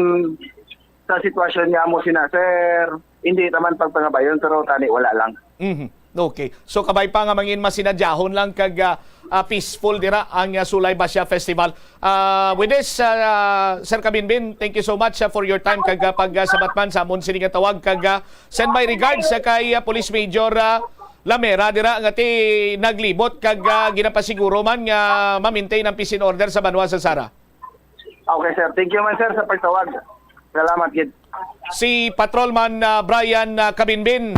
sa sitwasyon nga mo sina, sir, hindi naman pagpangabayon, pero tani wala lang. Mhm. Okay. So, kabay pa nga mangin masinadyahon lang kag, ah, ah, peaceful dira ang, ah, Sulay Basya Festival. Ah, with this, ah, Sir Kabinbin, thank you so much, ah, for your time kag, ah, pag, ah, sabat man sa amon sini nga tawag kag, ah, send my regards sa kay, ah, Police Major, ah, Lamera dira nga ti naglibot kag, ah, ginapasiguro man nga ma-maintain ang peace and order sa banwa sa Sara. Okay, sir. Thank you man, sir, sa pagtawag. Salamat gid. Si Patrolman, ah, Brian, ah, Kabinbin,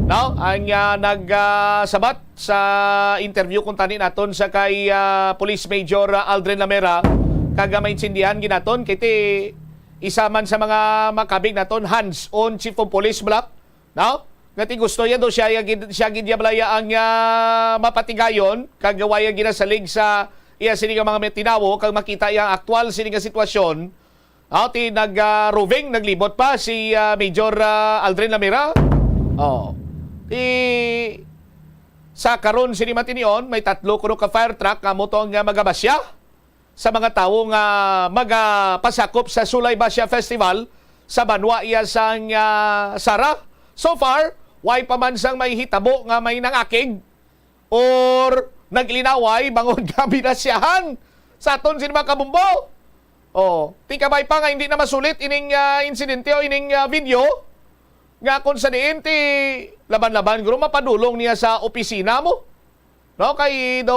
no? Ang, ah, nag, ah, sabat sa interview kung tani naton sa kay, ah, Police Major, ah, Aldrin Lamera, kag, ah, maintindihan ginaton kay ti isa man sa mga makabig naton, hands-on Chief of Police, Black. No? Nga ti gusto niya daw siya, iya gid, siya gid niya balaya ang, ah, mapatigayon, kag wa niya ginasalig sa iya sini nga mga tinawo, kag makita iya ang aktual sini nga sitwasyon. No? Ti nag, ah, roving, naglibot pa si, ah, Major, ah, Aldrin Lamira. Oh. Ti sa karon sini matinion, may tatlo kuno ka fire truck nga mo to ang, ah, magabasya sa mga tawo nga magapasakop sa Sulay Basya Festival sa banwa iya sang, ah, Sara. So far, way pa man sang may hitabo nga may nangakig or naglinaway bangod nga binasyahan sa aton sini mga kabumbo. Oh, ti kabay pa nga hindi na masulit ining, ah, insidente o ining, ah, video nga kung sa diin ti laban-laban guro mapadulong niya sa opisina mo. No, kay do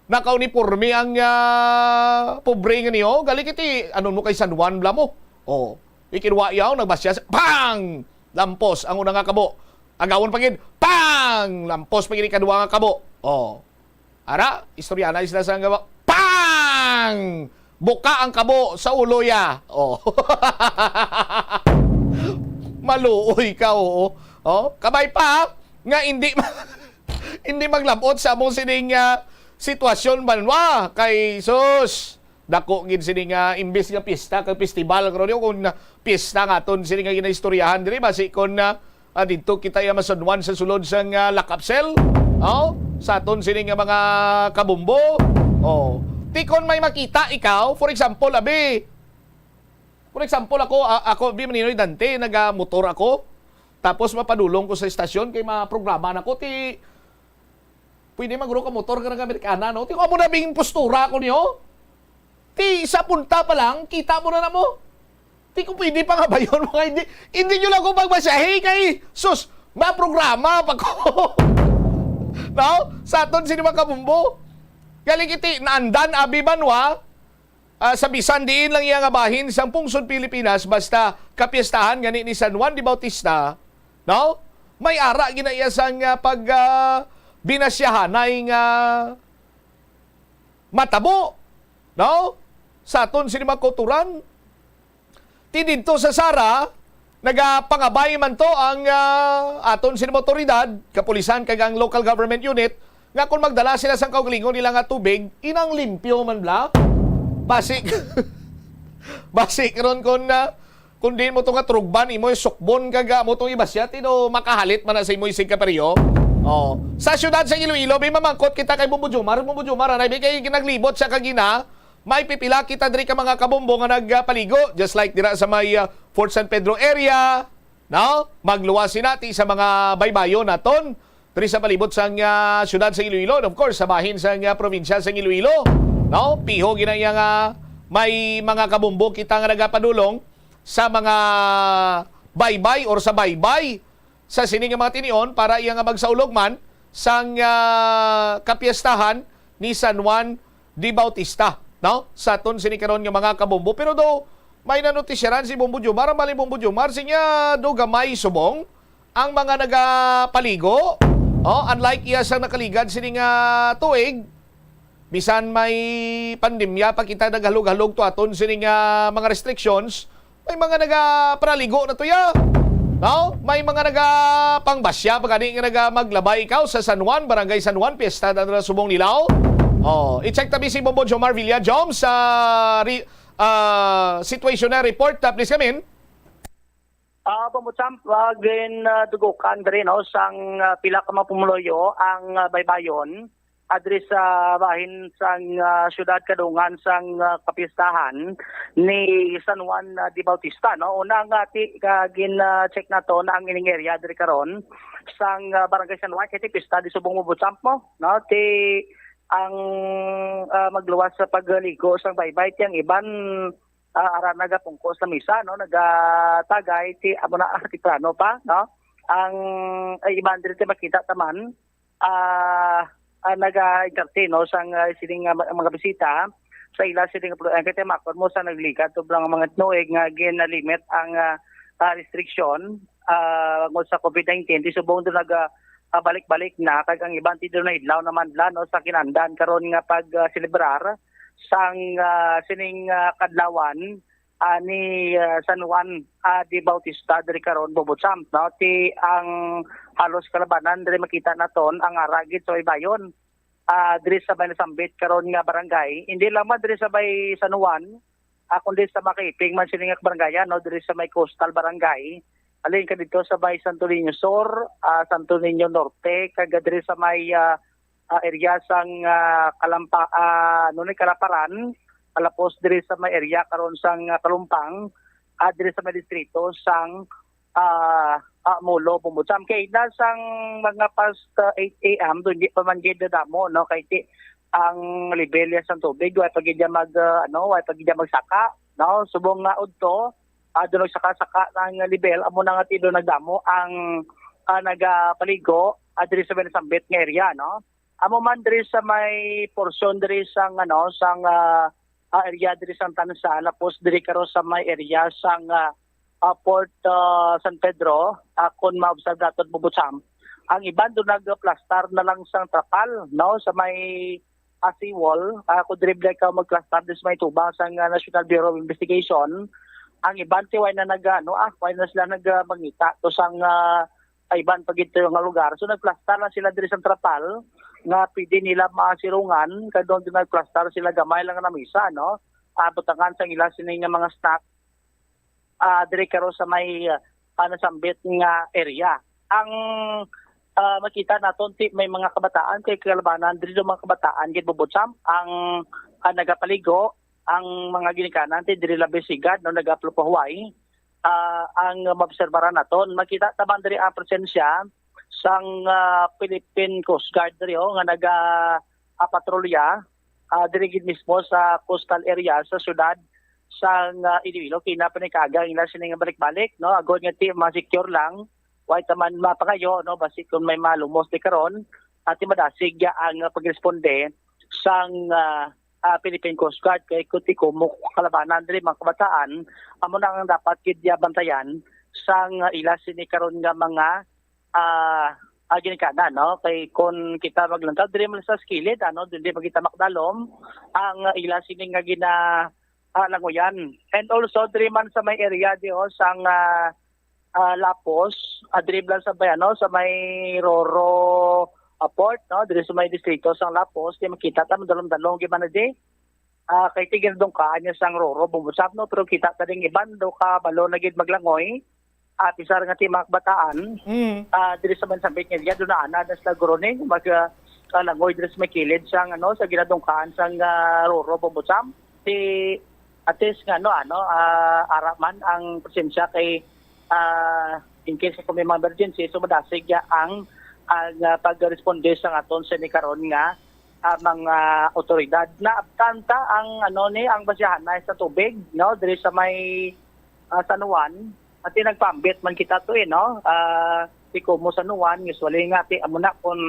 nakauniporme ang, ah, pobre nga niyo. Gali kiti, ano mo kay San Juan bala mo? Oh, ikinwa yaw, nagbasya sa, bang! Lampos ang una nga kabo. Agawon pa gid, bang! Lampos pa gid ikaduha nga kabo. Oh. Ara, istorya na sila sa nga, bang! Buka ang kabo sa ulo ya. Oh. Maluoy ka, oo. Oh, kabay pa nga hindi ma-, hindi maglabot sa among sining, ah, sitwasyon, banwa. Kay sus, dako gid sini nga imbis nga pista kag festival karon, kun pista nga aton sini nga ginaistoryahan diri, basi kun, ah, ah, didto kita iya masunwan sa sulod sang, ah, lock-up cell, oh, sa aton sini nga mga kabumbo. Oh, ti kon may makita ikaw, for example, abi, for example, ako, ah, ako, abi, Maninoy Dante, nagamotor ako, tapos mapadulong ko sa estasyon kay maprograma na ko, ti pwede maguro ka motor ka nag-Amerikana, no? Ti ko amo na bing postura ko niyo. Ti sa punta pa lang, kita mo na na mo. Ti ko pwede pa nga bayon, mga hindi. Hindi nyo lang ko pagbasyahe kay, sus, maprograma pa ko. No? Sa aton sini mga kabumbo. Galing iti, naandan, abi banwa, ah, sa bisan diin lang iya nga bahin sang pungsod Pilipinas, basta kapiestahan gani ni San Juan de Bautista, no? May ara gina iya sang, ah, pag, ah, binasyahanay nga matabo, no? Sa aton sini mga kauturan, ti didto sa Sara, nagapangabay man to ang, ah, aton sini mga otoridad, kapulisan, kag ang local government unit, nga kung magdala sila sang kaugalingon nila nga tubig, inang limpyo man bala. Basi, basi karon kung, ah, kung diin mo to nga turugban, imo sukbon kag, ah, mo tong ibasya, ti do makahalit man na sa imo isig kaperyo. Oh. Sa siyudad sa Iloilo, may mamangkot kita kay Bumbo Jomar. Bumbo Jomar, anay, bi, kay naglibot sa kagina, may pipila kita diri ka mga kabumbo nga nagpaligo, just like dira sa may, ah, Fort San Pedro area, no? Magluwas sina ti sa mga baybayon naton diri sa palibot sang, ah, siyudad sa Iloilo, and of course, sa bahin sang, ah, probinsya sang Iloilo, no? Piho gina iya nga may mga kabumbo kita nga nagapadulong sa mga baybay or sa baybay sa sini nga mga tinion para iya nga magsaulog man sang, ah, kapiestahan ni San Juan de Bautista, no? Sa aton sini karon nga mga kabumbo. Pero do, may nanutisyaran si Bumbo Jomar, ang bali Bumbo Jomar, siya do gamay subong ang mga nagapaligo. Oh, unlike iya sa nakaligad sini nga tuig, bisan may pandemya pa kita naghalog-halog to aton sini nga mga restrictions, may mga nagapanaligo na to ya. No? May mga nagapangbasya pa gani nga naga maglabay ikaw sa San Juan, Barangay San Juan, Fiesta na subong nila. Oh, i-check tabi si Bobo Jomar Villa Jom sa ri-, ah, situation na report. Ah, please come in. Ah, Pamutsam, ah, gin, ah, dugukan diri, no, sang, ah, pila ka mga pumuluyo ang, ah, baybayon, ah, diri sa bahin sang, ah, siyudad kadungan sang, ah, kapistahan ni San Juan, ah, de Bautista, no. Una nga ti, ah, gin, ah, check nato na ang ining area diri karon sang, ah, Barangay San Juan, kay ti pista di subong mo, Pamutsam, mo, no, ti ang, ah, magluwas sa pagligo sang baybay, ti ang iban, ah, ara nagapungko sa misa, no, nagatagay ti amo na, ah, temprano pa, no, ang, ay, iban diri ti makita taman, ah, ah, naga-entertain, no, sang, ah, sining, ah, ma-, mga bisita sa ila sining puluyan. Kay makon mo sa nagligad to lang mga tuig nga ginalimit ang, ah, ah, restriction, ah, tungod sa COVID nineteen, ti subong do naga, ah, balik-balik na, kag ang iban ti do na idlaw naman la, no, sa kinandan karon nga pag, ah, selebrar sang, ah, sining, ah, kadlawan, ah, ni, ah, San Juan, ah, de Bautista diri karon, Bobo Champ, no? Ti ang halos kalabanan diri makita naton ang ara gid sa baybayon, ah, diri sa may nasambit karon nga barangay. Hindi lamang diri sa may San Juan, ah, kundi sa makaiping man sini nga barangay, no? Diri sa may coastal barangay. Alin ka dito sa may Santo Niño Sur, ah, Santo Niño Norte, kag diri sa may, ah, ah, area sang, ah, Kalampa-, ah, ano ni, Kalaparan, kalapos diri sa may area karon sang, ah, Kalumpang, ah, diri sa may distrito sang, ah, ah, Molo, Bumbudsam. Kay na sang mga past, ah, eight A M, doon di pa man gid damo, no? Kay ti-, ang level ya sang tubig, wa pa gid ya mag, ah, ano, wa pa gid ya magsaka, no? Subong nga udto, ah, doon nagsaka-saka na ang level, amo na nga ti doon nagdamo ang, ah, nagapaligo, ah, diri sa may nasambit nga area, no? Amo man diri sa may porsyon diri sang, ano, sang, ah, ah, area diri sang Tansa, lapos diri karo sa may area sang, ah, ah, Port, ah, San Pedro, ah, kung maobserve naton, Bubutsam, ang iban do nagplastar na lang sang trapal, no, sa may, ah, seawall. Ah, kung diri ka magplastar diri sa may tubang sang, ah, National Bureau of Investigation, ang iban ti way na nag, ano, ah, way na sila nag, ah, mangita to sang, ah, kaiban pa gid nga lugar. So, nagplastar na sila diri sa trapal nga pwede nila masirungan, kay doon din nagplastar sila gamay lang na misa, no? Ah, butangan sang ila sini nga mga stock, ah, diri karo sa may, ah, nasambit nga area. Ang, ah, makita naton ti may mga kabataan kay kalabanan diri, mga kabataan gid, Bubutsam, ang, ah, nagapaligo, ang mga ginikanan ti diri labi sigad, no, nagaaplupahuway. Ah, ang maobserbaran naton, makita ta man diri ang presensya sang, ah, Philippine Coast Guard diri, oh, nga naga, ah, patrolya, ah, diri gid mismo sa coastal area sa siyudad sang, ah, Iloilo. Kina panikaga ang ila sini nga balik-balik, no, agod nga ti ma-secure lang, way ta man mapangayo, no, basi kung may malumos di karon, at ti madasig ang pagresponde sang, ah, ah, Philippine Coast Guard, kay kung ti kumo kalabanan diri, mga kabataan, amo na ang dapat gid ya bantayan sang ila sini karon nga mga, ah, ah, ginikanan, no? Kay kung kita maglantaw diri man sa kilid, ano, dili man kita makadalom ang ila sini nga gina, ah, languyan. And also diri man sa may area di, oh, sang, ah, ah, Lapos, ah, diri lang sa may, ano, sa may Roro, ah, Port, no, diri sa may distrito sang Lapos, di makita ta, madalom-dalom gyud man na di. Ah, kay ti ginadungkaan niya sang Roro, Bubutsam, no, pero kita ta ding iban do ka balo na gid maglangoy. Ah, pisar nga ti mga kabataan, Mm. ah, diri sa may sambit nga area, do na ana na sila guro ni mag, ah, ah, langoy diri sa may kilid sang, ano, sa ginadungkaan sang, ah, Roro, Bubutsam. Ti at least nga, no, ano, ah, ara man ang presensya kay, ah, in case kung may mga emergency, so madasig ya ang, ang, ah, pagresponde sa aton sini karon nga, ah, mga otoridad. Naabtan ta ang, ano, ni, ang basyahan na sa tubig, no, diri sa may, ah, San Juan. Ati nagpaambit man kita to, eh, no? Ah, ti kumo San Juan, usually nga, ti amo na kung,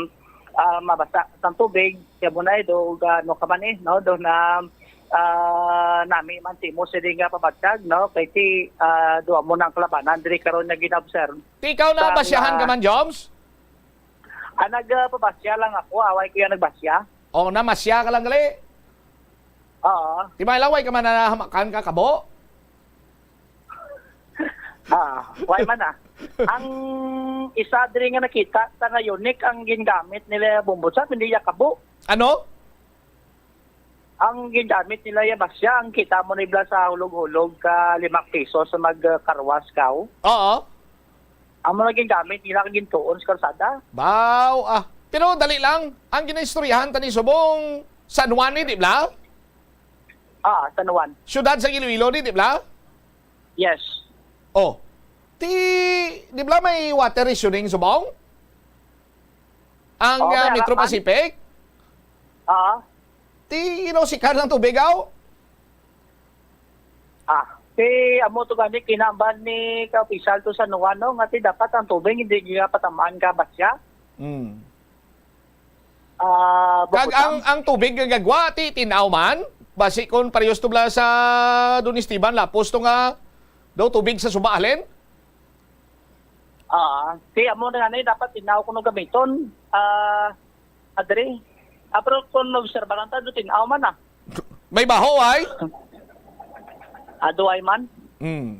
ah, mabasa sang tubig, ti amo na, eh, do, ano ka man, eh, no? Do na, ah, nami man ti mo sini nga pabagtag, no? Kay ti, ah, do amo na ang kalabanan diri karon nga gina-observe. Ti ikaw na Sa, basyahan ah, ka man, Joms? Ah, nagpabasya lang ako, away ko yung nagbasya. O, namasya ka lang gali? Oo. Ti may laway ka man na nahamakan ka kabo? Ah, why man, ah? Ang isa diri nga nakita ta nga unique ang gingamit nila, Bumbutsa, hindi ya kabo. Ano? Ang gingamit nila ya basya, ang kita mo ni bla sa hulog-hulog ka lima piso sa mag, ah, karwas ka, oh. Oo. Amo na gingamit nila kag gintuon sa kalsada. Baw, ah. Pero dali lang, ang ginaistoryahan ta ni subong San Juan ni, di bla? Ah, San Juan. Syudad sa Iloilo ni, di bla? Yes. Oh. Ti, di bla may water rationing subong? Ang, Oh, ah, may Metro anak man. Pacific? Ah. Ti, you know, sikan lang tubig, aw? Ah, ti amo to gani kinahanglan ni ka opisyal to San Juan, no, nga ti dapat ang tubig hindi niya patamaan ka basya. Mm. Ah, Kag ang, Bukutang? ang tubig nga gagwa, ti tinaw man? Basi kung parehas to bla sa Don Esteban, lapos to nga daw tubig sa suba, halin? Ah, ti amo na gani dapat tinaw kuno gamiton. Ah, adre. Ah, pero kung obserbaran ta, do tinaw man, ah. May baho, ay? Ah, do ay man. Hmm.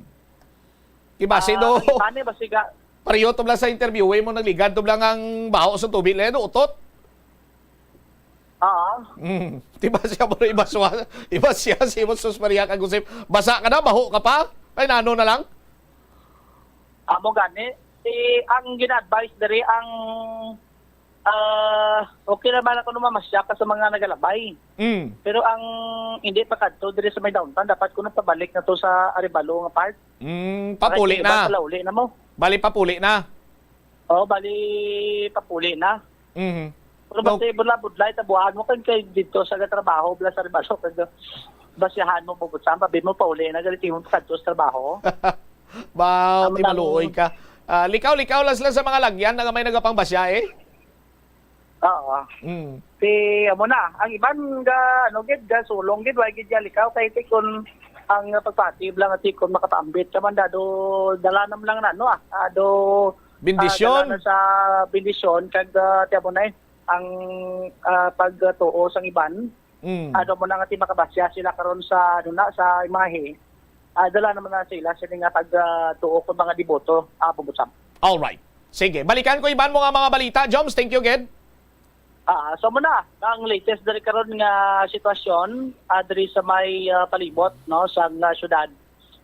Ibasi Ah, do. ang iba ni, basi ga- Pareho to lang sa interview, eh, mo nagligad to lang ang baho sa tubig, eh, no? Utot. Ah. Hmm. Di ba siya mo na ibaswa? Iba siya si Jesus Maria kag Joseph. Basa ka na, baho ka pa? Ay, nano na lang? Amo gani, si, ang gina-advise diri ang, ah, okay naman ako nung mamasya ka sa mga nagalabay. Mm. Pero ang hindi pa kadto diri sa may downtown, dapat ko nagpabalik na to sa Arevalo nga part. Mm, Para papuli hindi na. Iba palauli na mo. Bali, papuli na. Oh, bali, papuli na. Mhm. Pero No. basta budla-budlay, tabuhan mo kan kay dito sa trabaho, bla sa Arevalo, kag basyahan mo, bubutsan, pabi mo, pauli na, galit mo kadto sa trabaho. Baw, Amo ti na maluoy mo. ka. Ah, likaw-likaw lang sila sa mga lagyan na may nagapangbasya, eh. Oo. Mm. Ti, amo na, ang iban ga, ano gid, ga sulong gid, wa gid ya likaw, kay ti kun ang pagpatib lang, ti kun makapaambit ka man, dado, dala nam lang na, ano, ah, ado, ah, Bendisyon. Dala na sa bendisyon, kag, ah, ti amo na, eh, ang, ah, pagtuo sang iban, Mm. ano mo na nga, ti makabasya sila karon sa, ano na, sa imahe. Ah, dala naman na sila, sila nga pag, ah, tuo ko mga deboto, ah, Bubusam. Alright. Sige, balikan ko iban mo nga mga balita, Joms. Thank you, gid. Ah, so muna, ang latest diri karon nga sitwasyon, ah, diri sa may, ah, palibot, no, sang, ah, syudad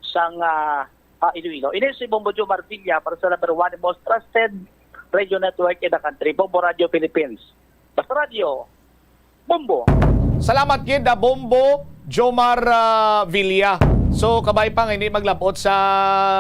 sang, ah, ah, Iloilo. Ini si Bombo Jomar Villa para sa number one and most trusted radio network in the country, Bombo Radio Philippines. Basta Radio, Bombo. Salamat gid, ah, Bombo Jomar, ah, Villa. So, kabay pa nga hindi maglabot sa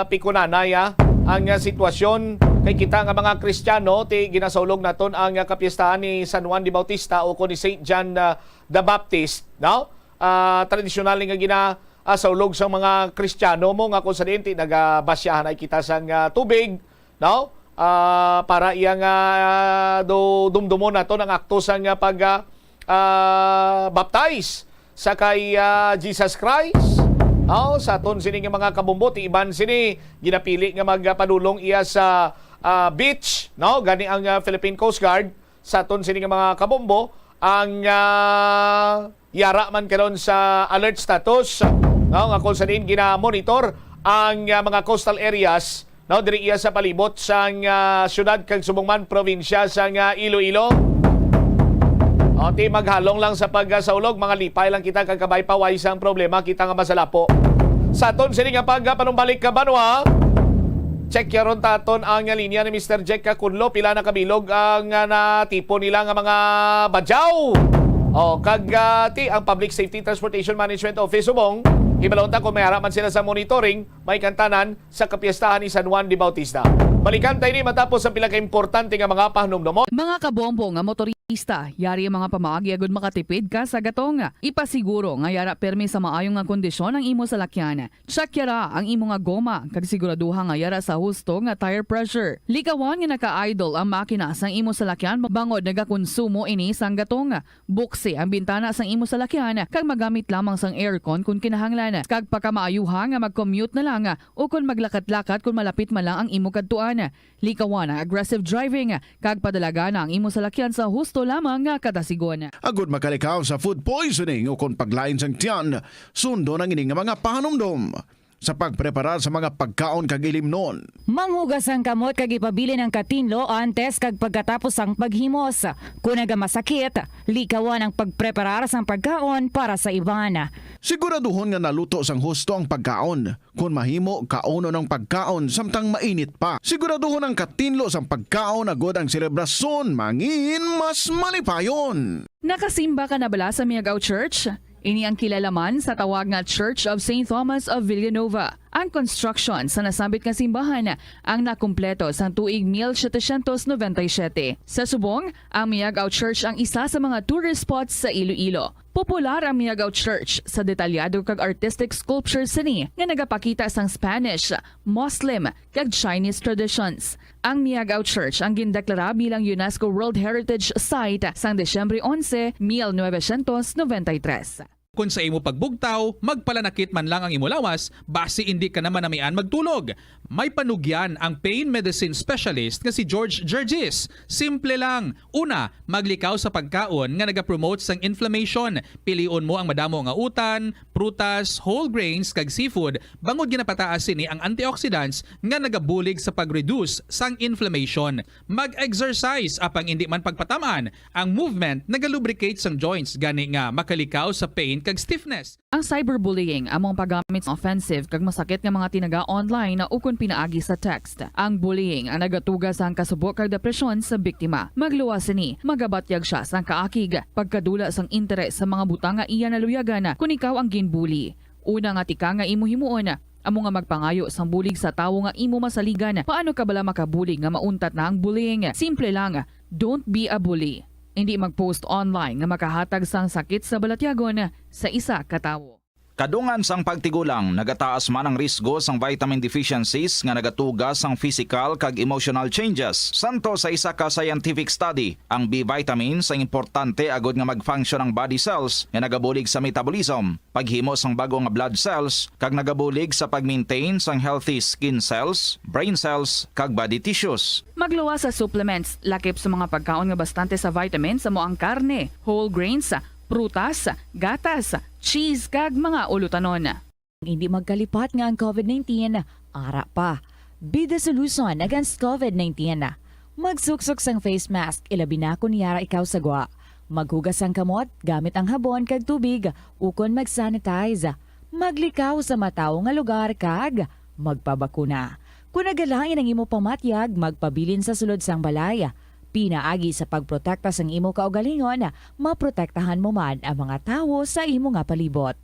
pikunanay, ah, ang, ah, sitwasyon. Kay kita nga mga Kristiyano, ti ginasaulog naton ang, ah, kapiestahan ni San Juan de Bautista o ko ni Saint John, ah, the Baptist, no? Ah, tradisyonal ni nga gina, ah, saulog sang mga Kristiyano mo nga kung sa diin ti nagabasyahan ay kita sang, ah, tubig, no? Ah, para iya nga, ah, do-, dumdumon naton ang akto sang, ah, pag, ah, ah, baptize sa kay, ah, Jesus Christ. No? Sa aton sini nga mga kabombo, ti iban sini ginapili nga magpadulong iya sa, ah, beach, no? Gani ang, ah, Philippine Coast Guard sa aton sini nga mga kabombo ang, ah, yara man karon sa alert status, no, nga kung sa diin gina-monitor ang, ah, mga coastal areas, no, diri iya sa palibot sang, ah, syudad kag subong man probinsya sang, ah, Iloilo. O, ti maghalong lang sa pagsaulog, mga lipay lang kita kag kabay pa, way sang problema kita nga masalapo. Sa aton sini nga pagpanumbalik ka banwa, check yaron taton ang linya ni Mister Jack Kacunlo. Pila na kabilog ang, ah, natipon nila nga mga badyaw? O, kag, ah, ti ang Public Safety Transportation Management Office subong, hibalon ta kung may ara man sila sa monitoring, may kantanan sa kapiestahan ni San Juan de Bautista. Balikan tayo ni matapos ang pila ka importante nga mga pahanumdomon. Mga kabombo nga motorista, yari ang mga pamaagi agud makatipid ka sa gatong. Ipasiguro nga yara permi sa maayo nga kondisyon ang imo salakyan. Check yara ang imo nga goma, kag siguraduha nga yara sa husto nga tire pressure. Likawan nga naka-idle ang makina sang imo salakyan bangod nagakonsumo ini sang gatong. Buksi ang bintana sang imo salakyan, kag magamit lamang sang aircon kon kinahanglan. Kag pakamaayuha nga mag-commute na lang, o kon maglakat-lakat kon malapit man lang ang imo kadtuan. Likawan ang aggressive driving, kag padalagan ang imo salakyan sa husto lamang nga kadasigon. Agud makalikaw sa food poisoning o kon paglain sang tiyan, sundon ang ini nga mga pahanumdom sa pagpreparar sa mga pagkaon kag ilimnon. Manghugas ang kamot kag ipabilin ang katinlo antes kag pagkatapos sang paghimos. Kon nagamasakit, likawan ang pagpreparar sang pagkaon para sa iban. Siguraduhon nga naluto sang husto ang pagkaon. Kon mahimo, kaunon ang pagkaon samtang mainit pa. Siguraduhon ang katinlo sang pagkaon agud ang selebrasyon mangin mas malipayon. Nakasimba ka na bala sa Miagao Church? Ini ang kilala man sa tawag nga Church of Saint Thomas of Villanova. Ang construction sa nasambit nga simbahan ang nakumpleto sang tuig mil setecientos noventa y siete. Sa subong, ang Miagao Church ang isa sa mga tourist spots sa Iloilo. Popular ang Miagao Church sa detalyado kag artistic sculptures sini nga nagapakita sang Spanish, Muslim, kag Chinese traditions. Ang Miagao Church ang gindeklara bilang UNESCO World Heritage Site sang Disyembre onse, mil novecientos noventa y tres. Kon sa imo pagbugtaw, magpalanakit man lang ang imo lawas, basi indi ka na manamian magtulog. May panugyan ang pain medicine specialist nga si George Gergis. Simple lang. Una, maglikaw sa pagkaon nga nagapromote sang inflammation. Pilion mo ang madamo nga utan, prutas, whole grains, kag seafood, bangod ginapataas sini ang antioxidants nga nagabulig sa pag-reduce sang inflammation. Mag-exercise, apang indi man pagpatam-an. Ang movement nagalubricate sang joints, gani nga makalikaw sa pain kag stiffness. Ang cyberbullying amo ang paggamit sa offensive kag masakit nga mga tinaga online ukon pinaagi sa text. Ang bullying ang nagatuga sang kasubo kag depresyon sa biktima. Magluwas sini, magabatyag sia sang kaakig, pagkadula sang interes sa mga butang nga iya naluyagan kon ikaw ang ginbully. Una nga tika nga imo himuon, amo nga magpangayo sang bulig sa tawo nga imo masaligan. Paano ka bala makabulig nga mauntat na ang bullying? Simple lang, don't be a bully. Indi mag-post online nga makahatag sang sakit sa balatyagon sa isa ka tawo. Kadungan sang pagtigulang, nagataas man ang risgo sang vitamin deficiencies nga nagatuga sang physical kag emotional changes. Santo sa isa ka scientific study, ang B vitamins ang importante agod nga mag-function ang body cells nga nagabulig sa metabolism, paghimo sang bag-o nga blood cells, kag nagabulig sa pag-maintain sang healthy skin cells, brain cells, kag body tissues. Magluwas sa supplements, lakip sa mga pagkaon nga bastante sa vitamins, amo ang karne, whole grains, prutas, gatas, cheese, kag mga ulutanon. Hindi magkalipat nga ang covid nineteen ara pa. Be the solution against covid nineteen. Magsuksok sang face mask, ilabi na kon yara ikaw sa gwa. Maghugas sang kamot gamit ang habon kag tubig, ukon mag-sanitize. Maglikaw sa matawo nga lugar kag magpabakuna. Kon nagalain ang imo pamatyag, magpabilin sa sulod sang balay. Pinaagi sa pagprotekta sang imo kaugalingon, maprotektahan mo man ang mga tawo sa imo nga palibot.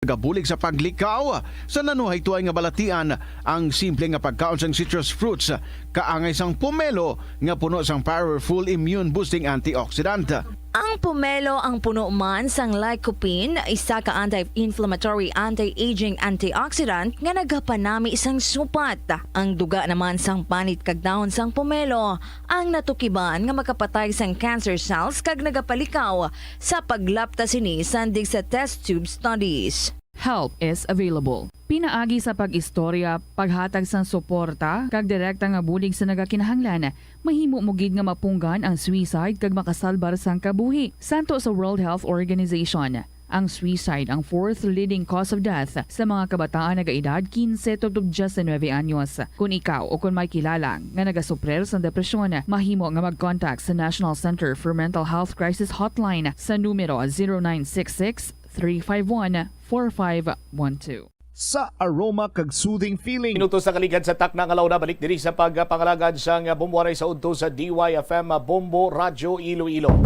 Nagabulig sa paglikaw sa nanuhay tuay nga balatian ang simple nga pagkaon sang citrus fruits, kaangay sang pomelo nga puno sang powerful immune boosting antioxidant. Ang pomelo ang puno man sang lycopene, isa ka anti-inflammatory, anti-aging antioxidant nga nagapanami sang supat. Ang duga naman sang panit kag dahon sang pomelo ang natukiban nga makapatay sang cancer cells kag nagapalikaw sa paglapta sini sandig sa test tube studies. Help is available. Pinaagi sa pag-istorya, paghatag sang suporta, kag direkta nga bulig sa nagakinahanglan, mahimo mo gid nga mapunggan ang suicide kag makasalbar sang kabuhi. Santo sa World Health Organization, ang suicide ang fourth leading cause of death sa mga kabataan nagaedad quince tubtob diecinuebe anyos. Kon ikaw o kon may kilala nga nagasuprir sang depresyon, mahimo nga mag-contact sa National Center for Mental Health Crisis Hotline sa numero zero nine six six, three five one, four five one two. Sa aroma kag soothing feeling. Minutos na kaligad sa takna nga launa, balik diri sa pagpangalagad sang Bombo Waray sa udto sa D Y F M Bombo Radyo Iloilo.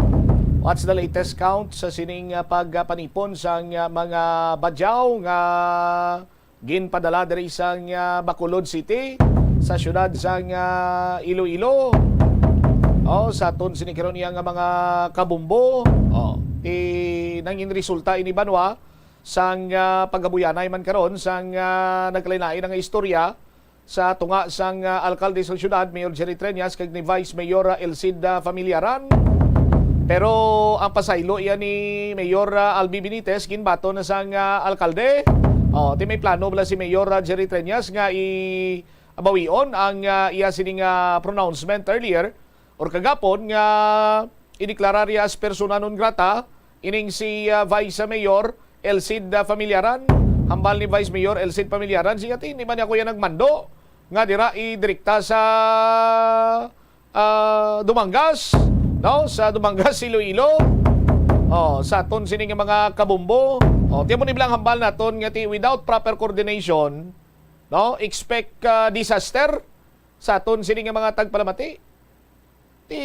What's the latest count sa sining, ah, pagpanipon sang, ah, mga badyaw nga ginpadala diri sang, ah, Bacolod City sa siyudad sang, ah, Iloilo? Oh, sa aton sini karon iya nga mga kabombo. Oh, ti nangin resulta ini, banwa, sang, ah, pagabuyanay man karon sang, ah, nagkalain-lain nga istorya sa tunga sang, ah, alkalde sa siyudad, Mayor Jerry Treñas, kag ni Vice Mayor, ah, Elcid, ah, Familiaran. Pero ang pasaylo iya ni Mayor, ah, Albi Benitez ginbaton na sang, ah, alkalde. Oh, ti may plano bala si Mayor, ah, Jerry Treñas nga i bawion ang, ah, iya sining, ah, pronouncement earlier or kagapon nga ideklararya as persona non grata ining si, ah, Vice Mayor Elcid, ah, Familiaran. Hambal ni Vice Mayor Elcid Familiaran, siya ti, "Hindi man ako yan nagmando nga dira idirekta sa, ah, Dumangas, no? Sa Dumangas, Iloilo." Oh, sa aton sini nga mga kabombo. Oh, tiyan mo ni bilang hambal naton nga ti without proper coordination, no? Expect, ah, disaster sa aton sini nga mga tagpalamati. Ti,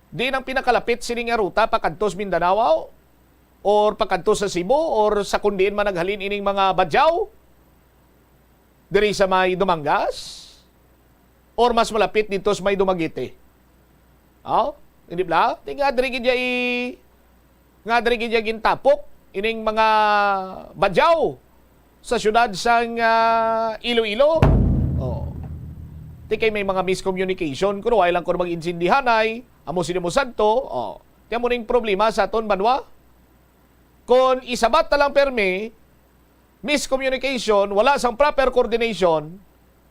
di nang pinakalapit sini nga ruta pakadto sa Mindanao or pakadto sa Cebu or sa kun diin man naghalin ining mga badyaw diri sa may Dumangas or mas malapit dito sa may Dumaguete. Oh, hindi bla? Ti nga diri gid ya i-, nga diri gid ya gintapok ining mga badyaw sa siyudad sang, ah, Iloilo. Oh. Ti kay may mga miscommunication, kuno wala lang kuno mag-intindihanay, amo sini mo sadto. Oh. Ti amo ning problema sa aton banwa. Kon isabat na lang permi, miscommunication, wala sang proper coordination,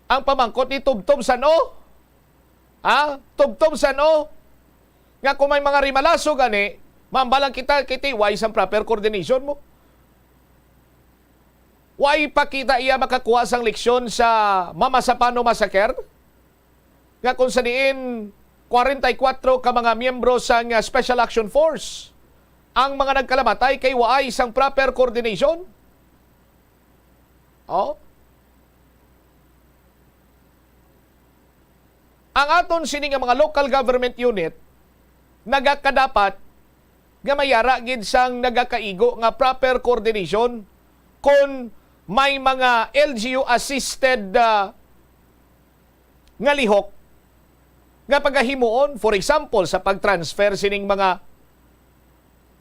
ang pamangkot ni tubtob san-o? Ha? Tubtob san-o? Nga kung may mga rimalaso gani, maambalan kita, kay ti way sang proper coordination mo. Way pa kita iya makakuha sang leksyon sa Mama Sapano Massacre, nga kung sa diin kwarenta y kuwatro ka mga miyembro sang, ah, Special Action Force ang mga nagkalamatay kay waay sang proper coordination. Oh? Ang aton sini nga mga local government unit nagakadapat nga mayara gid sang nagakaigo nga proper coordination kon may mga L G U assisted, ah, nga lihok nga pagahimuon, for example, sa pag-transfer sining mga,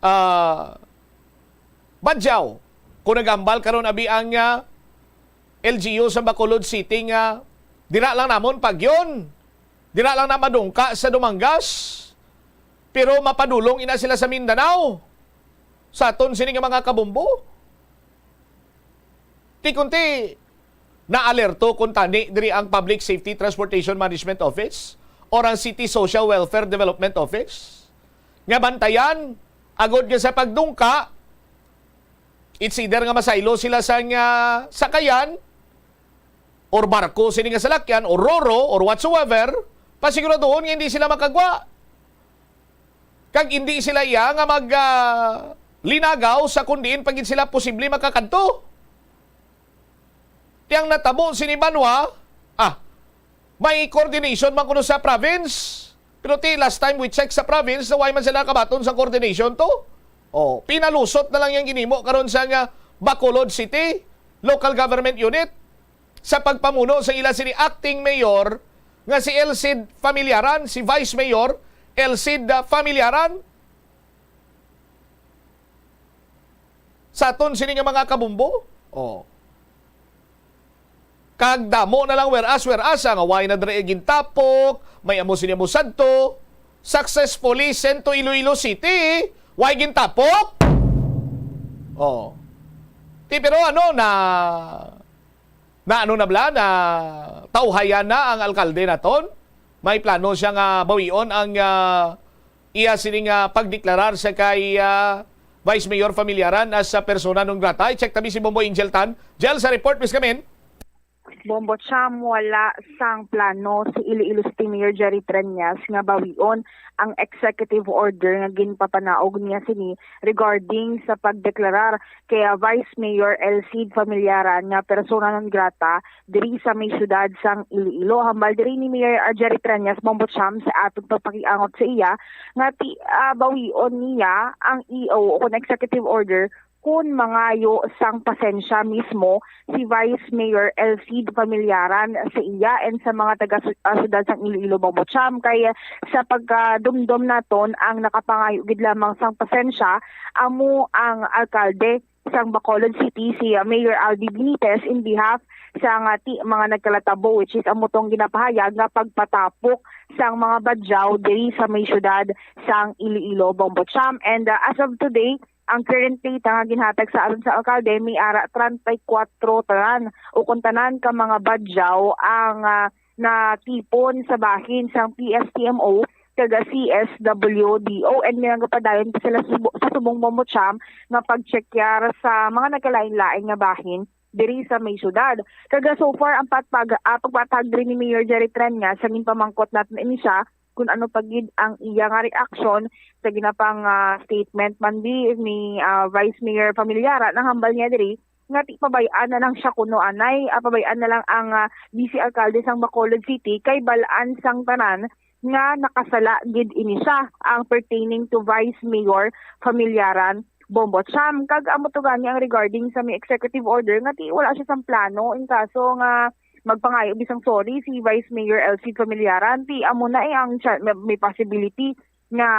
ah, badyaw Kung nagambal karon abi ang, ah, L G U sa Bacolod City nga dira lang namon pagyon, dira lang na madungka sa Dumangas, pero mapadulong ina sila sa Mindanao. Sa aton sini nga mga kabombo, ti kunti naalerto kuntani diri ang Public Safety Transportation Management Office or ang City Social Welfare Development Office nga bantayan agod nga sa pagdungka, it's either nga masaylo sila sang, ah, sakayan or barko sini nga salakyan or roro or whatsoever, pasiguraduhon nga hindi sila makagwa. Kag hindi sila iya nga mag, ah, linagaw sa kung diin pa gid sila posible makakadto. Ti ang natabo sini banwa, ah, may coordination man kuno sa province. Pero ti last time we check sa province, na why man sila nakabaton sa coordination to? Oh, pinalusot na lang yang ginimo karon sa nga Bacolod City Local Government Unit sa pagpamuno sa ila sini acting mayor nga si Elcid Familiaran, si Vice Mayor Elcid, ah, Familiaran. Sa aton sini nga mga kabombo, oh. Kag damo na lang whereas, whereas, nga why na dre gintapok, may amo sini amo sadto, successfully sent to Iloilo City, why gintapok? Oh. Ti, pero ano na, na ano na bala, na tawhayan na ang alkalde naton? May plano siya nga bawion ang, ah, iya sini nga pagdeklarar sa kay, ah, Vice Mayor Familiaran as a persona non grata. I-check tabi si Bombo Angel Tan. Jel, sa report, please come in. Bombo Cham, wala sang plano si Iloilo City Mayor Jerry Treñas nga bawion ang executive order nga ginpapanaog niya sini regarding sa pagdeklarar kay, ah, Vice Mayor Elcid Familiaran nga persona non grata diri sa may siyudad sang Iloilo. Hambal diri ni Mayor, ah, Jerry Treñas, Bombo Cham, sa aton pagpakiangot sa iya nga ti, ah, bawion niya ang E O o kon executive order kun mangayo sang pasensya mismo si Vice Mayor Elcid Familiaran sa iya and sa mga taga su-, ah, siyudad sang Iloilo, Bombo Cham. Kay sa pagkadumdom naton, ang nakapangayo gid lamang sang pasensya amo ang alkalde sang Bacolod City, si, ah, Mayor Albi Benitez, in behalf sang, ah, ti-, mga nagkalatabo, which is amo tong ginapahayag nga pagpatapok sang mga badyaw diri sa may siyudad sang Iloilo, Bombo Cham. And, ah, as of today, ang current data nga ginhatag sa aton sa alkalde, may ara treinta y cuatro tanan o kon tanan ka mga badyaw ang, ah, natipon sa bahin sang P S T M O kag C S W D O, and nagapadayon pa sila subo-, sa subong, Bombo Cham, nga pagtsekyar sa mga nagkalain-lain nga bahin diri sa may siyudad. Kag so far, ang pagpag-, ah, pagpatag diri ni Mayor Jerry Treñas sa ginpamangkot naton ini siya kung ano pa gid ang iya nga reaksyon sa ginapang, ah, statement man di ni, ah, Vice Mayor Familiaran. Ang hambal niya diri nga ti pabay-an na lang siya kuno anay, ah, pabay-an na lang ang, ah, vice alkalde sang Bacolod City kay bal-an sang tanan nga nakasala gid ini siya, ang pertaining to Vice Mayor Familiaran, Bombo Cham. Kag amo to gani ang regarding sa may executive order nga ti wala siya sang plano in kaso nga magpangayo bisang sorry si Vice Mayor Elsie Familiaran. Ti amo na, eh, ang cha-, may, may possibility nga,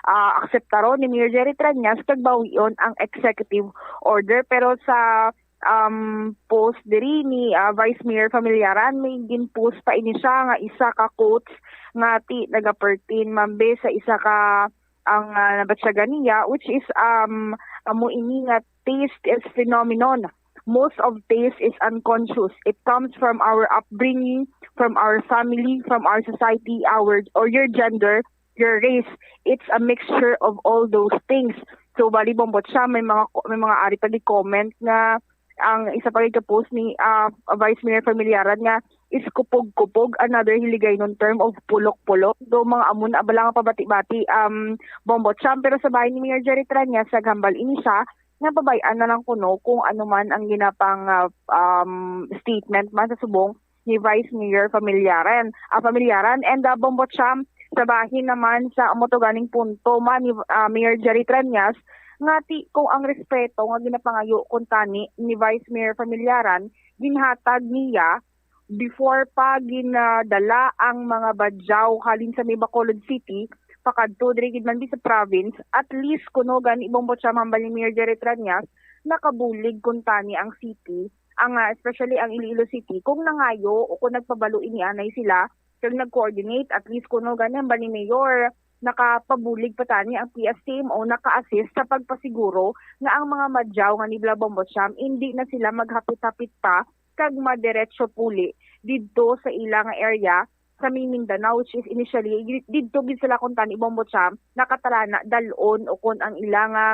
ah, akseptaron ni Mayor Jerry Treñas kag bawion ang executive order. Pero sa, um, post diri ni, ah, Vice Mayor Familiaran, may gin-post pa ini siya nga isa ka quotes nga ti nagapertain man be sa isa ka ang, ah, nabatyagan niya, which is, um, amo ini nga taste is phenomenon. Most of taste is unconscious. It comes from our upbringing, from our family, from our society, our, or your gender, your race. It's a mixture of all those things. So, bali, Bombo Cham, may mga ko-, may mga ari pa di comment nga ang isa pa gid ka post ni, ah, Vice Mayor Familiaran nga is kupog-kupog, another Hiligaynon term of pulok-pulok. Do mga amo na bala nga pabati-bati, um, Bombo Cham, pero sa bahin ni Mayor Jerry Treñas, naghambal ini siya nga pabay-an na lang kuno kung ano man ang ginapang, ah, um, statement man sa subong ni Vice Mayor Familiaran, ah, Familiaran. And, ah, Bombo Cham, sa bahin naman sa amo to ganing punto man ni, ah, Mayor Jerry Treñas, nga ti kung ang respeto nga ginapangayo kuntani ni Vice Mayor Familiaran ginhatag niya before pa ginadala ang mga badyaw halin sa may Bacolod City pakadto diri gid man di sa province, at least kuno gani, Bombo Cham, hambal ni Mayor Jerry Treñas, nakabulig kuntani ang city, ang, ah, especially ang Iloilo City, kung nangayo o kung nagpabalo ini anay sila, kag nag-coordinate, at least kuno gani ang ba ni Mayor, nakapabulig pa tani ang P S C M O, naka-assist sa pagpasiguro nga ang mga madyaw nga nibla Bombo Cham, hindi na sila maghapit-hapit pa kag madiretso puli didto sa ila nga area sa may Mindanao, which is initially, didto gid sila kuntani Bombo Cham, nakatalana, dal-on, o kon ang ila nga,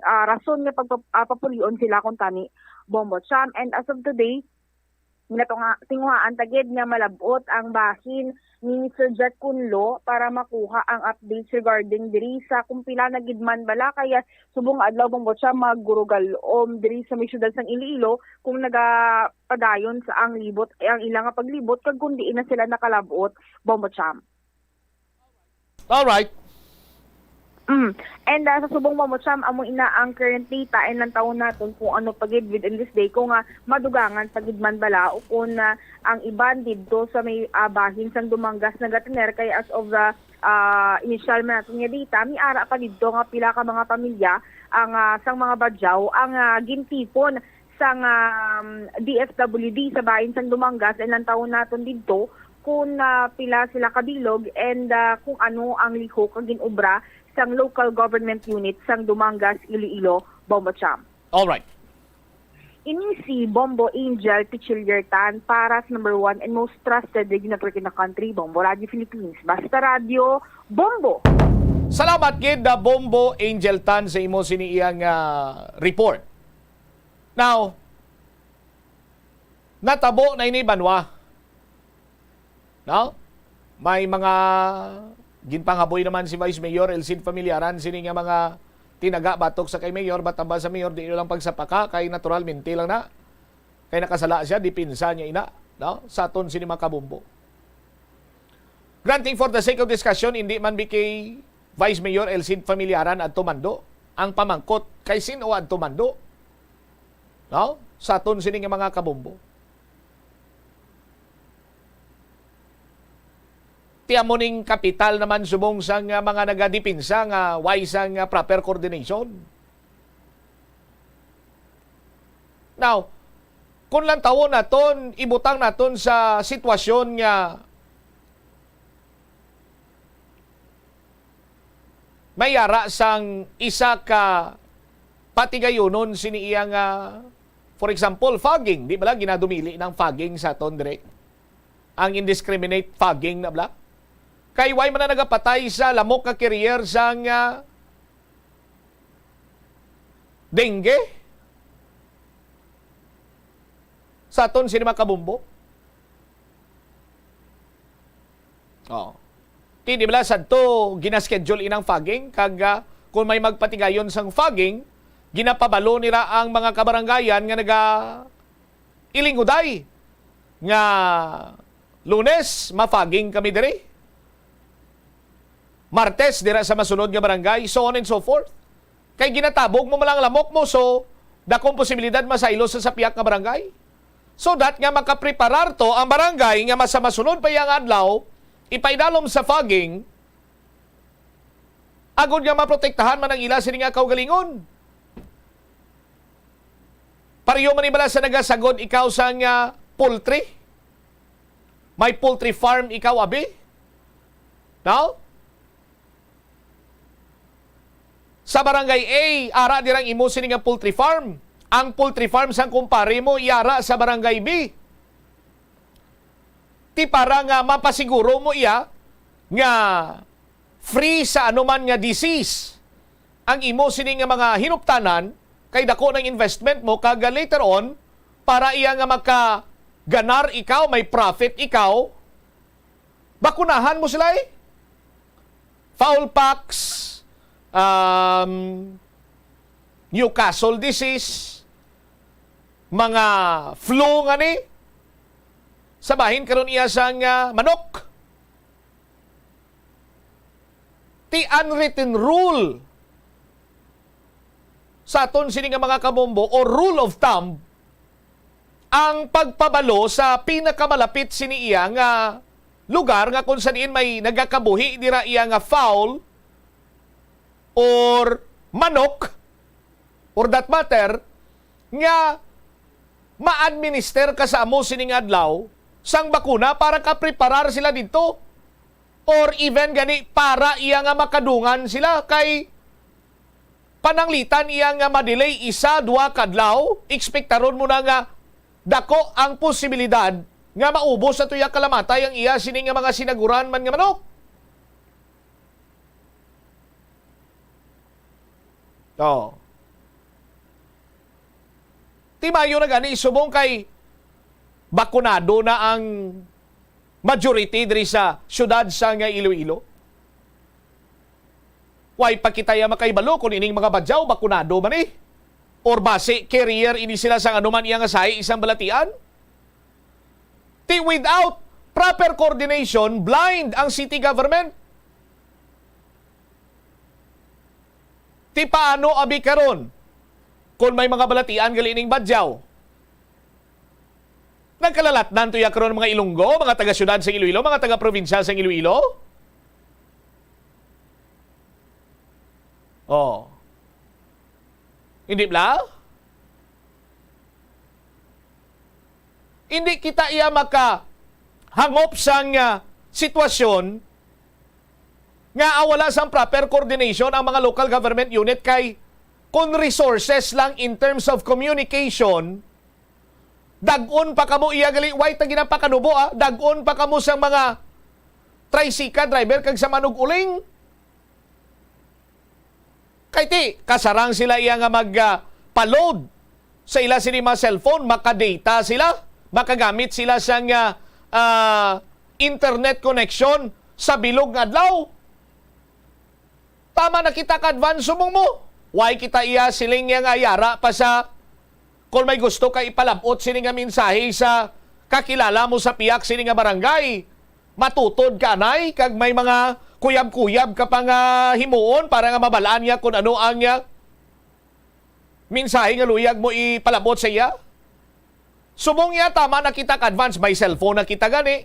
ah, rason nga pagpa-, ah, papulion sila kuntani Bombo Cham. And as of today, natunga-, tinguhaan ta gid nga malab-ot ang bahin ni Sir Jack Kunlo para makuha ang updates regarding diri sa kung pila na gid man bala, kaya subong nga adlaw, Bombo Cham, magurugalom diri sa may siyudad sang Iloilo kung nagapadayon sa ang libot, ang ila nga paglibot, kag kung diin na sila nakalab-ot, Bombo Cham. Alright. Mm. And, ah, sa subong, Bombo Cham, amo ina ang current data, and lantawon naton kung ano pa gid within this day, kung, ah, madugangan pa gid man bala, o kung, ah, ang iban didto sa may, ah, bahin sang Dumangas nagatener, kay as of the, ah, initial man naton nga data, may ara pa didto nga pila ka mga pamilya ang, ah, sang mga badyaw ang, ah, gintipon sang, um, D S W D sa bahin sang Dumangas, and lantawon naton didto kung, ah, pila sila kabilog and, ah, kung ano ang lihok nga gin-obra sang local government unit sang Dumangas, Iloilo, Bombo Cham. Alright. Ini si Bombo Angel Pichillier Tan para sa number one and most trusted radio network in the country, Bombo Radio Philippines. Basta Radio, Bombo! Salamat gid na Bombo Angel Tan sa imo sini iyang, ah, report. Now, natabo na ini banwa. No? May mga ginpanghaboy naman si Vice Mayor El Cid Familiaran sini nga mga tinaga batok sa kay Mayor, batamba sa Mayor, di lang pagsapaka, kay naturalmente lang na. Kay nakasala siya, dipinsa niya ina, no? Sa aton sini mga kabombo. Granting for the sake of discussion, hindi man bi kay Vice Mayor El Cid Familiaran adto mando. Ang pamangkot, kay sin-o adto mando? No? Sa aton sini nga mga kabombo. Ti amo ning kapital naman subong sang, ah, mga nagadipinsa nga way sang, ah, proper coordination. Now, kung lantawon naton, ibutang naton sa sitwasyon nga may ara sang isa ka patigayonon sini iya nga, for example, fogging. Di bala ginadumili ng fogging sa aton dire? Ang indiscriminate fogging na bala? Kay way man na nagapatay sa lamok nga carrier sang, ah, dengue sa aton sini mga kabombo? Oh. Ti di bala sadto ginaschedule inang fogging, kag, ah, kung may magpatigayon sang fogging, ginapabalo nila ang mga kabarangayan nga naga ilinguday nga Lunes, ma-fogging kami diri. Martes, dira sa masunod nga barangay, so on and so forth. Kay ginatabog mo man lang lamok mo, so dakong posibilidad masaylo sa, sa pihak nga barangay. So that nga makapreparar to ang barangay nga mas sa masunod pa iya nga adlaw, ipaidalom sa fogging, agod nga maprotektahan man ang ila sini nga kaugalingon. Pareho man ni bala sa nagasagod ikaw sang, ah, poultry. May poultry farm ikaw, abi? No? Sa barangay A, ara dirang imo sini nga poultry farm. Ang poultry farm sang kumpare mo, iara sa barangay B. Ti para nga mapasiguro mo iya nga free sa anuman nga disease ang imo sini nga mga hinuptanan, kay dako ng investment mo, kag later on, para iya nga makaganar ikaw, may profit ikaw, bakunahan mo sila eh. Fowl pox, um, Newcastle disease, mga flu nga ni, sa bahin karon iya sang, ah, manok. Ti unwritten rule sa aton sini nga mga kabombo, o rule of thumb, ang pagpabalo sa pinakamalapit sini iya nga lugar nga kung sa diin may nagakabuhi dira iya nga fowl or manok, for that matter, nga ma-administer ka sa amo sining adlaw sang bakuna para ka preparar sila didto, or even gani para iya nga makadungan sila, kay pananglitan iya nga ma-delay isa, duha ka adlaw, ekspektaron mo na nga dako ang posibilidad nga maubos sa tuya kalamatay ang iya sini nga mga sinaguran man nga manok. Oh. Timayo na gani subong kay bakunado na ang majority diri sa siyudad sa nga Iloilo. Way pa kita ya makahibalo kung ining mga badyaw bakunado man, eh, or basi carrier ini sila sang anuman iya nga sahi isang balatian. Ti without proper coordination, blind ang city government. Ti paano abi karon kung may mga balatian gali ning badyaw? Nagkalalatnan to ya karon, mga Ilonggo, mga taga-siyudad sa Iloilo, mga taga-probinsya sa Iloilo? Oh. Hindi bala? Hindi kita iya makahangop sang, ah, sitwasyon nga, ah, wala sang proper coordination ang mga local government unit, kay kung resources lang in terms of communication, dag-on pa kamo iya gali, way ta ginapakanubo, ah, dag-on pa kamo sang mga tricycle driver kag sa manug-uling. Kay ti, kasarang sila iya nga mag, ah, pa-load sa ila sini mga cellphone, makadata sila, makagamit sila sang, ah, ah, internet connection sa bilog nga adlaw. Tama na kita ka-advance subong mo. Why kita iya siling iya nga yara pa sa kung may gusto ka ipalab-ot sini nga mensahe sa kakilala mo sa pihak sini nga barangay? Matutod ka anay kag may mga kuyab-kuyab ka pa nga himuon para nga mabalaan niya kung ano ang, ah, mensahe nga luyag mo ipalab-ot sa iya? Subong iya, tama na kita ka-advance, may cellphone na kita gani.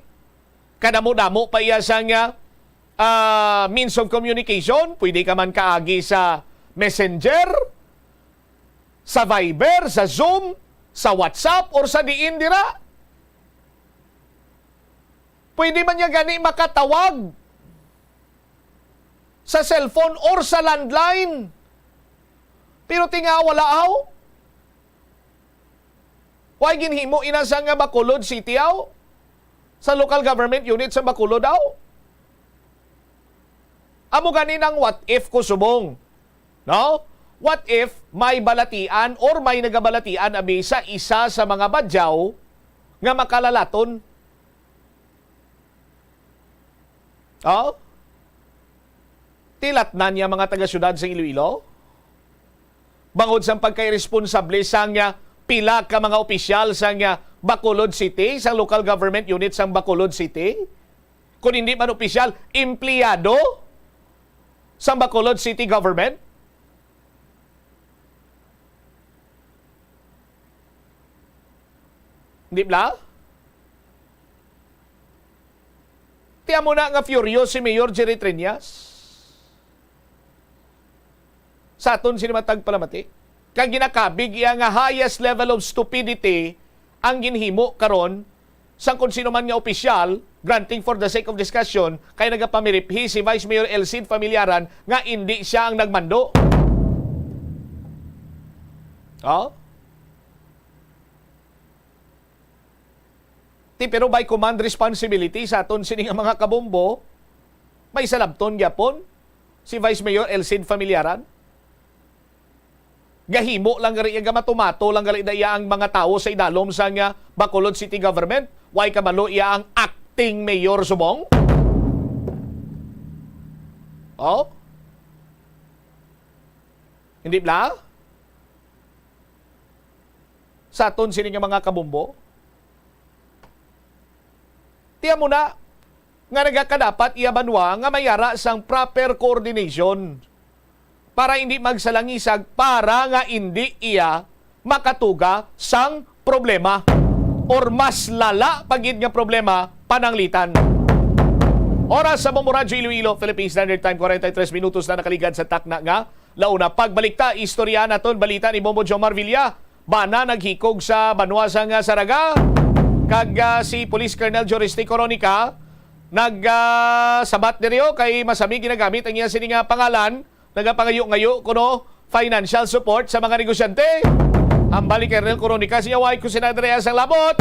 Kadamo-damo pa iya sang, ah, means of communication. Pwede ka man kaagi sa Messenger, sa Viber, sa Zoom, sa WhatsApp, or sa diin dira. Pwede man niya gani makatawag sa cellphone or sa landline. Pero tinga wala, aw. Way ginhimo ina sa nga Bacolod City, aw? Sa local government unit sa Bacolod, aw? Amo gani nang what if ko subong, no? What if may balatian or may nagabalatian abi sa isa sa mga badyaw nga makalalaton? Oh? Tilatnan niya mga taga-siyudad sa Iloilo? Bangod sang pagkairesponsable sang, ah, pila ka mga opisyal sang, ah, Bacolod City, sang local government unit sang Bacolod City, kung hindi man opisyal, empleyado sang Bacolod City government? Di bala? Ti amo na nga furious si Mayor Jerry Treñas sa aton sini matag palamati. Kag ginakabig iya nga highest level of stupidity ang ginhimo karon sang kon sino man nga opisyal, granting for the sake of discussion, kay nagapamiriphi si Vice Mayor El Cid Familiaran nga indi sia ang nagmando. Oh? Ti, pero by command responsibility sa aton sini nga mga kabombo, may salabton gyapon si Vice Mayor El Cid Familiaran. Gahimo lang gali, gamato-mato lang gali da iya ang mga tawo sa idalom sang, ah, Bacolod City Government. Way kabalo iya ang acting mayor subong. Oh? Hindi bala? Sa aton sini nga mga kabombo, ti amo na nga nagakadapat iya banwa nga may ara sang proper coordination para hindi magsalangisag, para nga hindi iya makatuga sang problema or mas lala pa gid nga problema pananglitan. Oras sa Bombo Radyo Iloilo, Philippine Standard Time, forty-three minutos na nakaligad sa takna nga launa. Pagbalik ta, istorya naton balita ni Bombo Jomar Villa. Bana naghikog sa banwa sang Saraga, kag, ah, si Police Colonel Juriste Coronica nag, ah, sabat diri, oh, kay masami ginagamit ang iya sini nga pangalan, nagapangayo-ngayo kuno financial support sa mga negosyante. Hambal ni Colonel Coronica sa iya, way ko sina diri sang labot.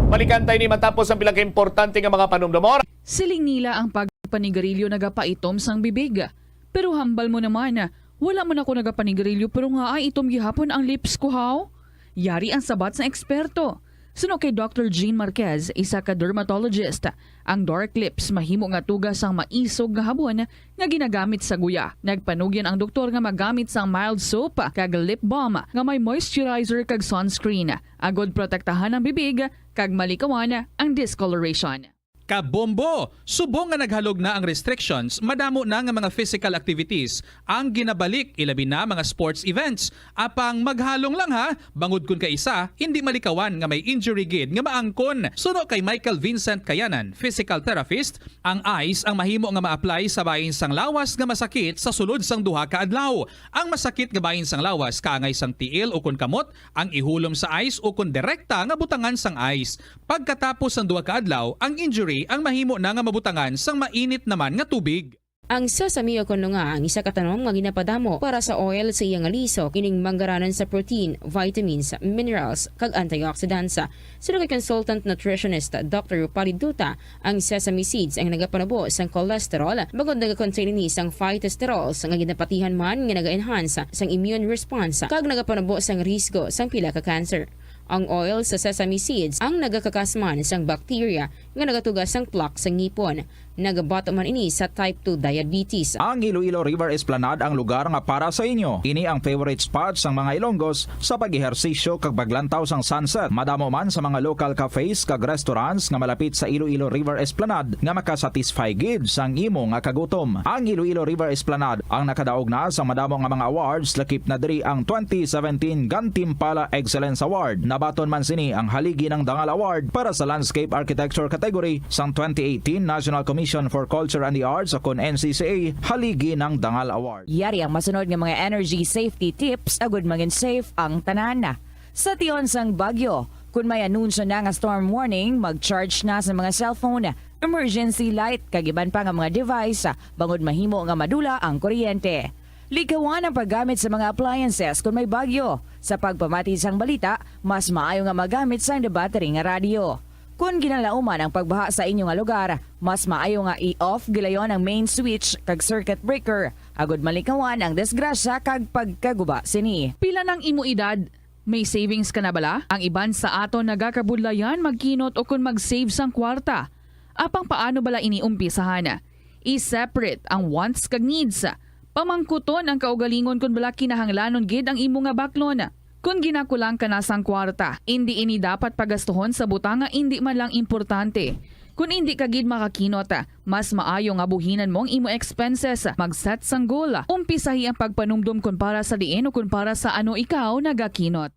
Balikan tayo ni matapos ang pila ka importante nga mga panumdumon. Siling nila ang pagpanigarilyo nagapaitom sang bibig. Pero hambal mo naman, wala man ako nagapanigarilyo pero nga ay itom gihapon ang lips ko, haw? Yari ang sabat sa eksperto. Suno kay Doctor Jean Marquez, isa ka dermatologist, ang dark lips mahimo nga tuga sang maisog nga habon nga ginagamit sa guya. Nagpanugyan ang doktor nga magamit sang mild soap kag lip balm nga may moisturizer kag sunscreen, agod protektahan ang bibig kag malikawan ang discoloration. Kabombo! Subong nga naghalog na ang restrictions, madamo na nga mga physical activities ang ginabalik, ilabi na mga sports events. Apang maghalong lang ha, bangod kun kaisa, hindi malikawan nga may injury gid nga maangkon. Suno kay Michael Vincent Kayanan, physical therapist, ang ice ang mahimo nga ma-apply sa bahin sang lawas nga masakit sa sulod sang duha ka adlaw. Ang masakit nga bahin sang lawas kaangay sang tiil ukon kamot ang ihulom sa ice ukon direkta nga butangan sang ice. Pagkatapos sang duha ka adlaw, ang injury ang mahimo na nga mabutangan sang mainit naman nga tubig. Ang sesame ukon lunga ang isa ka tanom nga ginapadamo para sa oil sa iya nga liso, ining manggaranan sa protein, vitamins, minerals, kag antioxidants. Suno kay consultant nutritionist Doctor Rupali Duta, ang sesame seeds ang nagapanubo sang cholesterol, bangod nagakontain ini sang phytosterols nga ginapatihan man nga naga-enhance sang immune response kag nagapanubo sang risgo sang pila ka cancer. Ang oil sa sesame seeds ang nagakakasman sang bacteria nga nagatuga sang plaque sa ngipon. Nagabato man ini sa type two diabetes. Ang Iloilo River Esplanade ang lugar nga para sa inyo. Ini ang favorite spot sang mga Ilonggos sa pag-ehersisyo kag paglantaw sang sunset. Madamo man sa mga local cafes kag restaurants nga malapit sa Iloilo River Esplanade nga makasatisfy gid sang imo nga kagutom. Ang Iloilo River Esplanade ang nakadaog na sa madamo nga mga awards, lakip na diri ang twenty seventeen Gantimpala Excellence Award. Nabaton man sini ang Haligi ng Dangal Award para sa Landscape Architecture category sang twenty eighteen National Commission for Culture and the Arts, ukon N C C A, Haligi ng Dangal Award. Yari ang masunod nga mga energy safety tips agud mangin safe ang tanan. Sa tion sang bagyo, kun may anunsyo na nga storm warning, mag-charge na sa mga cellphone, emergency light, kag iban pa nga mga device, bangod mahimo nga madula ang kuryente. Likawan ang paggamit sa mga appliances kun may bagyo. Sa pagpamati sang balita, mas maayo nga magamit sang battery nga radyo. Kun ginalauman ang pagbaha sa inyo nga lugar, mas maayo nga i-off gilayon ang main switch kag circuit breaker, agud malikawan ang disgrasya kag pagkaguba sini. Pila nang imo edad? May savings ka na bala? Ang iban sa aton nagakabudlayan magkinot ukon mag-save sang kwarta. Apang paano bala ini umpisahan? I-separate ang wants kag needs. Pamangkuton ang kaugalingon kon bala kinahanglanon gid ang imo nga baklon. Kon ginakulang ka na sang kwarta, indi ini dapat pagastuhon sa butang nga indi man lang importante. Kon indi ka gid makakinot, mas maayo nga buhinan mo ang imo expenses. Mag-set sang goal. Umpisahi ang pagpanumdom kon para sa diin o kon para sa ano ikaw nagakinot.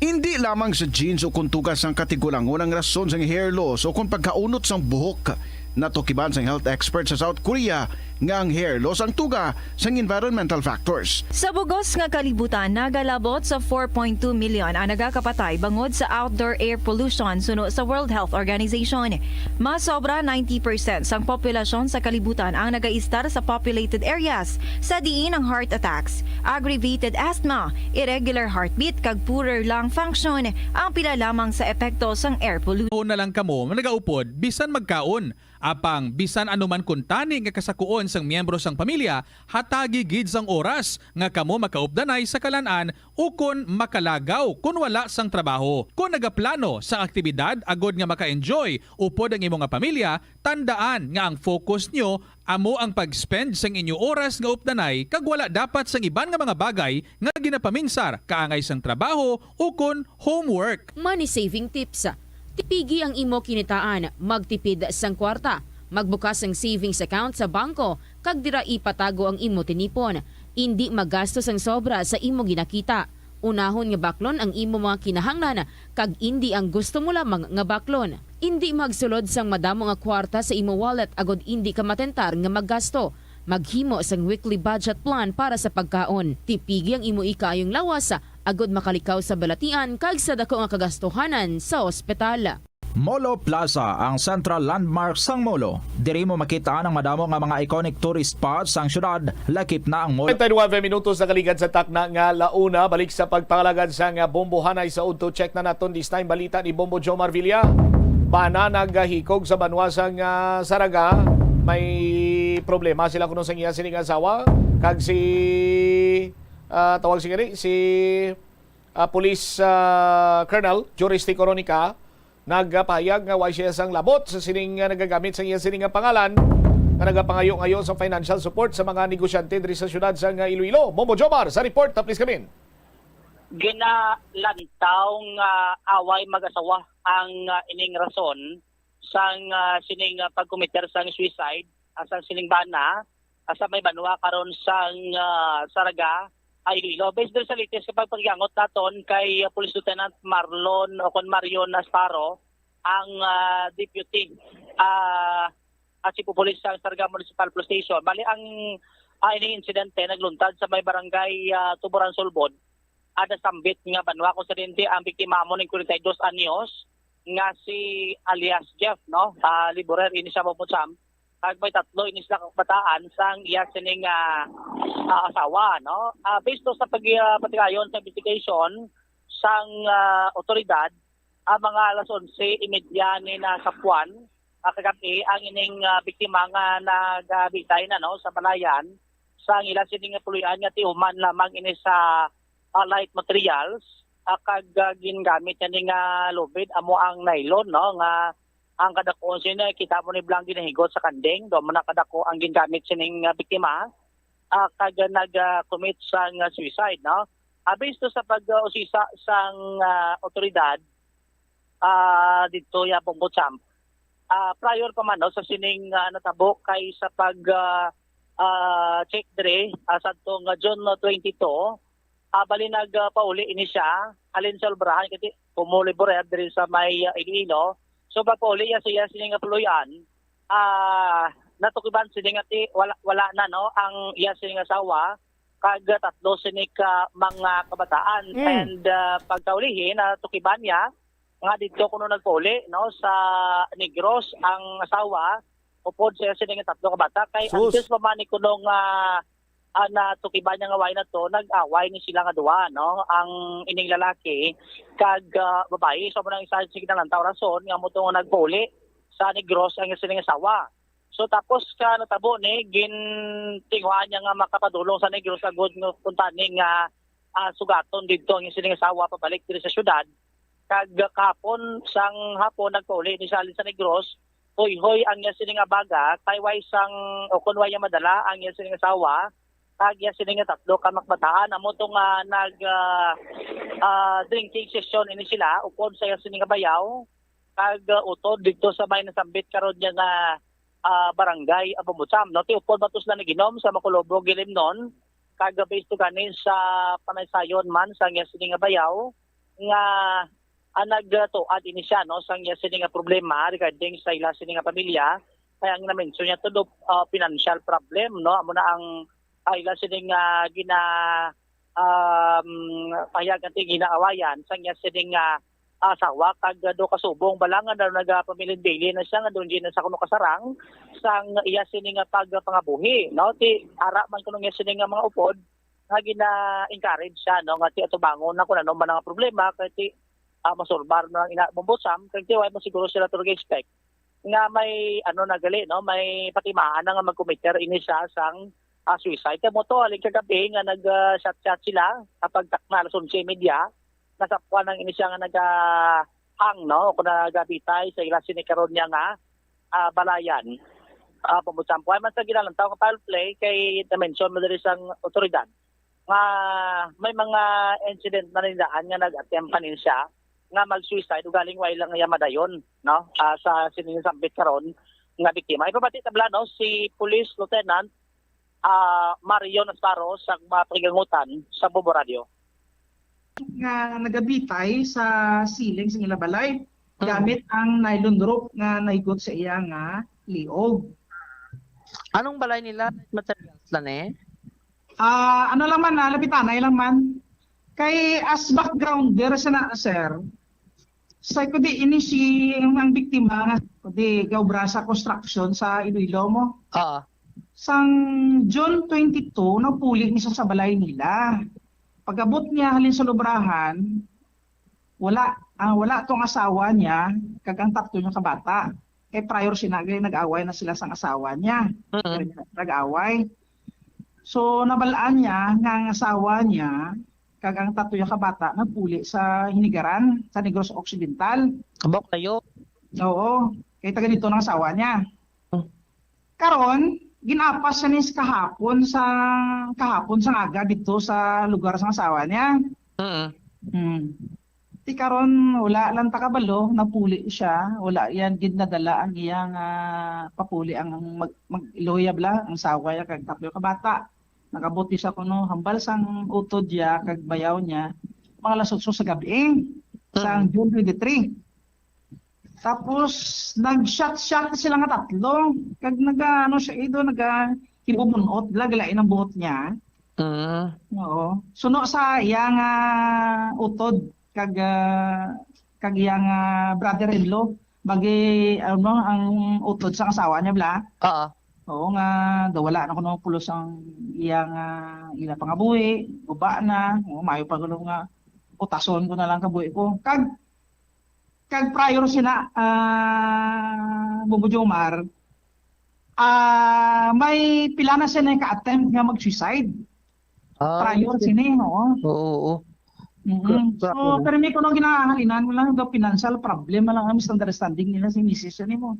Indi lamang sa genes o kon tuga sang katigulangon ang rason sang hair loss o kon pagkaunot sang buhok. Natukiban sang health expert sa South Korea nga ang hair loss ang tuga sang environmental factors. Sa bugos nga kalibutan, nagalabot sa four point two million ang nagakapatay bangod sa outdoor air pollution, suno sa World Health Organization. Mas sobra ninety percent sang populasyon sa kalibutan ang nagaistar sa populated areas, sa diin ang heart attacks, aggravated asthma, irregular heartbeat, kag poorer lung function ang pila lamang sa epekto sang air pollution. Una lang kamo nagaupod bisan magkaon. Apang bisan ano man kuntani nga kasakuon sang miyembro sang pamilya, hatagi gid sang oras nga kamo makaupdanay sa kalan-an ukon makalagaw kon wala sang trabaho. Kon nagaplano sang aktibidad agod nga maka-enjoy upod ang imo nga pamilya, tandaan nga ang focus nyo amo ang pag-spend sang inyo oras nga updanay kag wala dapat sang iban nga mga bagay nga ginapaminsar kaangay sang trabaho ukon homework. Money saving tips. Tipigi ang imo kinitaan, magtipid sang kwarta, magbukas sang savings account sa bangko, kag dira ipatago ang imo tinipon. Indi maggasto sang sobra sa imo ginakita. Unahon nga baklon ang imo mga kinahanglan, kag indi ang gusto mo lamang nga baklon. Indi magsulod sang madamo nga kwarta sa imo wallet agod indi ka matentar nga maggasto. Maghimo sang weekly budget plan para sa pagkaon. Tipigi ang imo ikaayong lawas, agud makalikaw sa balatian kag sa dako nga kagastuhanan sa ospital. Molo Plaza, ang central landmark sang Molo. Diri mo makita ang madamo nga mga iconic tourist spots sang syudad, lakip na ang Molo. Treinta y nueve minutos na kaligad sa takna nga launa. Balik sa pagpangalagad sa nga bombohanay sa udto, check na naton this time balita ni Bombo Jomar Villa. Bana nagahikog sa banwa sang ah, Saraga. May problema sila kuno sa iya sining asawa kag si ah, tawag si gani si ah, Police ah, Colonel Juris T. Coronica nagapahayag nga way siya sang labot sa sining nga nagagamit sa iya sining nga pangalan nga nagapangayo-ngayo sa financial support sa mga negosyante diri sa siyudad sang Iloilo. Momo Jomar sa report, please come in. Ginalantaw nga away mag-asawa ang ah, ining rason sang ah, sining ah, pagkomiter sang suicide ah, sang sining bana ah, sa may banwa karon sang ah, Saraga, Iloilo. Based diri sa latest nga pagpakiangot naton kay ah, Police Lieutenant Marlon o kon Marion Asparo, ang ah, deputy ah, at chief of police sa Saraga Municipal Police Station. Bali ang ah, ining insidente nagluntad sa may barangay ah, Tuburan Sulbod, ada sambit nga banwa kung sa dinhi ang biktima amo ning forty-two anyos nga si alias Jeff, no? Ah, laborer ini sa Bambutsam. Kag may tatlo ini sila ka kabataan sang iya sining ah, ah, asawa, no? Ah, based to sa pag ah, patigayon sa investigation sang ah, otoridad, ah, mga alas onse y media ni na sa puwan, ah, kagabi ang ining ah, biktima nga nagabitay na, no, sa balayan sang ila sining puloy-an nga tiuman lamang ini sa ah, light materials, ah, kag ah, gingamit niya ni nga lubid amo ang nylon, no, nga ang kadako-on sini kita mo ni blang ginahigot sa kanding, do mo na kadako ang gingamit sining ah, biktima, ah, kag ah, nag-commit sang ah, suicide, no. Ah, based to sa pag-usisa sang ah, otoridad ah, didto ya Bambutsam, ah, prior pa man, no, sa sining ah, natabo kay sa pag ah, ah, check diri ah, sadto nga June twenty-two, ah, bali nagpauli ini siya halin sa Ulbrahan kay kumo laborer diri sa may ah, Iloilo. So pagpauli iya sa iya sini nga puloy-an, ah, natukiban sini nga ti wala, wala na, no, ang iya sini nga asawa kag tatlo sini ka mga kabataan. Mm. And ah, pagkaulihi, natukiban niya nga didto kuno nagpauli, no, sa Negros ang asawa upod sa iya sini nga tatlo ka bata kay Sus. Antes pa man ni kuno nga ah, natukiban niya nga way na to, nag-away ni sila nga duha, no? Ang ining lalaki kag ah, babayi. So, mo nang isa sa ginalantaw rason nga mo to nga nagpauli sa Negros ang sining asawa. So, tapos ka natabo ni, gintinguhaan niya nga makapadulong sa Negros agud nga kuntani nga ah, sugaton didto ang sining asawa pabalik diri sa syudad. Kag kahapon sang hapon nagpauli ni sa halin sa Negros, hoy-hoy ang iya sining abaga, kay way sang o kon way niya madala ang iya sining asawa, kag iya sining nga tatlo ka makbataan. Amo to nga nag ah, ah, drinking session ini sila upod sa iya sining nga bayaw, kag ah, utod didto sa may nasambit karon niya nga ah, barangay Abambutsam. No, ti upod ba to sila naginom sa Makulobog, Gilimnon, kag based to gani sa panaysayon man sa iya sini nga bayaw nga ah, nagtuad ini siya, no, sa iya sini nga problema regarding sa ila sini nga pamilya. Kaya ang na-mention niya to, do, ah, financial problem, no, amo na ang ah, ila sini nga gina um, pahayag nga ginaawayan sa iya sini nga asawa kag do kasubong bala nga daw nagapabilin-bilin na siya nga doon na sa kuno kasarang sang iya sini nga pagpangabuhi, no? Ti ara man kuno iya sini nga mga upod nga gina-encourage siya, no, nga ti atubangon na kung ano man ang problema kay ti ah, masolbar na ang ina Bambutsam kay ti way mo siguro sila to expect nga may ano na gali, no, may patimaan na nga mag-committer ini siya sang ah, suicide. Kay mo to, halin kagabi nga nag-chat-chat sila kapag takna alas onse y media, nasapuan ang ini siya nga naga-hang, no, o kung nagabitay sa ila sini karon niya nga ah, balayan. Ah, pamutsampo ay man sa ginalantaw nga foul play kay na-mention mo diri sang otoridad nga may mga incident na nindaan nga nag-attempt pa nin siya nga mag-suicide ugaling way lang iya madayon, no, ah, sa sining sambit karon nga biktima. Ipabati tabla, no, si Police Lieutenant ah, Mario Nasaro sa mga pakigangutan sa Bombo Radio. Nga nagabitay sa siling sa ila balay gamit ang nylon rope nga nahigot sa iya nga liog. Anong balay nila? Materials lang eh? Ah, ano lang man, ah, lapitanay lang man. Kay as backgrounder sa na, sir, sa kudi ini si ang biktima nga kudi gaobra sa construction sa Iloilo mo. Ah. Sang June twenty-two, nagpuli ni siya sa balay nila. Pag-abot niya halin sa lubrahan, wala, ah, wala tong asawa niya kag ang tatlo niya ka bata. Kay prior sina gay nag-away na sila sang asawa niya. Mm. Nag-away. So, nabalaan niya nga ang asawa niya kag ang tatlo niya ka bata nagpuli sa Hinigaran, sa Negros Occidental. Abok kayo. Oo, kay taga dito ng asawa niya. Hmm. Karon, ginapas siya ni kahapon sa kahapon sa aga dito sa lugar sa asawa niya. Mm. Hmm. Ti karon wala lang takabalo, napuli siya, wala yan gid nadala ang iyang ah, papuli ang mag, mag loya bla, ang asawa niya kag tatlo ka bata. Nakabuti siya kuno hambal sang utod niya kag bayaw niya mga alas otso sa gabi sang June twenty-three. Tapos nag-shot-shot sila nga tatlo. Kag naga ano siya ido naga kibubunot, laglain ang buhot niya. Mm. Oo. Suno sa iyang ah, utod kag ah, kag iyang ah, brother-in-law bagi ano ang utod sa asawa niya bla. Oo. Oo nga daw wala na kuno pulos ang iyang ah, ila pangabuhi, guba na, o mayo pa kuno nga utason ko na lang kabuhi ko. Kag kag prior sina ah Bobo Jomar, ah may pila na siya na ka-attempt nga mag-suicide. Ah, Prior sini, oo. Oo, oo. Mm-mm. Gra- So, pero may kuno ginahalinan mo lang daw financial problem lang ang misunderstanding nila si misis ni mo.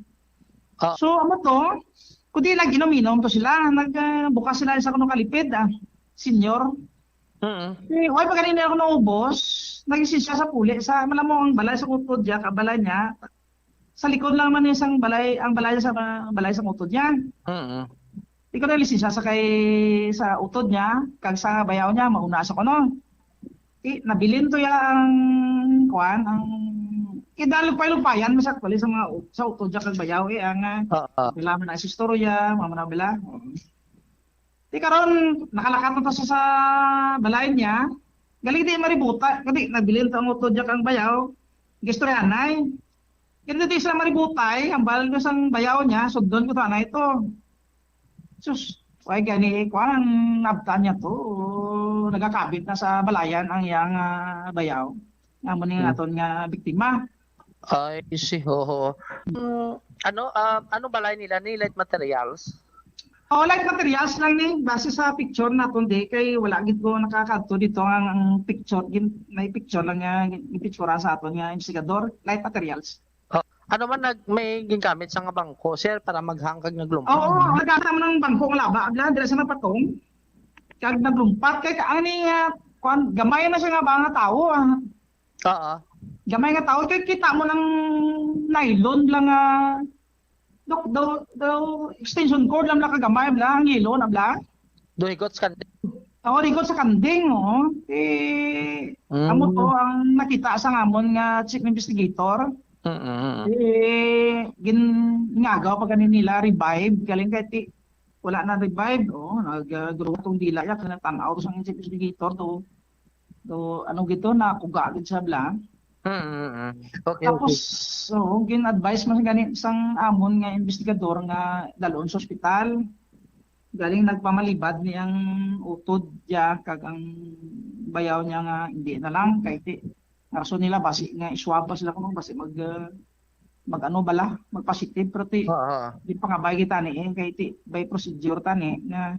Ah. So, amo to, kundi nag-inom-inom to sila, nagbukas sila sa kuno kalipid ah. Senior. Mm. Eh, why pa ganina ako naubos? Naging siya sa puli sa malamong ang balay sa utod niya, kabalay niya. Sa likod lang man isang balay, ang balay sa balay sa utod niya. Mm. Ikaw na lisensya sa kay sa utod niya, kag sa bayaw niya, mauna sa kuno. Ti, nabilin to ya ang kuan, ang kinalupay-lupayan mo sa actually sa mga ut- sa utod niya kag bayaw eh ang ah, Oo. wala man na sa istorya, mga manabila. Oo. Ti karon nakalakat na to sa, sa balay niya. Galing di maributa, kadi nabilin to ang utod niya kang bayaw. Gistoryanay. Kaya di sila maributay, ang balay ko sang bayaw niya, sudon ko to anay to. Sus, why gani kuan ang nabtan niya to? Nagakabit na sa balayan ang iyang ah, bayaw. Amo ni Hmm. aton nga biktima. I see. Oo. Mm, ano ah, ano balay nila ni light materials? Oh, light materials lang ni base sa picture naton di kay wala gid ko nakakadto dito ang, ang picture gin may picture lang nga gipictura sa aton nga investigador, light materials. Ano man nag may gingamit sa nga bangko, sir, para maghang kag naglumpat? Oo, nagkata mo ng bangko nga laba, abla, dira sa napatong. Kag naglumpat kay ka ani nga kuan, gamay na siya nga ba nga tawo ah. Oo. Gamay nga tawo kay kita mo ng nylon lang nga do, do, do, extension cord lang lang kagamay lang ang hilo na bla. Duhigot sa kanding. Ako rigot sa kanding, oh. Eh, Mm. amo to ang nakita sa ngamon nga chief investigator. Mm. Eh, gin ngagaw pa gani nila revive galing kay ti wala na revive, oh, nag uh, tong dila ya kana tan-aw sa chief investigator to. To ano gito na kuga gid sa bla. Mm. Okay. Tapos, Okay. so, gin-advise man gani sang amon nga investigador nga dalon sa ospital. Galing nagpamalibad ni ang utod niya kag ang bayaw niya nga hindi na lang kay ti rason nila basi nga iswab pa sila kung basi mag uh, mag ano bala, magpositive pero ti Oo. di pangabay kita ni eh, kay ti by procedure ta ni nga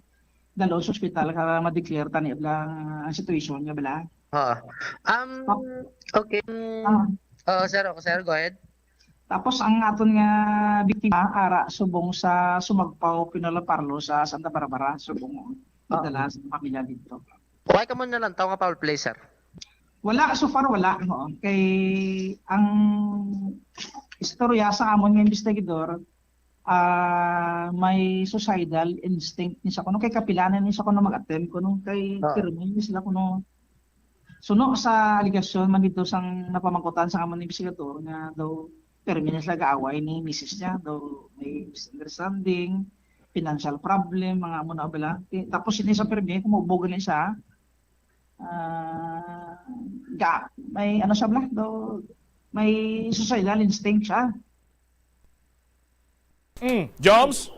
dalon sa ospital ka ma-declare ta ni bala ang situation nga bala. Oo. Um, Tap- okay. Mm, Ah, uh, sir, okay, sir, go ahead. Tapos ang aton nga biktima ara subong sa Sumagpaw Pinola Parlo sa Santa Barbara, subong Ah. Madala sa pamilya dito. Why ka mo nalantaw nga foul play, sir? Wala, so far wala. Oo. Kay ang istorya sa amon nga investigador, ah may suicidal instinct ni sa kuno kay kapilanan ni sa kuno mag-attempt kuno kay Ah. pirmi ni sila kuno suno sa aligasyon man dito sang napamangkutan sa amon investigador nga daw pirmi na sila gaaway ni misis niya daw may misunderstanding, financial problem, mga amo na bala. Ti- Tapos ini sa pirmi kumubo gani siya. ah, ga, may ano siya bala, do, may suicidal instinct siya. Mm. Joms?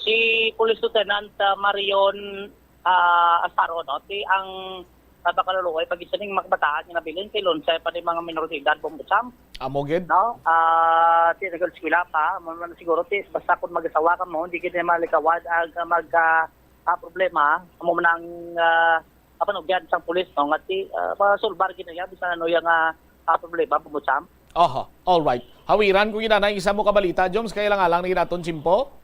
Si Police Lieutenant ah, Marion ah, Asaro, no? Ti ang napakaluluoy pag isa ning mga kabataan nga nabilin kay Lonsay pa ni mga minor de edad, Bombo Sam, Amo gid. no? Ah, ti nag-eskwela pa, mo man siguro ti basta kung mag-asawa ka mo, hindi gid na malikawad ang mag ah, ah, problema, amo man ang ah, kapanugyan sang pulis, no? Nga ti ah, masulbar gid na yan bisan ano yang ah, ah, problema, Bombo Sam. Aha, all right. Hawiran ko gid anay isa mo kabalita, Joms, kay lang alang na gid aton tiyempo.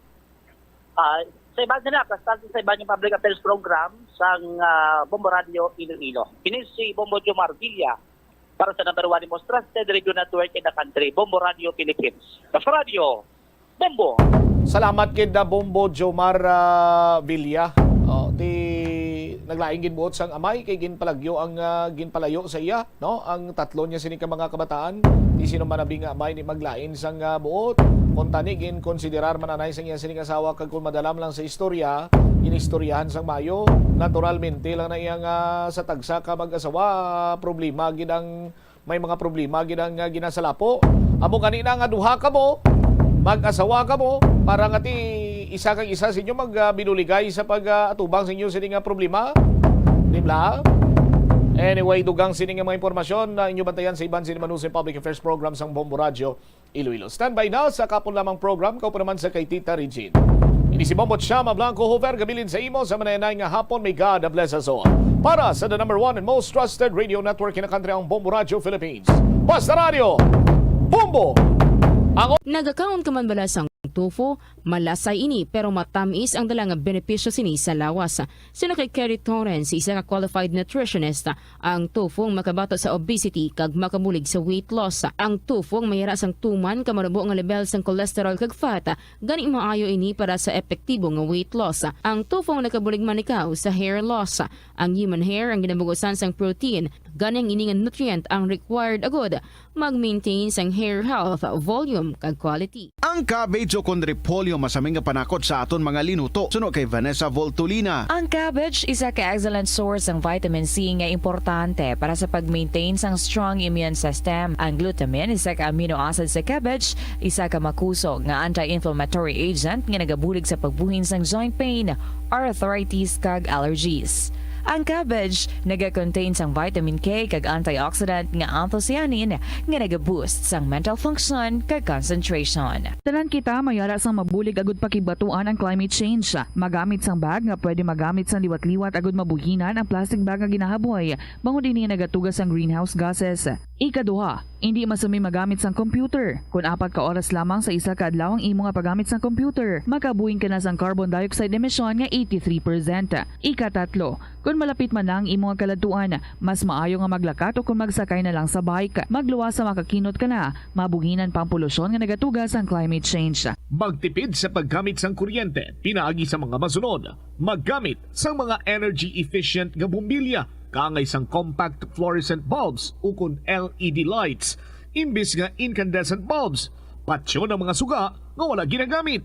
Ah, sa iban nila, kasal sa iban yung public affairs program sang ah, Bombo Radio Iloilo. Kini si Bombo Jomar Villa para sa number one most trusted radio network in the country, Bombo Radio Philippines. Sa radyo, Bombo! Salamat gid na Bombo Jomar ah, Villa. Oh, ti naglain gid buot sang amay kay ginpalagyo ang ah, ginpalayo sa iya, no? Ang tatlo niya sini ka mga kabataan. Ti sino man abi nga amay ni maglain sang ah, buot. Kung tani ginkonsiderar man anay sang iya sini nga asawa kag kung madalam lang sa istorya, ginistoryahan sang mayo, naturalmente lang na iya nga sa tagsa ka mag-asawa, problema gid ang may mga problema gid ang ah, ginasalapo. Amo gani na nga duha kamo, mag-asawa kamo para nga ti isa kag isa sa inyo mag ah, binuligay sa pag ah, atubang sa inyo sini nga problema. Di ba? Anyway, dugang sini nga mga impormasyon na inyo bantayan sa iban sini Manusay Public Affairs Program sang Bombo Radio Iloilo. Standby na sa kapon lamang program, kaupo naman sa kay Tita Regine. Ini si Bombo Chama Blanco Hover, gabilin sa imo sa manayanay nga hapon. May God bless us all. Para sa the number one and most trusted radio network in the country, ang Bombo Radio Philippines. Basta Radio, Bombo! Ang Nagakaon ka man bala sang tofu? Malasay ini, pero matamis ang dala nga benepisyo sini sa lawas. Suno kay Kerry Torrens, isa ka qualified nutritionist, ang tofu ang makabato sa obesity kag makabulig sa weight loss. Ang tofu ang mayara sang tuman ka marubo nga level sang cholesterol kag fat, gani maayo ini para sa epektibo nga weight loss. Ang tofu ang nakabulig man ikaw sa hair loss. Ang human hair ang ginabugusan sang protein, gani ang ini nga nutrient ang required agud mag-maintain sang hair health, volume, kag quality. Ang cabbage o kon repolyo masami nga panakot sa aton mga linuto, suno kay Vanessa Voltolina. Ang cabbage isa ka excellent source sang vitamin C nga importante para sa pag-maintain sang strong immune system. Ang glutamine, isa ka amino acid sa cabbage, isa ka makusog nga anti-inflammatory agent nga nagabulig sa pagbuhin sang joint pain, arthritis, kag allergies. Ang cabbage naga-contain sang vitamin K kag antioxidant nga anthocyanin nga naga-boost sang mental function kag concentration. Tanan kita mayara sang mabulig agud pakigbatuan ang climate change. Magamit sang bag nga pwede magamit sang liwat-liwat agud mabuhinan ang plastic bag nga ginahaboy, bangod ini nagatuga sang greenhouse gases. Ikaduha, indi masumi magamit sang computer. Kon apat ka oras lamang sa isa ka adlaw ang imo nga paggamit sang computer, makabuhin ka na sang carbon dioxide emission nga eighty-three percent. Ikatatlo, kon malapit man na ang imo nga kaladtuan, mas maayo nga maglakat o kon magsakay na lang sa bike. Magluwas sa makakinot ka na, mabuhinan pa ang polusyon nga nagatuga sang climate change. Magtipid sa paggamit sang kuryente pinaagi sa mga masunod. Maggamit sang mga energy efficient nga bombilya kaangay sang compact fluorescent bulbs ukon L E D lights imbis nga incandescent bulbs. Patyon ang mga suga nga wala ginagamit.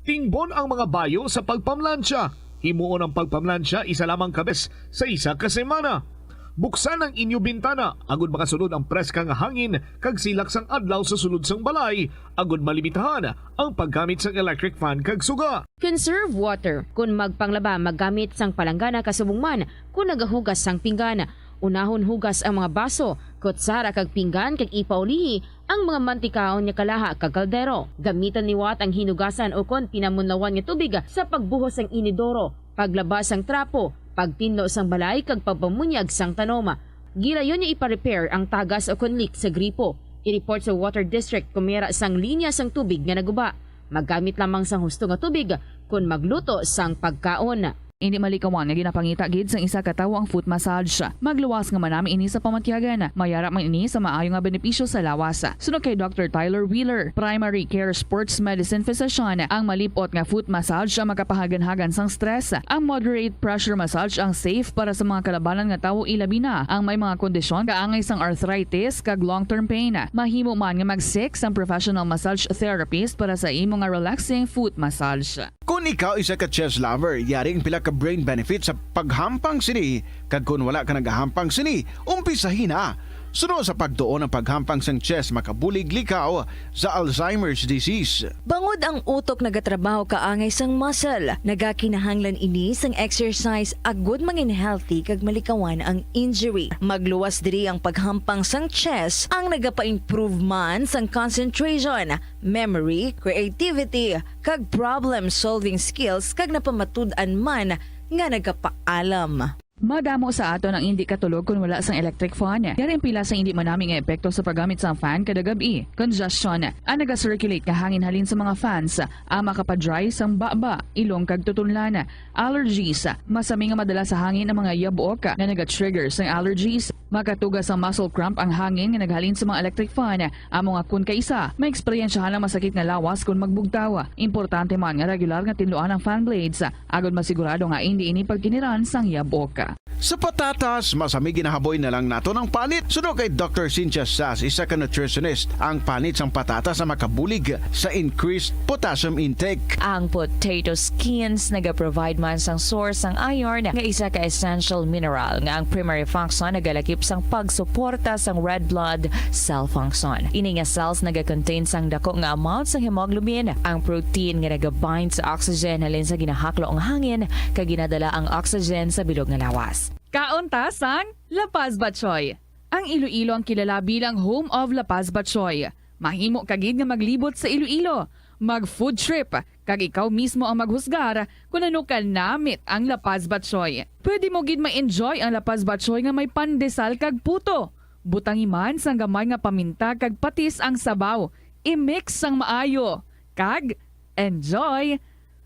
Tingbon ang mga bayo sa pagpamlansya. Himuon ang pagpamlansya isa lamang ka bes sa isa ka semana. Buksan ang inyo bintana agud makasulod ang preska nga hangin kag silak sang adlaw sa sulod sang balay, agud malimitahan ang paggamit sang electric fan kag suga. Conserve water. Kon magpanglaba, maggamit sang palanggana kasubong man kon nagahugas sang pinggan. Unahon hugas ang mga baso, kutsara kag pinggan kag ipaulihi ang mga mantikaon nga kalaha kag kaldero. Gamitan liwat ang hinugasan ukon pinamunlawan nga tubig sa pagbuhos sang inidoro, paglaba sang trapo, pagtinlo sang balay kag pagpamunyag sang tanom. Gilayon nga ipa-repair ang tagas ukon leak sa gripo. I-report sa water district kon may ara sang linya sang tubig nga naguba. Maggamit lamang sang husto nga tubig kon magluto sang pagkaon. Indi malikawan nga ginapangita gid sang isa ka tawo ang foot massage. Magluwas nga manami ini sa pamatyagan. Mayara man ini sa maayo nga benepisyo sa lawas. Suno kay Doctor Tyler Wheeler, primary care sports medicine physician, ang malip-ot nga foot massage ang makapahaganhagan sang stress. Ang moderate pressure massage ang safe para sa mga kalabanan nga tawo, ilabi na ang may mga kondisyon kaangay sang arthritis kag long-term pain. Mahimo man nga mag-seek sang professional massage therapist para sa imo nga relaxing foot massage. Kon ikaw isa ka chess lover, yari ang pila ka brain benefit sa paghampang sini, kag kon wala ka nagahampang sini, umpisahi na. Suno sa pagtuon, ang paghampang sang chess makabulig likaw sa Alzheimer's disease. Bangod ang utok nagatrabaho kaangay sang muscle, nagakinahanglan ini sang exercise agud mangin healthy kag malikawan ang injury. Magluwas diri ang paghampang sang chess, ang nagapa-improve man sang concentration, memory, creativity, kag problem-solving skills, kag napamatud-an man nga nagapaalam. Madamo sa aton ang indi katulog kon wala sang electric fan. Yari ang pila sa indi manami nga epekto sa paggamit sang fan kada gab-i. Congestion. Ang naga-circulate nga hangin halin sa mga fans, ang makapa-dry sang baba, ilong kag tutunlan. Allergies. Masami nga madala sa hangin ang mga yabok nga naga-trigger sang allergies. Makatuga sang muscle cramp ang hangin nga naghalin sa mga electric fan. Amo nga kon kaisa, maeksperiensyahan ang masakit nga lawas kon magbugtaw. Importante man nga regular nga tinluan ang fan blades, agod masigurado nga indi ini pagkiniran sang yabok. Sa patatas, masami ginahaboy na lang naton ang panit. Suno kay Doctor Cynthia Sass, isa ka nutritionist, ang panit sang patatas ang makabulig sa increased potassium intake. Ang potato skins nagaprovide man sang source sang iron, nga isa ka essential mineral nga ang primary function nagalakip sang pagsuporta sang red blood cell function. Ini nga cells nagakontain sang dako nga amount sang hemoglobin, ang protein nga nagabind sa oxygen halin sa ginahaklo nga hangin kag ginadala ang oxygen sa bilog nga lawas. Kaon ta sang La Paz Batchoy. Ang Iloilo ang kilala bilang home of La Paz Batchoy. Mahimo ka gid nga maglibot sa Iloilo, mag-food trip, kag ikaw mismo ang maghusgar kon ano ka namit ang La Paz Batchoy. Pwede mo gid ma-enjoy ang La Paz Batchoy nga may pandesal kag puto. Butangi man sang gamay nga paminta kag patis ang sabaw. I-mix sang maayo. Kag enjoy!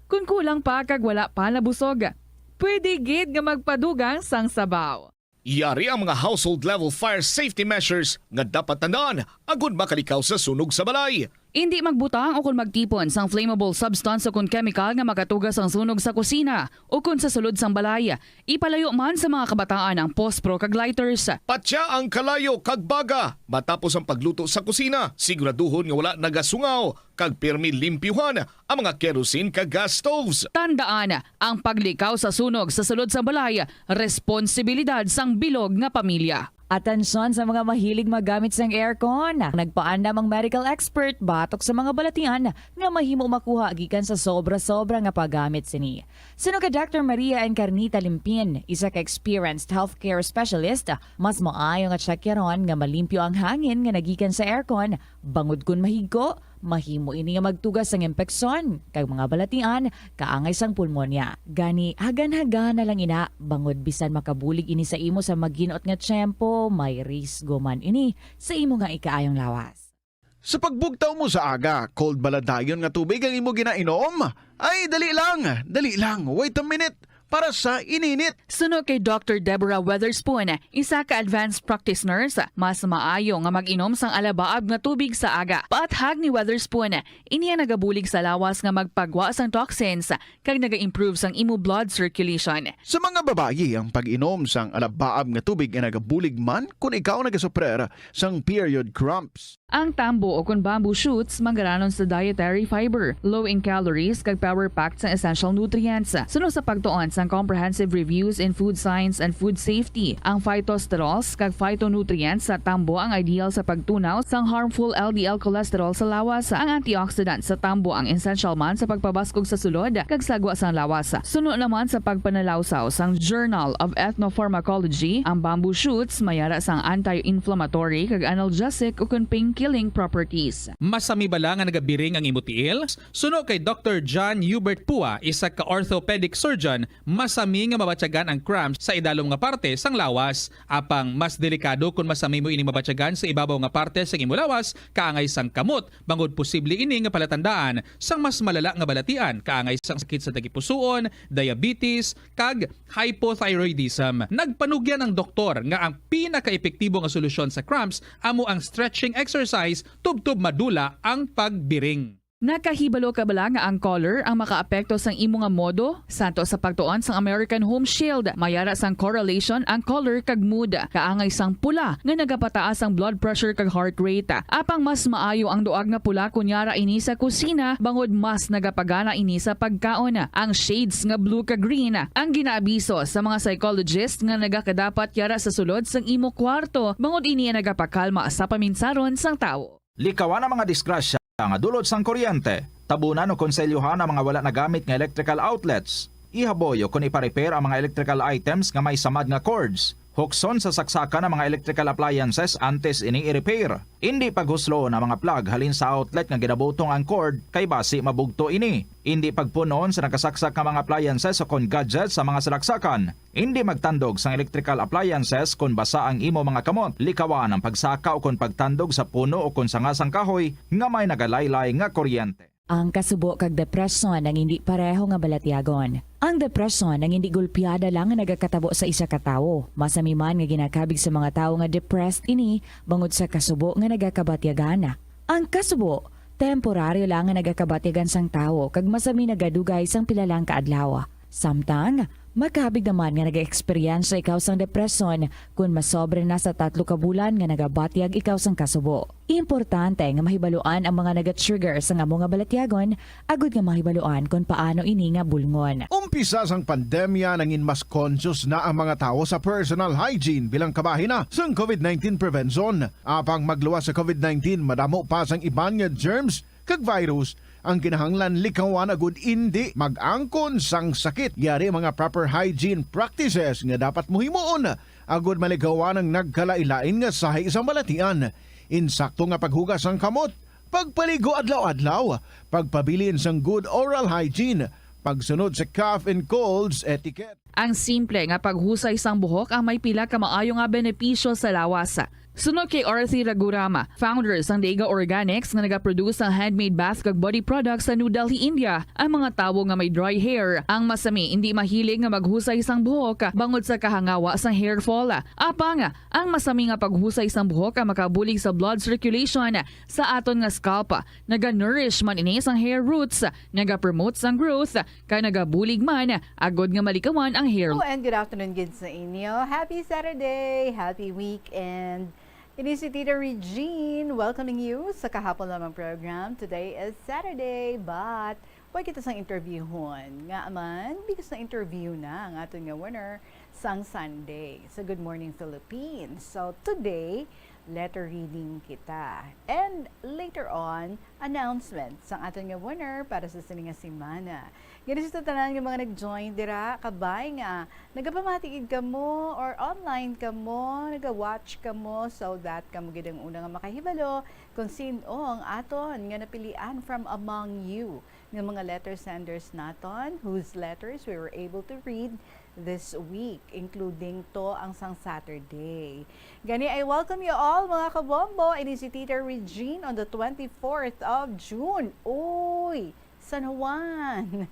Kon kulang pa kag wala pa nabusog, pwede gid nga magpadugang sang sabaw. Yari ang mga household level fire safety measures nga dapat tandaan agud makalikaw sa sunog sa balay. Indi magbutang o kon magtipon sang flammable substance o kon chemical nga makatuga sang sunog sa kusina o kon sa sulod sang balay. Ipalayo man sa mga kabataan ang pospro kag lighters. Patya ang kalayo kag baga matapos ang pagluto sa kusina. Siguraduhon nga wala nagasungaw kag pirmi limpyuhan ang mga kerosene kag gas stoves. Tandaan, ang paglikaw sa sunog sa sulod sang balay, responsibilidad sang bilog nga pamilya. Atensyon sa mga mahilig maggamit sang aircon. Nagpaandam ang medical expert batok sa mga balatian nga mahimo makuha gikan sa sobra-sobra nga paggamit sini. Suno kay Doctor Maria Encarnita Limpin, isa ka experienced healthcare specialist, mas maayo nga tsekyaron nga malimpyo ang hangin nga nagikan sa aircon, bangod kon mahigko, mahimo ini nga magtuga sang impeksyon kag mga balatian kaangay sang pulmonya. Gani, hagan-hagan na lang ina, bangod bisan makabulig ini sa imo sa maghinot nga tiyempo, may risgo man ini sa imo nga ikaayong lawas. Sa pagbugtaw mo sa aga, cold ba la dayon nga tubig ang imo ginainom? Ay, dali lang, dali lang, wait a minute, para sa ininit. Suno kay Doctor Deborah Weatherspoon, isa ka advanced practice nurse, mas maayo nga mag-inom sang alabaab nga tubig sa aga. Paathag ni Weatherspoon, ini ang nagabulig sa lawas nga magpagwa sang toxins kag naga-improve sang imo blood circulation. Sa mga babayi, ang pag-inom sang alabaab nga tubig ay nagabulig man kon ikaw nagasuprer sang period cramps. Ang tambo o kon bamboo shoots manggaranon sa dietary fiber, low in calories, kag power-packed sang essential nutrients. Suno sa pagtuon sang Comprehensive Reviews in Food Science and Food Safety, ang phytosterols kag phytonutrients sa tambo ang ideal sa pagtunaw sang harmful L D L cholesterol sa lawas. Ang antioxidant sa tambo ang essential man sa pagpabaskog sa sulod kag sagwa sang lawas. Suno naman sa pagpanalawsaw sang Journal of Ethnopharmacology, ang bamboo shoots may ara sang anti-inflammatory kag analgesic ukon pain-killing properties. Masami bala nga nagabiring ang imo tiil? Suno kay Doctor John Hubert Pua, isa ka orthopedic surgeon, masami nga mabatyagan ang cramps sa idalom nga parte sang lawas. Apang mas delikado kon masami mo ini mabatyagan sa ibabaw nga parte sang imo lawas, kaangay sang kamot, bangod posible ini nga palatandaan sang mas malala nga balatian, kaangay sang sakit sa tagipusoon, diabetes, kag hypothyroidism. Nagpanugyan ang doktor nga ang pinakaepektibo nga solusyon sa cramps amo ang stretching exercise tubtob madula ang pagbiring. Nakahibalo ka bala nga ang color ang makaapekto sang imo nga modo? Santo sa pagtuon sang American Home Shield, may ara sang correlation ang color kag mood. Kaangay sang pula nga nagapataas ang blood pressure kag heart rate. Apang mas maayo ang duag nga pula kon yara ini sa kusina, bangod mas nagapagana ini sa pagkaon. Ang shades nga blue kag green ang ginaabiso sa mga psychologist nga nagakadapat yara sa sulod sang imo kwarto, bangod ini ang nagapakalma sa paminsaron sang tawo. Likawan ang mga disgrasya nga dulot sang kuryente. Tabunan o konselyohan ang mga wala nagamit nga electrical outlets. Ihaboy o kon ipa-repair ang mga electrical items nga may samad nga cords. Hukson sa saksakan ang mga electrical appliances antes ini i-repair. Indi paghusloon ang mga plug halin sa outlet nga ginabutong ang cord, kay basi mabugto ini. Indi pagpun-on sa nakasaksak nga mga appliances o kon gadgets sa mga salaksakan. Indi magtandog sang electrical appliances kon basa ang imo mga kamot. Likawan ang pagsaka o kon pagtandog sa puno o kon sanga sang kahoy nga may nagalaylay nga kuryente. Ang kasubo kag depresyon ang indi pareho nga balatyagon. Ang depresyon ang indi gulpiada lang nga nagakatabo sa isa ka tawo. Masami man nga ginakabig sa mga tawo nga depressed ini bangod sa kasubo nga nagakabatyagan. Ang kasubo, temporaryo lang nga nagakabatyagan sang tawo kag masami nagadugay sang pila lang ka adlaw. Samtang, makabig naman nga nag-eksperyensya ikaw sang depresyon kon masobra na sa tatlo ka bulan nga nagabatyag ikaw sang kasubo. Importante nga mahibaluan ang mga naga-trigger sang amo nga balatyagon agud nga mahibaluan kon paano ini nga bulngon. Umpisa sang pandemya, nangin mas conscious na ang mga tawo sa personal hygiene bilang kabahin na sang covid nineteen prevention. Apang magluwas sa covid nineteen, madamo pa sang iban nga germs kag virus ang kinahanglan likawan agud indi mag-angkon sang sakit. Yari mga proper hygiene practices nga dapat mo himuon agud malikawan ang nagkalain-lain nga sahi sang balatian. Insakto nga paghugas sang kamot, pagpaligo adlaw-adlaw, pagpabilin sang good oral hygiene, pagsunod sa cough and colds etiquette. Ang simple nga paghusay sang buhok ang may pila ka maayo nga benepisyo sa lawas. Suno kay Arthi Raghuram, founder sang Dega Organics nga nagaproduce sang handmade bath kag body products sa New Delhi, India, ang mga tawo nga may dry hair ang masami indi mahilig nga maghusay sang buhok bangod sa kahangawa sang hair fall. Apang, ang masami nga paghusay sang buhok ang makabulig sa blood circulation sa aton nga scalp. Naga-nourish man ini sang hair roots, naga-promote sang growth, kag nagabulig man agud nga malikawan ang hair. Oh, and good afternoon gid sa inyo. Happy Saturday! Happy weekend! Ini si Tita Regine welcoming you sa Kahapon Lamang program. Today is Saturday, but pwede kita sang interviewhon. Nga man, because na-interview na ang aton nga winner sang Sunday sa Good Morning Philippines. So, today, letter reading kita. And later on, announcement sang aton nga winner para sa sini nga semana. Gani sa tanan nga mga nag-join dira, kabay nga nagapamati gid kamo or online kamo, naga-watch kamo, so that kamo gid ang una nga makahibalo kung sin-o ang aton nga napilian from among you nga mga letter senders naton, whose letters we were able to read this week, including to ang sang Saturday. Gani, I welcome you all, mga kabombo. Ini si Tita Regine on the twenty-fourth of June. Uy, San Juan!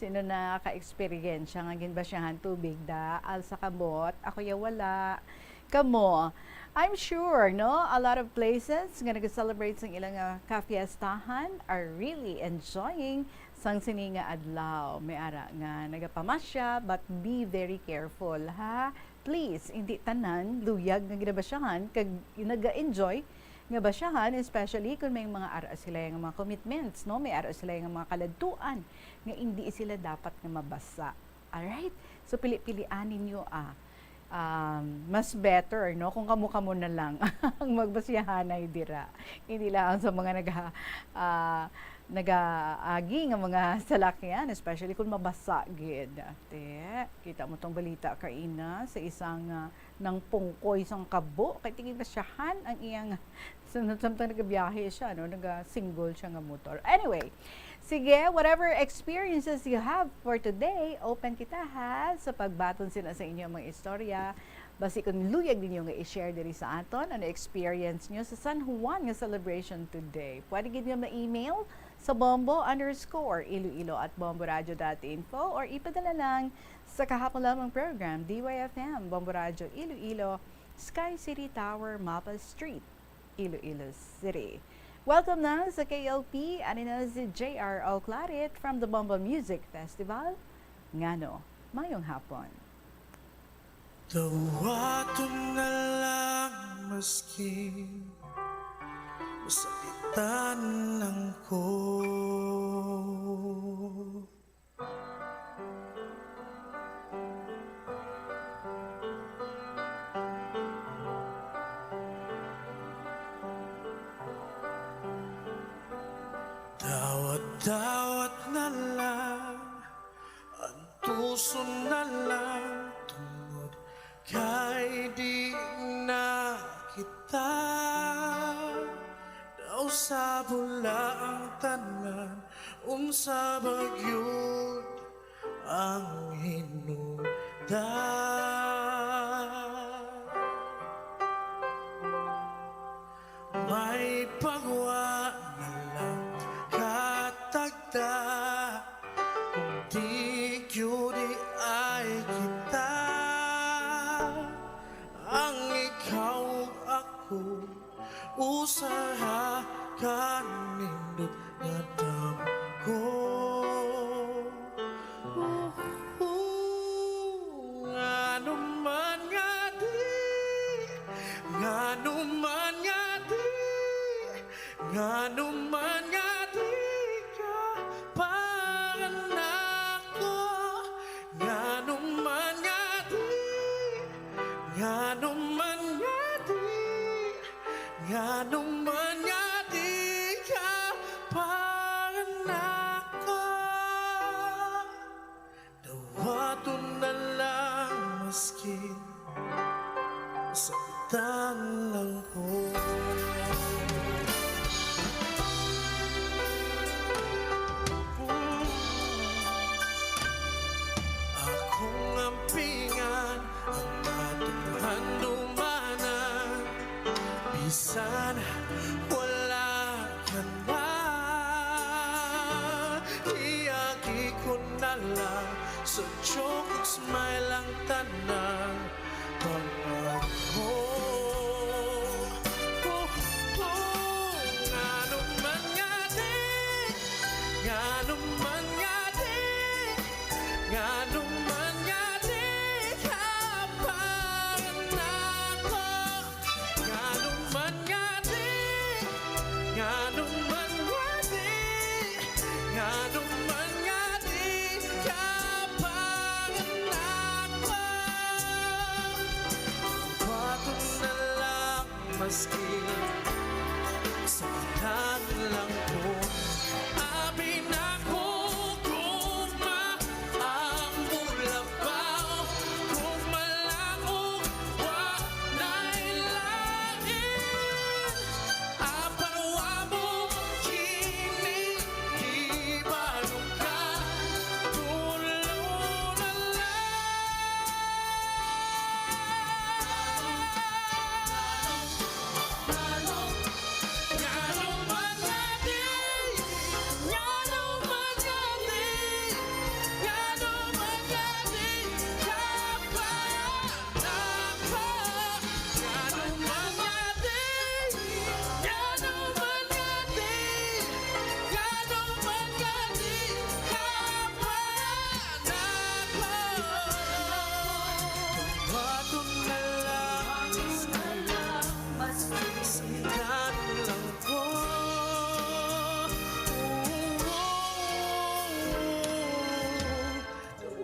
Sino nakaka-eksperyensya nga ginbasyahan tubig, daal sa kamot? Ako ya wala. Kamo, I'm sure, no, a lot of places nga nag-celebrate sang ilang, ah, kafiestahan are really enjoying sang sini nga adlaw. May ara nga nagapamasya, but be very careful, ha? Please, hindi tanan luyag nga ginabasyahan kag naga-enjoy nga basyahan, especially kung may mga ara sila nga mga commitments, no? May ara sila nga mga kaladtuan nga hindi sila dapat nga mabasa. Alright? So, pili-pilian ninyo, ah. Um, mas better, no, kung kamo-kamo na lang ang magbasyahanay dira. Hindi lang sa mga naga-, ah, nagaagi nga mga salakyan, especially kung mabasa gid. Te, kita mo tong balita kaina sa isang, ah, nangpungkoy sang kabo kay tingin basyahan ang iyang, sam-, samtang nagabiyahe siya, no, naga-single siya nga motor. Anyway, sige, whatever experiences you have for today, open kita, ha, sa pagbaton sina sa inyo mga istorya. Basi kung luyag ninyo nga i-share diri sa aton, ano experience nyo sa San Juan nga celebration today? Pwede gid nga ma-email sa bombo underscore iloilo at bomboradio dot info or ipadala lang sa Kahapon Lamang program, D Y F M, Bombo Radio Iloilo, Sky City Tower, Mapa Street, Iloilo City. Welcome na sa K L P. Ani na si J R Auclarit from the Bomba Music Festival. Ngano? Mayong hapon. Dawaton na lang maski masakitan lang ko. Dawat-dawat na lang, antuson na lang, tungod kay di na kita. Daw sa bula ang tanan, unsa ba gyud ang hinungdan? May pagwa na lang katagda, kung di gyud ay kita ang ikaw ug ako. Usaha ka nindot nga damgo. Ngano man nga di, ngano man nga di, ngano man nga di ka panganako, ngano man nga di, ngano man nga di. Ngano man nga di ka panganako? Dawaton na lang maski saktan lang ko. Akong ampingan ang atong handumanan. Bisan wala ka na, iagi ko na lang sa joke ug smile ang tanan. Pangako, oh, oh, ngano man nga di, ngano man nga di, ngano man nga di ka panganako. Ngano man nga di, ngano man nga di, ngano man nga di ka panganako. Baton na lang maski sa lang ko. Abi na ko kung maamo lang ba, kung malamog wa na'y lain. Apan wa mo kini ibalugan, tulo na lang.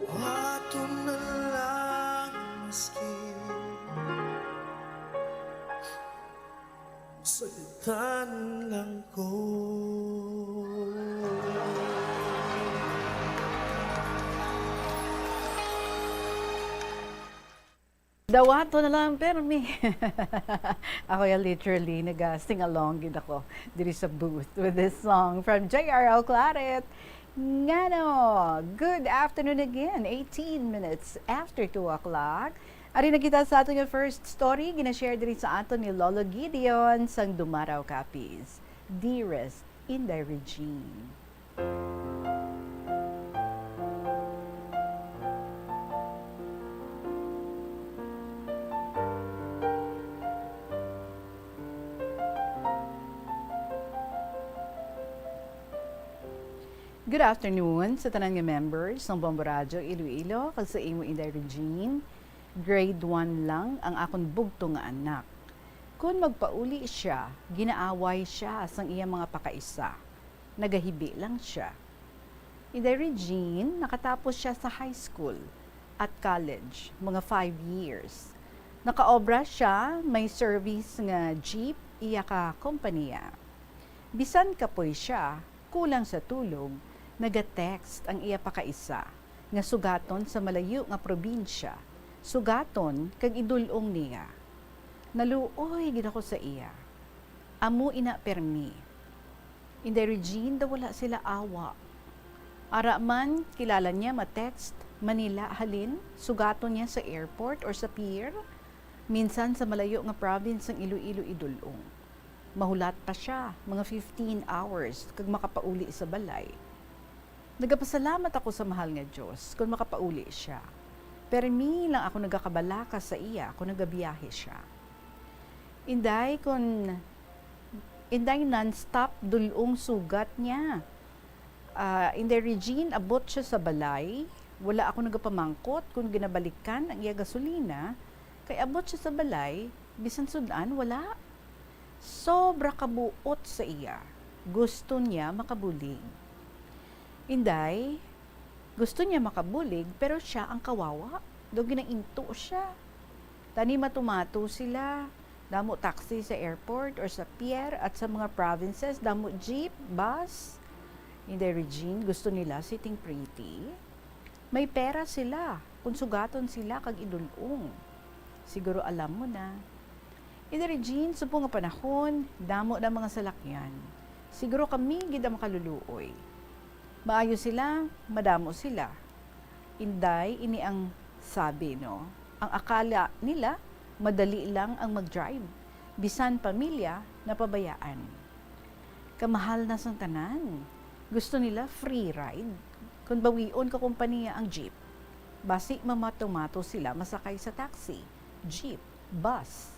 Dawaton na lang maski saktan lang ko. Dawaton na lang permi. Ako ya literally naga-sing along gid ako diri sa booth with this song from J R Auclaret. Ngano? Good afternoon again. Eighteen minutes after two o'clock. Ari na kita sa aton nga first story, gina-share diri sa aton ni Lolo Gideon sang Dumaraw, Capiz. Dearest Inday Regine. Good afternoon sa tanan nga members sang Bombo Radyo Iloilo, kag sa imo, Inday Regine. Grade one lang ang akon bugtong nga anak. Kon magpauli sia, ginaaway sia sang iya mga pakaisa. Nagahibi lang sia. Inday Regine, nakatapos sia sa high school at college, mga five years. Nakaobra sia, may service nga jeep iya ka kompanya. Bisan kapoy sia, kulang sa tulog, naga-text ang iya pakaisa nga sugaton sa malayo nga probinsya, sugaton kag idul-ong niya. Naluoy gid ako sa iya. Amo ina permi. Inday Regine, daw wala sila awa. Ara man, kilala niya ma-text, Manila halin, sugaton niya sa airport or sa pier, minsan sa malayo nga province sang Iloilo idul-ong. Mahulat pa sia, mga fifteen hours, kag makapauli sa balay. Nagapasalamat ako sa mahal nga Dios kon makapauli sia. Permi lang ako nagakabalaka sa iya kon nagabiyahe sia. Inday, kon, Inday, non-stop dul-ong sugat niya. Ah, Inday Regine, abot siya sa balay, wala ako nagapamangkot kon ginabalikan ang iya gasolina, kay abot siya sa balay, bisan sud-an, wala. Sobra ka buot sa iya. Gusto niya makabulig. Inday, gusto niya makabulig, pero sia ang kawawa. Daw ginainto sia. Tani matumato sila. Damo taxi sa airport or sa pier at sa mga provinces, damo jeep, bus. Inday Regine, gusto nila sitting pretty. May pera sila kung sugaton sila kag idul-ong. Siguro alam mo na. Inday Regine, subong nga panahon, damo na mga salakyan. Siguro kami gid ang makaluluoy. Maayo sila, madamo sila. Inday, ini ang sabi, no? Ang akala nila, madali lang ang mag-drive. Bisan pamilya, napabayaan. Kamahal na sang tanan. Gusto nila free ride. Kon bawion ka kompanya ang jeep, basi mamatumato sila masakay sa taxi, jeep, bus.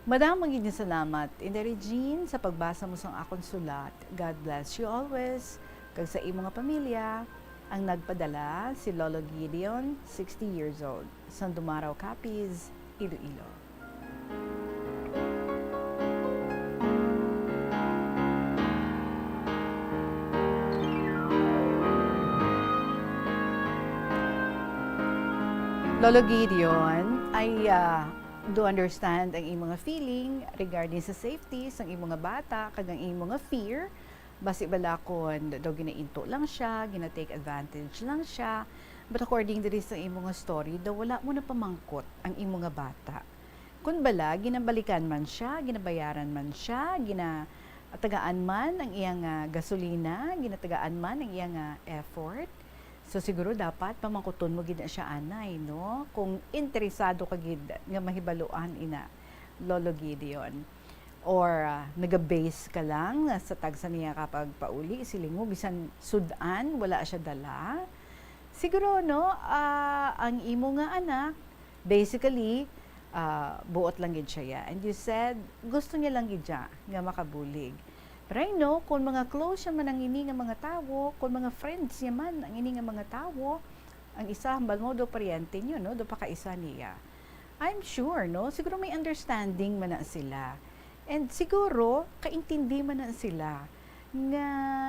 Madamo gid nga salamat, Inday Regine, sa pagbasa mo sang akon sulat. God bless you always. Kag sa imo nga pamilya. Ang nagpadala, si Lolo Gideon, sixty years old, sang Dumarao, Capiz, Iloilo. Lolo Gideon, I, ah, do understand ang imo nga feeling regarding sa safety sang imo nga bata kag ang imo nga fear. Basi bala kon daw ginainto lang siya, gina-take advantage lang siya. But according diri sa imo nga story, daw wala mo napamangkot ang imo nga bata. Kon bala, ginabalikan man siya, ginabayaran man siya, ginatagaan man ang iyang, ah, gasolina, ginatagaan man ang iyang, ah, effort. So, siguro dapat pamangkuton mo gid na siya anay, no? Kung interesado ka gid nga mahibaluan ina, Lolo Gideon. Or, ah, naga-base ka lang sa tagsa niya ka pagpauli, siling mo, bisan sud-an, wala siya dala. Siguro, no, ah, ang imo nga anak, basically, ah, buot lang gid siya, ya. And you said, gusto niya lang gid siya nga makabulig. Pero I know, kung mga close siya man ang ini nga mga tawo, kung mga friends niya man ang ini nga mga tawo, ang isa, hambal mo, do paryente niyo, no? Do pakaisa niya. I'm sure, no? Siguro may understanding man na sila. And siguro, kaintindi man na sila nga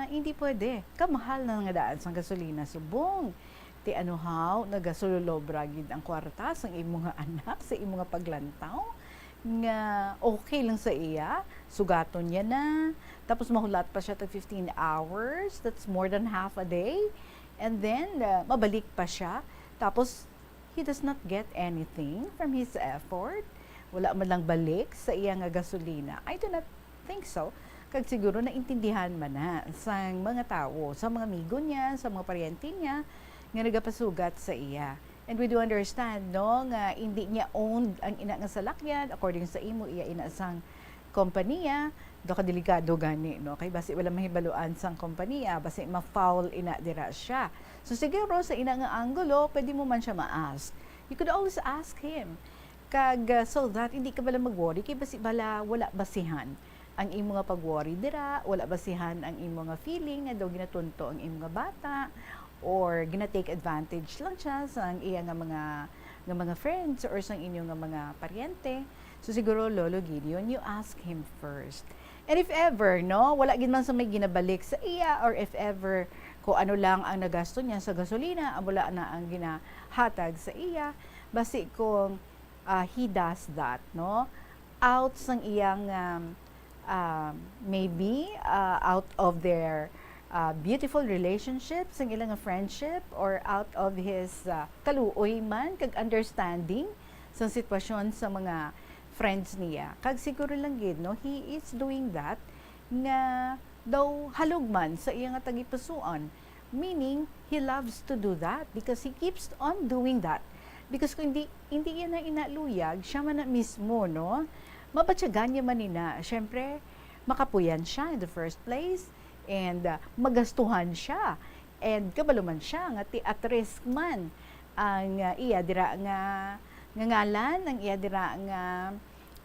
hindi pwede. Kamahal na nga daan sang gasolina subong. Ti ano haw, nagasulolobra gid ang kwarta sang imo nga anak sa imo nga paglantaw nga okay lang sa iya, sugaton niya na, tapos mahulat pa siya tag fifteen hours, that's more than half a day. And then, uh, mabalik pa siya, tapos he does not get anything from his effort. Wala man lang balik sa iya nga gasolina. I do not think so. Kag siguro naintindihan man na sang mga tawo, sa mga amigo niya, sa mga paryente niya, nga nagapasugat sa iya. And we do understand, no, nga hindi niya owned ang ina nga salakyan, according sa imo, iya ina sang kompanya. Do ka delikado gani, no, kay basi wala mahibaluan sang kompanya, basi ma-foul ina dira siya. So siguro sa ina nga anggulo, pwede mo man siya ma-ask. You could always ask him. Kag, uh, so that hindi ka bala mag-worry, kay basi bala wala basihan. Ang imo nga pag-worry dira, wala basihan ang imo nga feeling nga daw ginatunto ang imo nga bata, or gina-take advantage lang siya sa ang iya nga mga, nga mga friends or sa inyo nga mga paryente. So siguro, Lolo Gideon, you ask him first. And if ever, no, wala gid man sa may ginabalik sa iya, or if ever, kung ano lang ang nagasto niya sa gasolina, amo lang na ang ginahatag sa iya, basi kung, ah, he does that, no, out sang iyang, um, um, maybe, uh, out of their, uh, beautiful relationship, sang ilang friendship, or out of his, uh, kaluoy man kag understanding sa sitwasyon sa mga friends niya. Kag siguro lang gid, no, he is doing that nga daw halog man sa iya nga tagipusoon. Meaning, he loves to do that because he keeps on doing that. Because kung hindi, hindi iya na inaluyag, siya man na mismo, no? Mabatyagan niya man ina. Siyempre, makapuyan siya in the first place, and, uh, magastuhan siya, and kabalo man siya nga ti at risk man ang, uh, iya dira nga, nga ngalan, ang iya dira nga,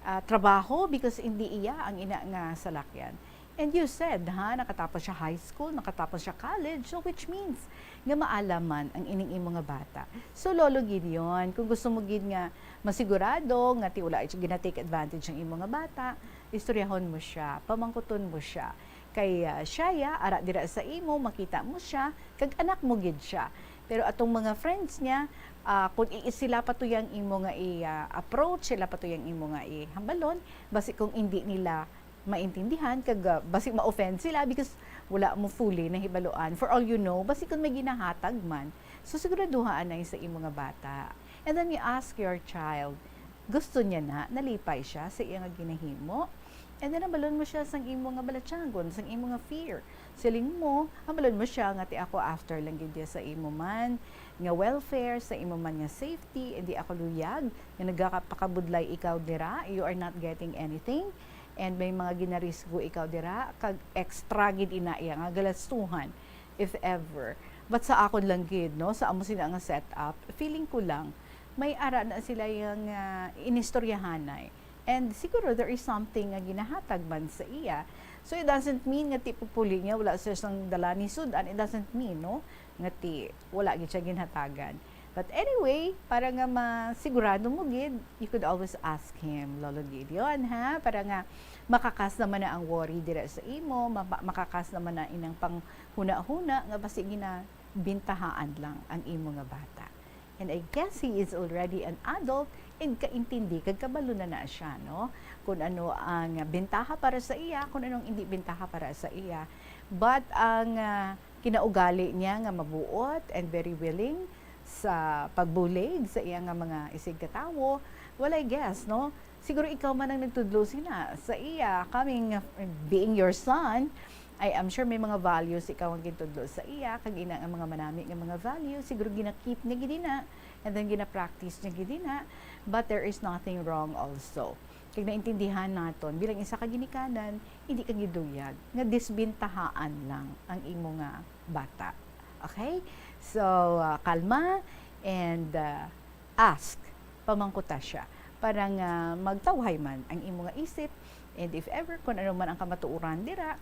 uh, trabaho, because hindi iya ang ina nga salakyan. And you said, ha, nakatapos siya high school, nakatapos siya college, so which means nga maalam man ang ining imo nga bata. So, Lolo Gideon, kung gusto mo gid nga masigurado nga ti wala siya gina-take advantage ang imo nga bata, istoryahon mo siya, pamangkuton mo siya. Kay, ah, siya ya, ara dira sa imo, makita mo siya, kag anak mo gid siya. Pero atong mga friends niya, ah, kung i-, sila pa to yang imo nga i-, ah, approach, sila pa to yang imo nga ihambalon, basi kung hindi nila maintindihan, kag, ah, basi ma-offend sila because wala mo fully nahibaluan. For all you know, basi kung may ginahatag man, so siguraduha anay sa imo nga bata. And then you ask your child, gusto niya na, nalipay siya sa iya nga ginahimo. And then, hambalon mo siya sang imo nga balatyagon, sang imo nga fear. Siling mo, hambalon mo siya nga ti ako after lang gid ya sa imo man nga welfare, sa imo man nga safety, hindi ako luyag nga nagakapakabudlay ikaw dira, you are not getting anything. And may mga ginarisgo ikaw dira, kag extra gid ina iya nga galastuhan, if ever. But sa akon lang gid, no, sa amo sila nga setup, feeling ko lang, may ara na sila yang, ah, inistoryahanay. And siguro there is something nga ginahatag man sa iya. So, it doesn't mean nga ti pupuli niya, wala siya sang dala ni sud-an. It doesn't mean, no, nga ti wala gid siya ginhatagan. But anyway, para nga masigurado mo gid, you could always ask him, Lolo Gideon, ha? Para nga makakas naman na ang worry dira sa imo, mapa-, makakas naman na inang panghuna-huna nga basi ginabintahaan lang ang imo nga bata. And I guess he is already an adult and kaintindi kag kabalo na na siya, no? Kung ano ang bentaha para sa iya, kung anong hindi bentaha para sa iya. But ang, ah, kinaugali niya nga mabuot and very willing sa pagbulig sa iya nga mga isigkatawo, well, I guess, no? Siguro ikaw man ang nagtudlo sina sa iya, coming, being your son, I am sure may mga values ikaw ang gintudlo sa iya, kag ina nga mga manami nga mga values, siguro gina-keep niya gid ina, and then gina-practice niya gid ina, but there is nothing wrong also. Kag naintindihan naton, bilang isa ka ginikanan, hindi ka giduyag nga disbintahaan lang ang imo nga bata. Okay? So, ah, kalma and, ah, ask, pamangkuta siya para nga magtawhay man ang imo nga isip. And if ever, kung ano man ang kamatuoran dira,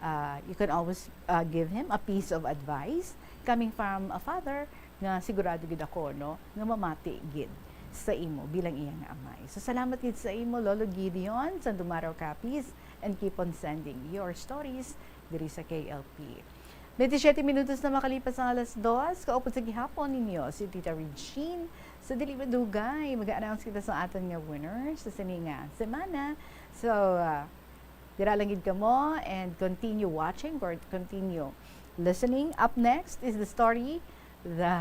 ah, you can always, ah, give him a piece of advice coming from a father nga sigurado gid ako, no, nga mamati gid sa imo bilang iya nga amay. So, salamat gid sa imo, Lolo Gideon Sandumaraw Capiz, and keep on sending your stories diri sa K L P. Twenty-seven minutos na makalipas ang alas dos, kaupod sa gihapon ninyo si Tita Regine. Sa dili madugay, mag-announce kita sa aton nga winner sa sini nga semana. So, ah, dira lang gid kamo and continue watching or continue listening. Up next is the story, the,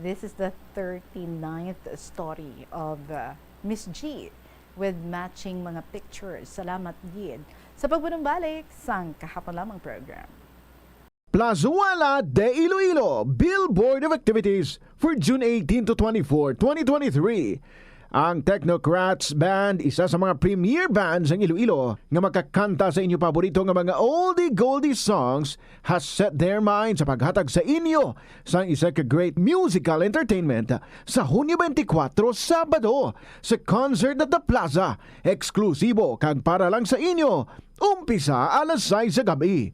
this is the thirty-ninth story of, uh, Miss G with matching mga pictures. Salamat gid sa pagpanumbalik sang kahapon lamang program. Plazuela de Iloilo, Billboard of Activities for June eighteen to twenty-four, twenty twenty-three. Ang Technocrats Band, isa sa mga premier bands sang Iloilo nga makakanta sa inyo paborito nga mga oldie goldie songs, has set their mind sa paghatag sa inyo sang isa ka great musical entertainment sa Hunyo twenty-four, Sabado, sa Concert at the Plaza, eksklusibo kag para lang sa inyo, umpisa alas sais sa gabi.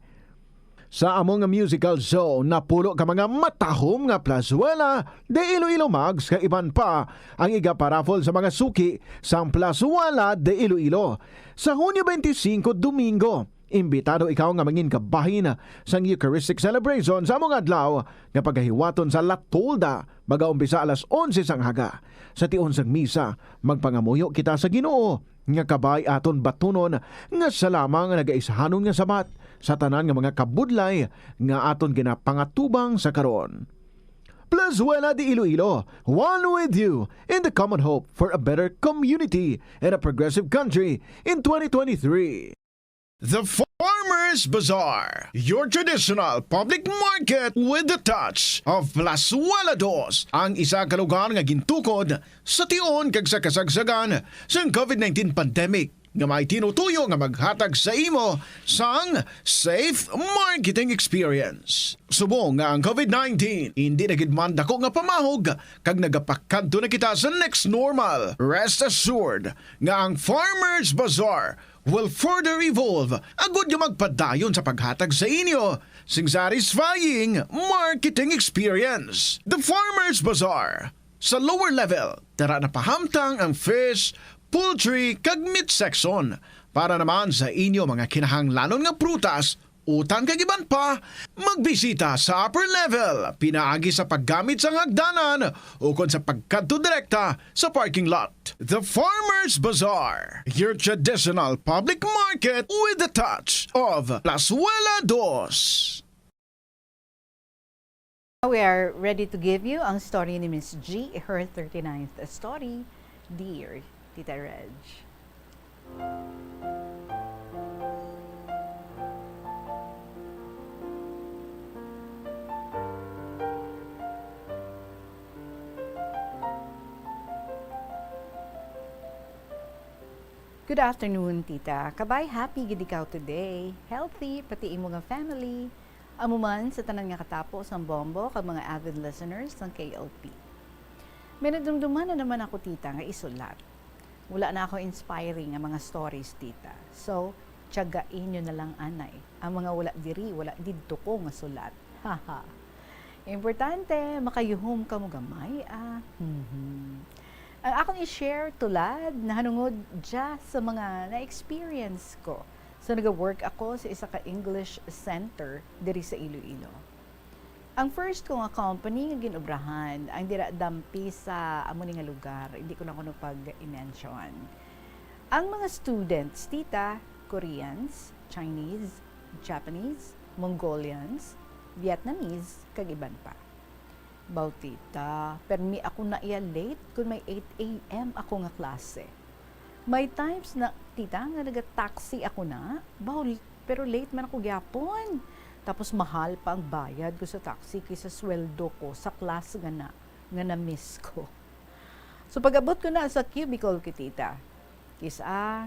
Sa amo nga musical show, napulo ka mga matahom nga Plazuela de Iloilo mugs kag iban pa ang igaparaffle sa mga suki sang Plazuela de Iloilo. Sa Hunyo twenty-five, Domingo, imbitado ikaw nga mangin kabahin sang Eucharistic celebration sa amo nga adlaw nga pagahiwaton sa La Tolda, magaumpisa alas onse sang aga. Sa tion sang misa, magpangamuyo kita sa Ginoo nga kabay aton batunon nga siya lamang ang nagaisahanon nga sabat sa tanan nga mga kabudlay nga aton ginapangatubang sa karon. Plazuela de Iloilo, one with you in the common hope for a better community and a progressive country in twenty twenty-three. The Farmers Bazaar, your traditional public market with the touch of Plazuela Dos, ang isa ka lugar nga gintukod sa tion kag sa kasagsagan sang COVID nineteen pandemic, nga may tinutuyo nga maghatag sa imo sang safe marketing experience. Subong nga ang COVID nineteen indi na gid man dako nga pamahog kag nagapakadto na kita sa next normal, rest assured nga ang Farmers Bazaar will further evolve agud nga magpadayon sa paghatag sa inyo sing satisfying marketing experience. The Farmers Bazaar. Sa lower level, tara na pahamtang ang fish, poultry, kag meat section. Para naman sa inyo mga kinahanglanon nga prutas, utan kag iban pa, magbisita sa upper level pinaagi sa paggamit sang hagdanan ukon sa pagkadto direkta sa parking lot. The Farmers Bazaar, your traditional public market with the touch of Plazuela Dos. We are ready to give you ang story ni Miss G, her thirty-ninth story, Dear Tita Reg. Good afternoon, Tita. Kabay, happy gid ikaw today. Healthy, pati imo nga family. Amo man sa tanan nga katapo sang Bombo kag mga avid listeners sang K L P. May nadumduman na naman ako, Tita, nga isulat. Wala na ako inspiring nga mga stories, Tita. So, tiyagai nyo na lang anay. Ang mga wala diri, wala didto ko nga sulat. Haha. Importante, makayuhom kamo gamay, ah. Mhm. Ang akon i-share, tulad, nahanungod dya sa mga na-experience ko. So, naga-work ako sa isa ka English center diri sa Iloilo. Ang first ko nga company nga gin-obrahan, ang dira dampi sa amo ni nga lugar, hindi ko na kuno pag-i-mention. Ang mga students, Tita, Koreans, Chinese, Japanese, Mongolians, Vietnamese, kag iban pa. Baw, Tita, permi ako na iya late kon may eight A M ako nga klase. May times na, Tita, nga naga-taxi ako na, baw, pero late man ako gyapon. Tapos mahal pa ang bayad ko sa taxi kaysa sweldo ko sa class nga na, nga na-miss ko. So, pag-abot ko na sa cubicle ko, Tita, kis-a,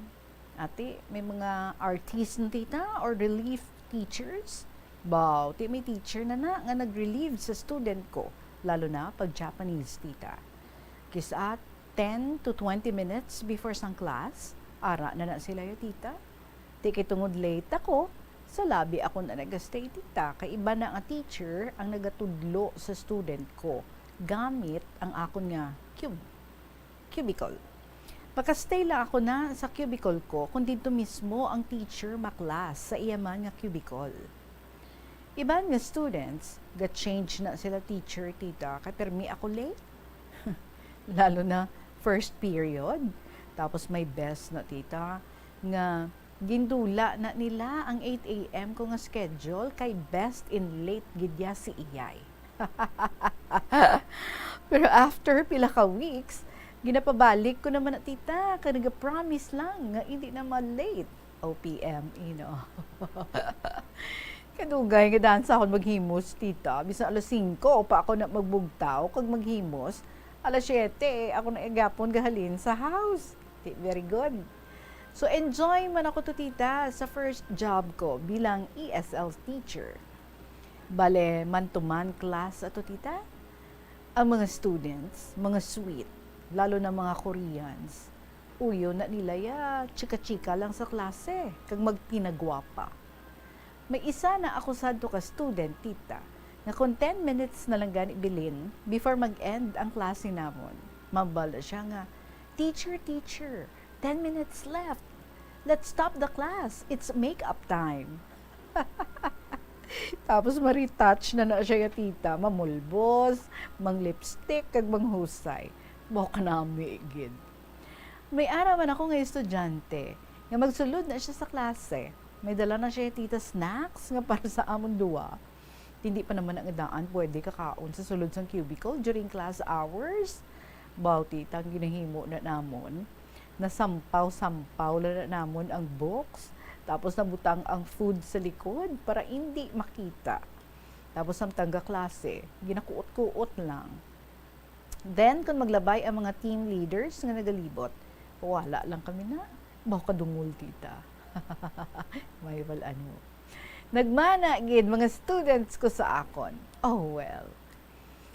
ati, may mga artist na, Tita, or relief teachers. Baw, ti may teacher na na nga nag-relieve sa student ko, lalo na pag Japanese, Tita. Kis-a, ten to twenty minutes before sang class, ara na na sila ya, Tita. Ti kay tungod late ako, sa lobby ako na nagastay, Tita, kay iban na nga teacher ang nagatudlo sa student ko gamit ang akon nga cub-, cubicle. Makastay lang ako na sa cubicle ko kon didto mismo ang teacher ma-class sa iya man nga cubicle. Iban nga students, ga-change na sila teacher, Tita, kay permi ako late. Lalo na first period. Tapos may best na, Tita, nga gindula na nila ang eight A M ko nga schedule kay best in late gid ya si iyay. Pero after pila ka weeks, ginapabalik ko naman na, Tita, kay nag-promise lang nga hindi na ma-late. O P M, you know. Kadugay nga dansa akon maghimos, Tita. Bisan alas singko pa ako na magbugtaw kag maghimos, Alas siyete, ako na gihapon gahalin sa house. Ti, very good. So, enjoy man ako to, tita, sa first job ko bilang E S L teacher. Bale, man-to-man class ato, tita. Ang mga students, mga sweet, lalo na mga Koreans, uyo na nila ya, chika-chika lang sa klase, kag magtinagwapa. May isa na ako sadto ka student, tita, nga kon ten minutes na lang gani bilin before mag-end ang klase namon, mambal na siya nga, "Teacher, teacher, ten minutes left. Let's stop the class. It's makeup time." Tapos ma-retouch na na siya ya, tita, mamulbos, mang-lipstick, kag manghusay. Mao kanami gid. May ara man ako nga estudyante nga magsulod na siya sa klase. May dala na siya, tita, snacks nga para sa amon duwa. Hindi pa naman ang daan pwede kakaon sa sulod sang cubicle during class hours. Baw, tita, ang ginahimo na namon, nasampaw-sampaw na, na namon ang books, tapos nabutang ang food sa likod para hindi makita. Tapos samtang gaklase, ginakuot-kuot lang. Then, kung maglabay ang mga team leaders nga nagalibot, wala lang kami na. Baw kadungol, tita. May wal ano. Nagmana gid mga students ko sa akon. Oh, well.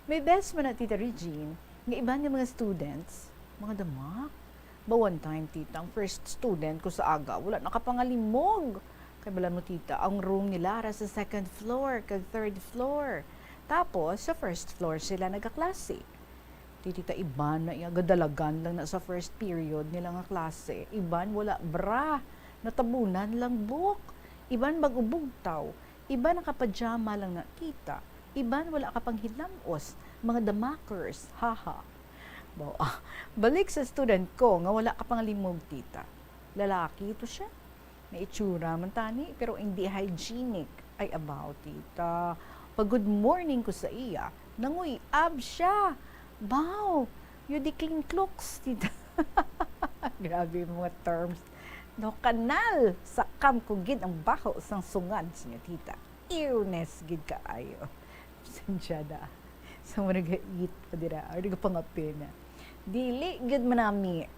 May best man na, Tita Regine, nga iban nga mga students, mga damak. Ba, one time, tita, ang first student ko sa aga, wala nakapangalimog. Kay bala mo, tita, ang room nila ra sa second floor kag third floor. Tapos, sa first floor sila nagaklase. Ti, tita, iban na iya, gadalagan lang na sa first period nila nga klase. Iban wala bra, natabunan lang buhok. Iban bag-o bugtaw. Iban nakapajama lang na, tita. Iban wala ka panghilam-os, mga damakers, haha. Baw, ah, balik sa student ko nga wala ka pangalimog, tita. Lalaki to siya. May itsura man tani, pero hindi hygienic. Ay, abaw, tita. Pag good morning ko sa iya, nanguy-ab siya. Baw, you di clean clothes, tita. Grabe yung mga terms. No, kanal, sakam ko gid ang baho sang sungad, siya, tita. Ewness gid kaayo. Pasensya na. Sa mga nag-eat pa dira, or nagapangapin na. Dili gid manami.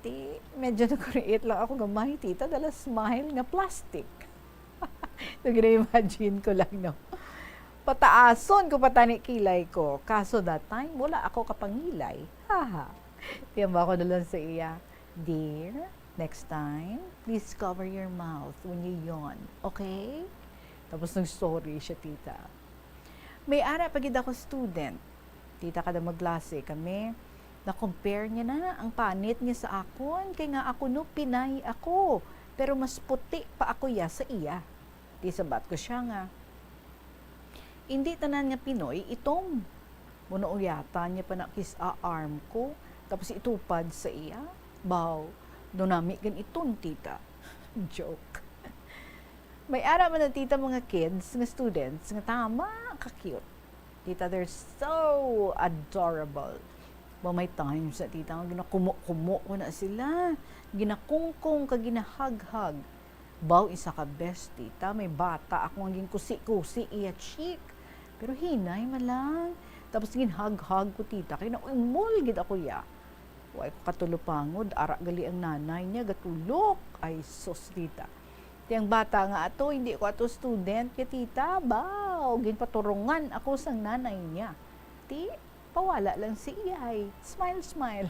Ti, medyo nag-create lang ako gamay, tita, dala smile nga plastic. So, gina-imagine ko lang, no? Pataason ko pa tani kilay ko. Kaso that time, wala ako kapangilay. Haha. Tiyamba ko na lang sa iya, "Dear, next time, please cover your mouth when you yawn, okay?" Tapos nag-sorry siya, tita. May ara pa gid ako student. Tita, kada magklase kami, na-compare niya na ang panit niya sa akon, kay nga ako, no, Pinay ako, pero mas puti pa ako ya sa iya. Di sabat ko siya nga, "Indi tanan nga Pinoy itom." Munauyatan niya pa na kis-a arm ko, tapos itupad sa iya. Baw, dunami gan iton, tita. Joke. May ara man na, tita, mga kids nga students nga tama ka cute. Tita, they're so adorable. Ba, may times na, tita, nga ginakumo-kumo ko na sila. Ginakungkong ka, ginahaghag. Baw, isa ka best, tita, may bata ako nga ginkusi-kusi iya cheek. Pero hinay man lang. Tapos ginhaghag ko, tita, kay naimol gid ako ya. Wa ko katulopangod, ara gali ang nanay niya gatulok. Ay, sus, tita. Ti ang bata nga ato, hindi ko ato student ya, tita. Baw, ginpaturungan ako sang nanay niya. Ti, pawala lang si iyay. Smile, smile.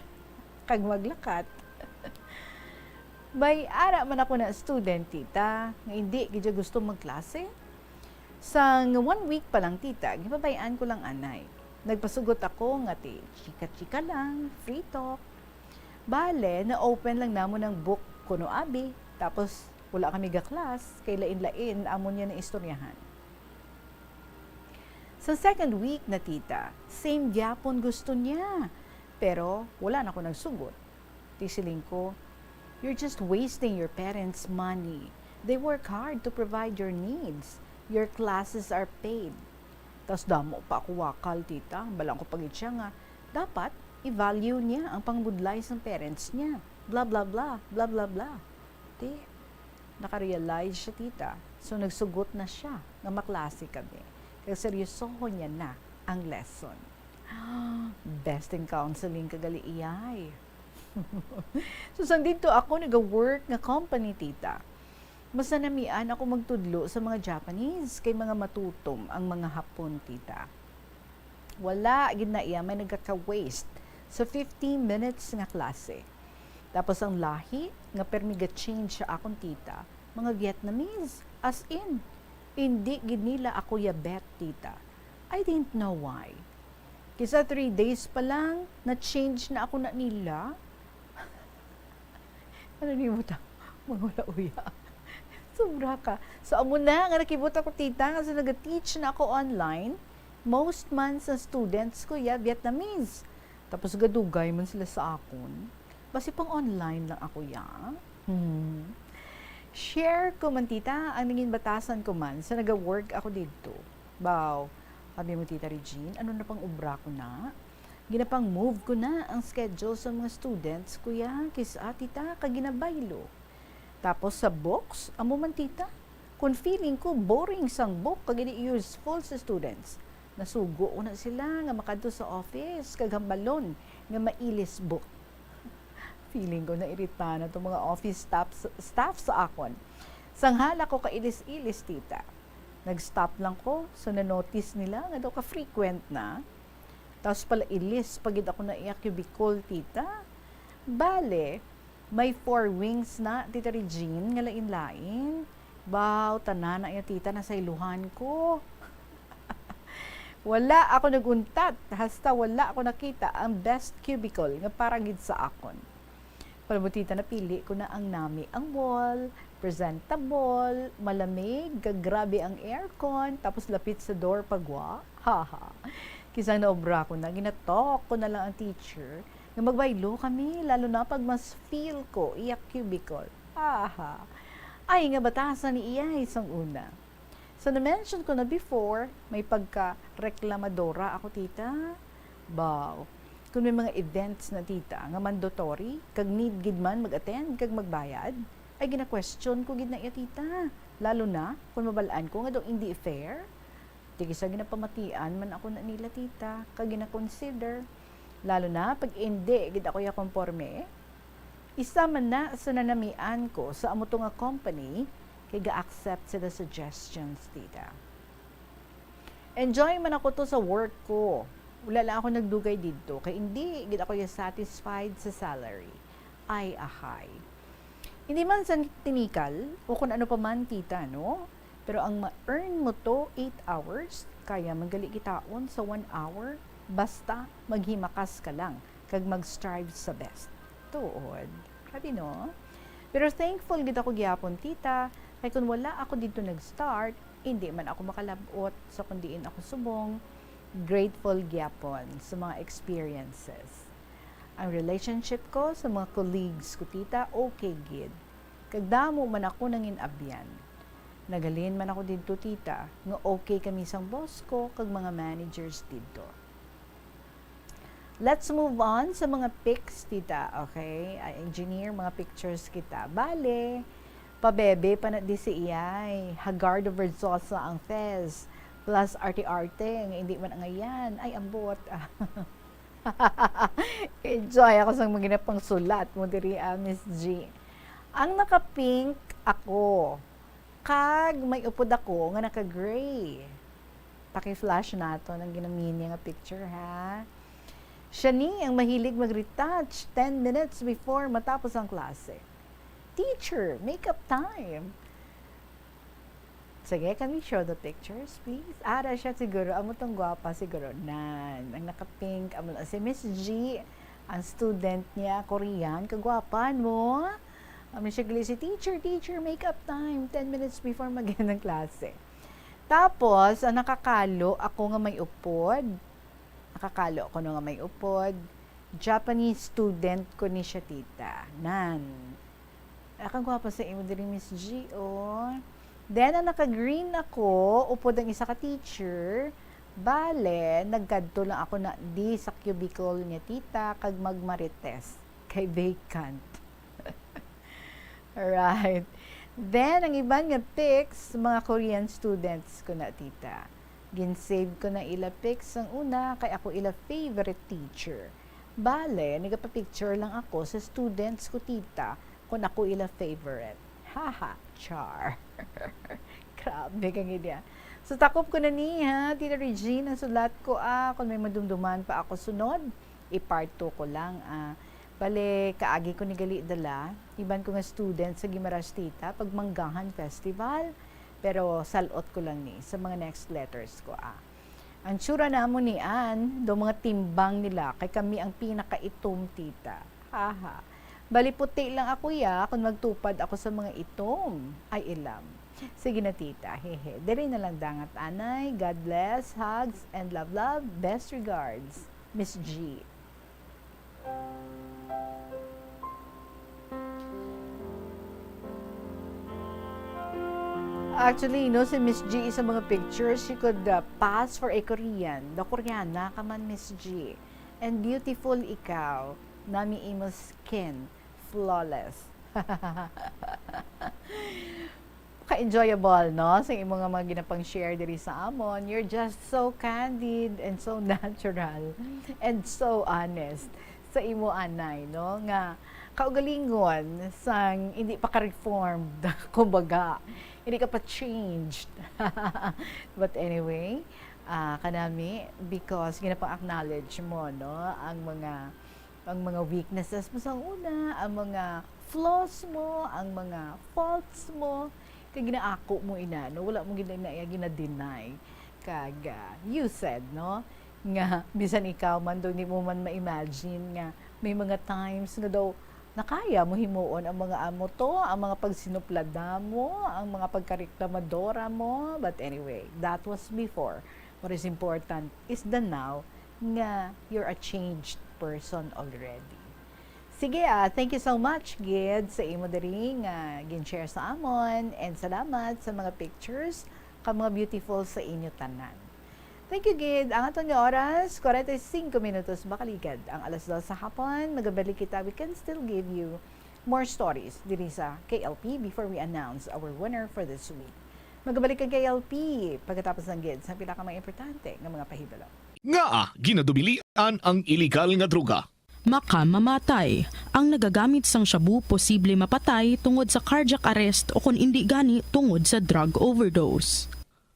Kag maglakat. May ara man ako na student, tita, nga hindi gid siya gusto magklase. Sang one week pa lang, tita, gipabay-an ko lang anay. Nagpasugot ako nga ti chika-chika lang, free talk. Bale, na-open lang namon ang book kuno abi, tapos wala kami ga-class, kay lain-lain amon niya naistoryahan. Sa second week na, tita, same gyapon gusto niya. Pero wala na ko nagsugot. Ti siling ko, "You're just wasting your parents' money. They work hard to provide your needs. Your classes are paid." Tas damo pa ako wakal, tita. Balaan ko pa gid siya nga dapat i-value niya ang pangbudlay sang parents niya. Bla, bla, bla, bla, bla, bla. Ti, nakarealize siya, tita. So, nagsugot na siya nga maklase kami. Kag seryosohon niya na ang lesson. Best in counseling ka gali, iyay. So, sang didto ako naga-work nga company, tita, mas nanamian ako magtudlo sa mga Japanese kay mga matutom ang mga Hapon, tita. Wala gid na iya may nagaka-waste sa fifteen minutes nga klase. Tapos ang lahi nga permi ga-change sa akon, tita, mga Vietnamese. As in, indi gid nila ako yabet, tita. I didn't know why. Kisa three days pa lang, na-change na ako na nila. Ano ni mo ta? Mangula-uya. Sobra ka. So, amo na nga nakibot ako, tita, nga sa naga-teach na ako online, most man sa students ko, ya, Vietnamese. Tapos gadugay man sila sa akon. Basi pang online lang ako, ya. Hmm. Share ko man, tita, ang nangin batasan ko man sa naga-work ako didto. Baw, abi mo, Tita Regine, ano na pang obra ko na? Ginapang-move ko na ang schedule sa mga students ko, ya, kis-a, tita, kag ginabaylo. Tapos sa books, amo man, tita, kun feeling ko boring sang book kag indi useful sa students, nasugo ko na sila nga makadto sa office kag hambalon nga mailis book. Feeling ko nairita na tong mga office staff, staff sa akon. Sang hala ko kailis-ilis, tita. Nag-stop lang ko sa na-notice nila nga daw ka-frequent na. Tapos pala ilis pa gid ako na iya cubicle, tita. Bale, may four wings na, Tita Regine, nga lain-lain. Baw, tanan na iya, tita, nasaylohan ko. Wala ako nag-untat, hasta wala ako nakita ang best cubicle nga para gid sa akon. Pala mo, tita, napili ko na ang nami ang wall, presentable, malamig, kag grabe ang aircon, tapos lapit sa door pa gwa. Haha. Kisang naobra ko na, ginatalk ko na lang ang teacher nga magbaylo kami, lalo na pag mas feel ko iya cubicle. Haha. Ay, nga batasan ni iyay sang una. So, na-mention ko na before, may pagka-reklamadora ako, tita. Baw, kung may mga events na, tita, nga mandatory, kag need gid man mag-attend kag magbayad, ay gina-question ko gid na iya, tita. Lalo na kung mabal-an ko nga daw indi fair. Ti kis-a ginapamatian man ako na nila, tita, kag gina-consider. Lalo na pag indi gid ako iya konporme. Isa man na sa nanamian ko sa amo to nga company, kay ga-accept sila suggestions, tita. Enjoy man ako to sa work ko. Wala lang ako nagdugay didto, kay indi gid ako ya satisfied sa salary. Ay, ahay. Hindi man sa tinikal, o kung ano pa man, tita, no? Pero ang ma-earn mo to eight hours, kaya man gali kitaon sa one hour, basta maghimakas ka lang, kag mag-strive sa best. Tuod. Grabe, no? Pero thankful gid ako gyapon, tita, kay kung wala ako didto nag-start, hindi man ako makalab-ot sa kung diin ako subong. Grateful gyapon sa mga experiences. Ang relationship ko sa mga colleagues ko, tita, okay gid. Kag damo man ako nangin-abyan. Naghalin man ako didto, tita, nga okay kami sang boss ko kag mga managers didto. Let's move on sa mga pics, tita. Okay? Ay, engineer, mga pictures kita. Bale, pabebe pa na di si iyay. Hagar de Versosa ang fez. Plus arte-arte nga hindi man angayan. Ay, ambot. Enjoy ako sang mga ginapangsulat mo diri, ah, Miss G. Ang naka-pink ako. Kag may upod ako nga naka-gray. Paki-flash naton ang ginamini nga picture, ha. Siya ni ang mahilig mag-retouch ten minutes before matapos ang klase. "Teacher, makeup time." Sige, can we show the pictures, please? Ara siya siguro. Amo tong gwapa siguro. Nan, ang naka-pink. Amo na si Miss G, ang student niya, Korean. Kagwapan mo. Amo siya gali si, "Teacher, teacher, makeup time." Ten minutes before mag-end ang klase. Tapos, ang nakakalo, ako nga may upod. Nakakalo ako no nga may upod. Japanese student ko ni siya, tita. Nan. Akang gwapa sa imo diri, Miss G, oh. Then, ang naka-green ako, upod ang isa ka teacher. Bale, nagkadto lang ako na di sa cubicle niya, tita, kag magmarites. Kay vacant. Alright. Then, ang iban nga pics, mga Korean students ko na, tita. Gin-save ko na ila pics sang una kay ako ila favorite teacher. Bale, nagapapicture lang ako sa students ko, tita, kon ako ila favorite. Haha, char. Grabe ka gid ya. So, takop ko na ni, ha, Tita Regine, ang sulat ko, ah, kung may madumduman pa ako sunod, i-part two ko lang, ah. Bale, kaagi ko ni gali dala, iban ko nga student sa Guimaras, tita, pag Manggahan Festival. Pero salot ko lang ni sa mga next letters ko, ah. Ang tsura namon ni Ann, daw mga timbang nila, kay kami ang pinakaitom, tita. Haha. Bali, puti lang ako, ya, kung magtupad ako sa mga itom. Ay, ilam. Sige na, tita. Hehe. Diri na lang dangat, anay. God bless, hugs, and love, love. Best regards, Miss G. Actually, no, si Miss G sa mga pictures, she could, uh, pass for a Korean. The Koreana ka man, Miss G. And beautiful ikaw. Nami imo skin. Flawless. Ka-enjoyable, no? Sa imo nga mga ginapang-share diri sa amon. You're just so candid and so natural and so honest sa imo, anay, no? Nga kaugalingon sang hindi pa ka reformed, kumbaga, hindi ka pa changed. But anyway, ah, kanami, because ginapang-acknowledge mo, no, ang mga, ang mga weaknesses mo sang una, ang mga flaws mo, ang mga faults mo, kay ginaako mo ina, no? Wala mo gid na iya gina-deny. Kag, ah, you said, no, nga bisan ikaw man daw, di mo man ma-imagine nga may mga times nga daw nakaya mo himuon ang mga amo to, ang mga pagsinuplada mo, ang mga pagkareklamadora mo. But anyway, that was before. What is important is the now, nga you're a changed person already. Sige, ah, thank you so much gid sa imo diri nga gin-share sa amon, and salamat sa mga pictures ka mga beautiful sa inyo tanan. Thank you gid. Ang aton nga oras, forty-five minutos makaligad ang alas dos sa hapon. Magabalik kita. We can still give you more stories diri sa K L P before we announce our winner for this week. Magabalik ang K L P pagkatapos lang gid sa pila ka mga importante nga mga pahibalo. Ngaa ginadubilian ang iligal nga droga? Makamamatay. Ang nagagamit sang shabu posible mapatay tungod sa cardiac arrest o kon indi gani tungod sa drug overdose.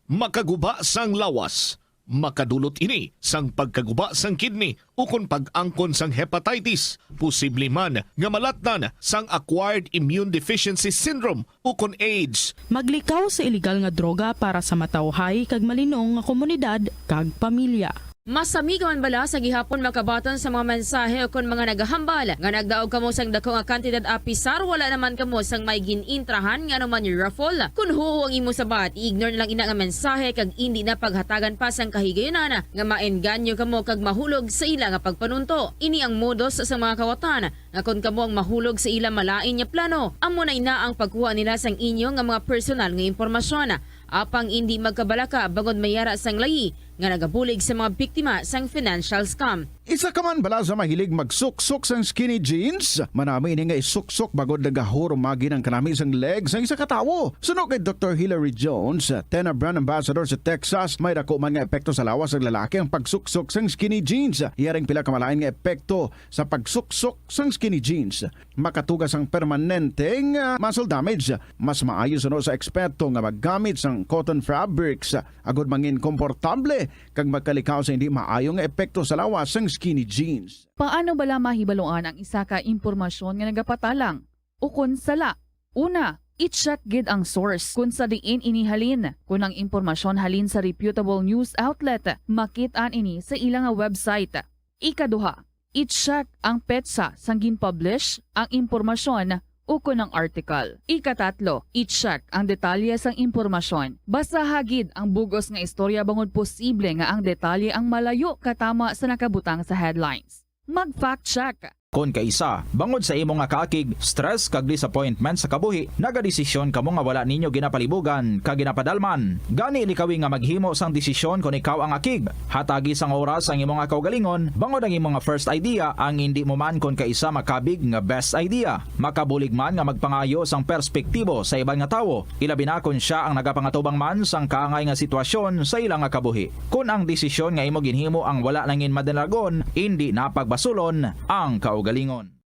Makaguba sang lawas. Makadulot ini sang pagkaguba sang kidney ukon pag-angkon sang hepatitis. Posible man nga malatnan sang acquired immune deficiency syndrome ukon AIDS. Maglikaw sa iligal nga droga para sa matawhay kag malinong nga komunidad kag pamilya. Masami ka man bala sa gihapon makabaton sa mga mensahe ukon mga nagahambal nga nagdaog kamo sang dako nga kantidad, apisar wala naman kamo sang may gin-intrahan nga anuman raffle? Kon huo ang imo sabat, i-ignore na lang ina nga mensahe kag indi na paghatagan pa sang kahigayunan nga maengganyo kamo kag mahulog sa ila nga pagpanunto. Ini ang modus sa mga kawatan nga kon kamo ang mahulog sa ila malain nga plano, amo na ina ang pagkuha nila sang inyo nga mga personal nga impormasyon. Apang indi magkabalaka bangod may yara sang layi nga nagabulig sa mga biktima sang financial scam. Isa ka man bala sa mahilig magsuksok sang skinny jeans? Manami ini nga isuksok bangod nagahurumagi ang kanami sang leg sang isa ka tawo. Suno kay Doktor Hilary Jones, Tena brand ambassador sa Texas, may dako man nga epekto sa lawas sang lalaki ang pagsuksok sang skinny jeans. Iya ring pila ka malain nga epekto sa pagsuksok sang skinny jeans. Makatuga sang permanente nga muscle damage. Mas maayo suno sa eksperto nga maggamit sang cotton fabrics agod mangin komportable kag magkalikaw sa hindi maayo nga epekto sa lawas sang skinny jeans. Paano bala mahibaluan ang isa ka impormasyon nga nagapatalang ukon sala? Una, i-check gid ang source kon sa diin ini halin. Kon ang impormasyon halin sa reputable news outlet, makit-an ini sa ila nga website. Ikaduha, i-check ang petsa sang gin-publish ang impormasyon ukon ang article. Ikatatlo, i-check ang detalye sang impormasyon. Basaha gid ang bug-os nga istorya bangod posible nga ang detalye ang malayo katama sa nakabutang sa headlines. Mag-fact check. Kon kaisa, bangod sa imo nga kaakig, stress kag disappointment sa kabuhi, nagadesisyon kamo nga wala ninyo ginapalibugan kag ginapadalman. Gani, likawi nga maghimo sang desisyon kon ikaw ang akig. Hatagi sang oras ang imo nga kaugalingon, bangod ang imo nga first idea ang indi mo man kon kaisa makabig nga best idea. Makabulig man nga magpangayo sang perspektibo sa iban nga tawo, ilabi na kon sia ang nagapangatubang man sang kaangay nga sitwasyon sa ila nga kabuhi. Kon ang desisyon nga imo ginhimo ang wala nangin madalagon, indi na pagbasulon ang kaugalingon.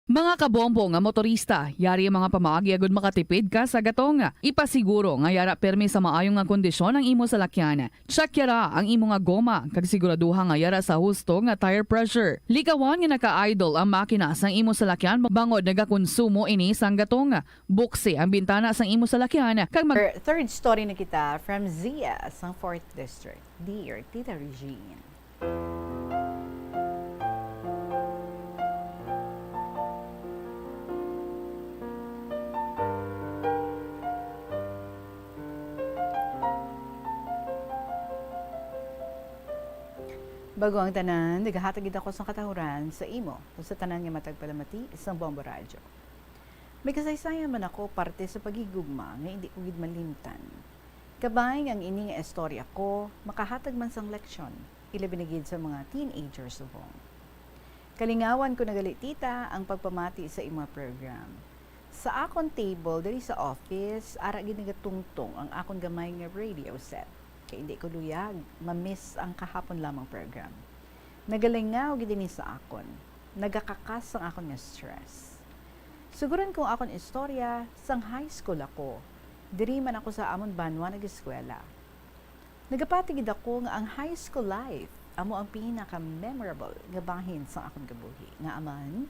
Mga kabombo nga motorista, yari ang mga pamaagi agud makatipid ka sa gatong. Ipasiguro nga yara permi sa maayo nga kondisyon ang imo salakyan. Check yara ang imo nga goma, kag siguraduha nga yara sa husto nga tire pressure. Likawan nga naka-idle ang makina sang imo salakyan bangod nagakonsumo ini sang gatong. Buksi ang bintana sang imo salakyan kag mag- Er, third story na kita from Zia sang fourth District. Dear Tita Regine. Bago ang tanan, nagahatag gid ako sang katahuran sa imo, sa tanan nga matag palamati sang Bombo Radyo. May kasaysayan man ako parte sa paghigugma nga indi ko gid malimtan. Kabay nga ang ini nga istorya ko makahatag man sang leksyon, ilabi na gid sa mga teenager subong. Kalingawan ko na gali, tita, ang pagpamati sa imo program. Sa akon table diri sa office, ara gid nagatungtong ang akon gamay nga radio set. Kay indi ko luyag ma-miss ang kahapon lamang program. Nagalingaw gid ini sa akon. Nagakakas ang akon nga stress. Suguran ko ang akon istorya, sang high school ako. Diri man ako sa amon banwa nag-eskwela. Nagapati gid ako nga ang high school life amo ang pinaka-memorable nga bahin sang akon kabuhi. Ngaa man,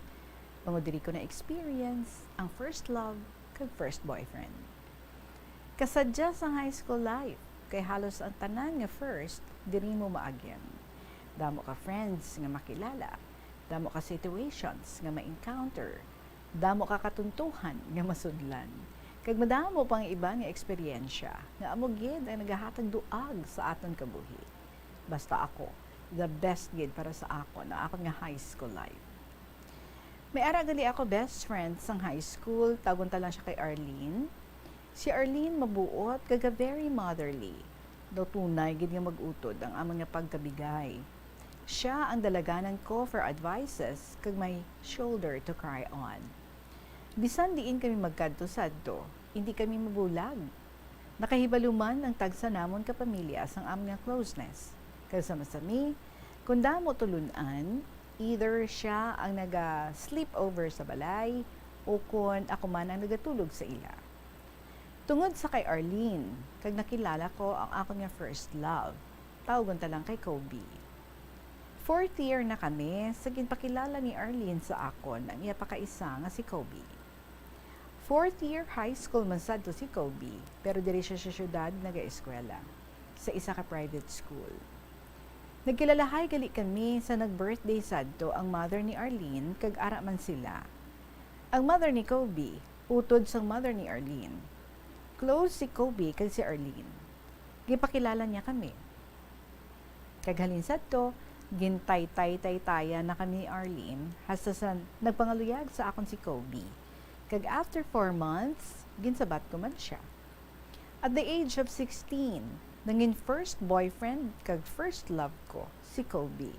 bangod diri ko na-experience ang first love kag first boyfriend. Kasadya sang high school life, kay halos ang tanan nga first diri mo maagyan. Damo ka friends nga makilala, damo ka situations nga ma-encounter, damo ka katuntuhan nga masudlan, kag madamo pang iban nga eksperyensya nga amo gid ang nagahatag duag sa aton kabuhi. Basta ako, the best gid para sa akon ang akon nga high school life. May ara gali ako best friend sang high school, tawgon ta lang siya kay Arlene. Si Arlene mabuot kag very motherly. Daw tunay gid nga mag-utod ang amon nga pagkabigay. Siya ang dalaganan ko for advices kag may shoulder to cry on. Bisan diin kami magkadto sadto, indi kami mabulag. Nakahibalo man ang tagsa namon ka pamilya sang amon nga closeness. Kag sa masami, kon damo tulon-an, either sia ang naga-sleepover sa balay o kon ako man ang nagatulog sa ila. Tungod sa kay Arlene, kag nakilala ko ang akon nga first love, tawgon ta lang kay Kobe. Fourth year na kami sa ginpakilala ni Arlene sa akon ang iya pakaisa nga si Kobe. Fourth year high school man sadto si Kobe, pero diri sia sa syudad nagaeskwela, sa isa ka private school. Nagkilalahay gali kami sa nag-birthday sadto ang mother ni Arlene, kag ara man sila. Ang mother ni Kobe, utod sang mother ni Arlene. Close si Kobe kag si Arlene. Gipakilala niya kami. Kag halin sadto, gintaytay-taytayan na kami ni Arlene, hasta sa nagpangaluyag sa akon si Kobe. Kag after four months, ginsabat ko man sia. At the age of sixteen, nangin first boyfriend kag first love ko si Kobe.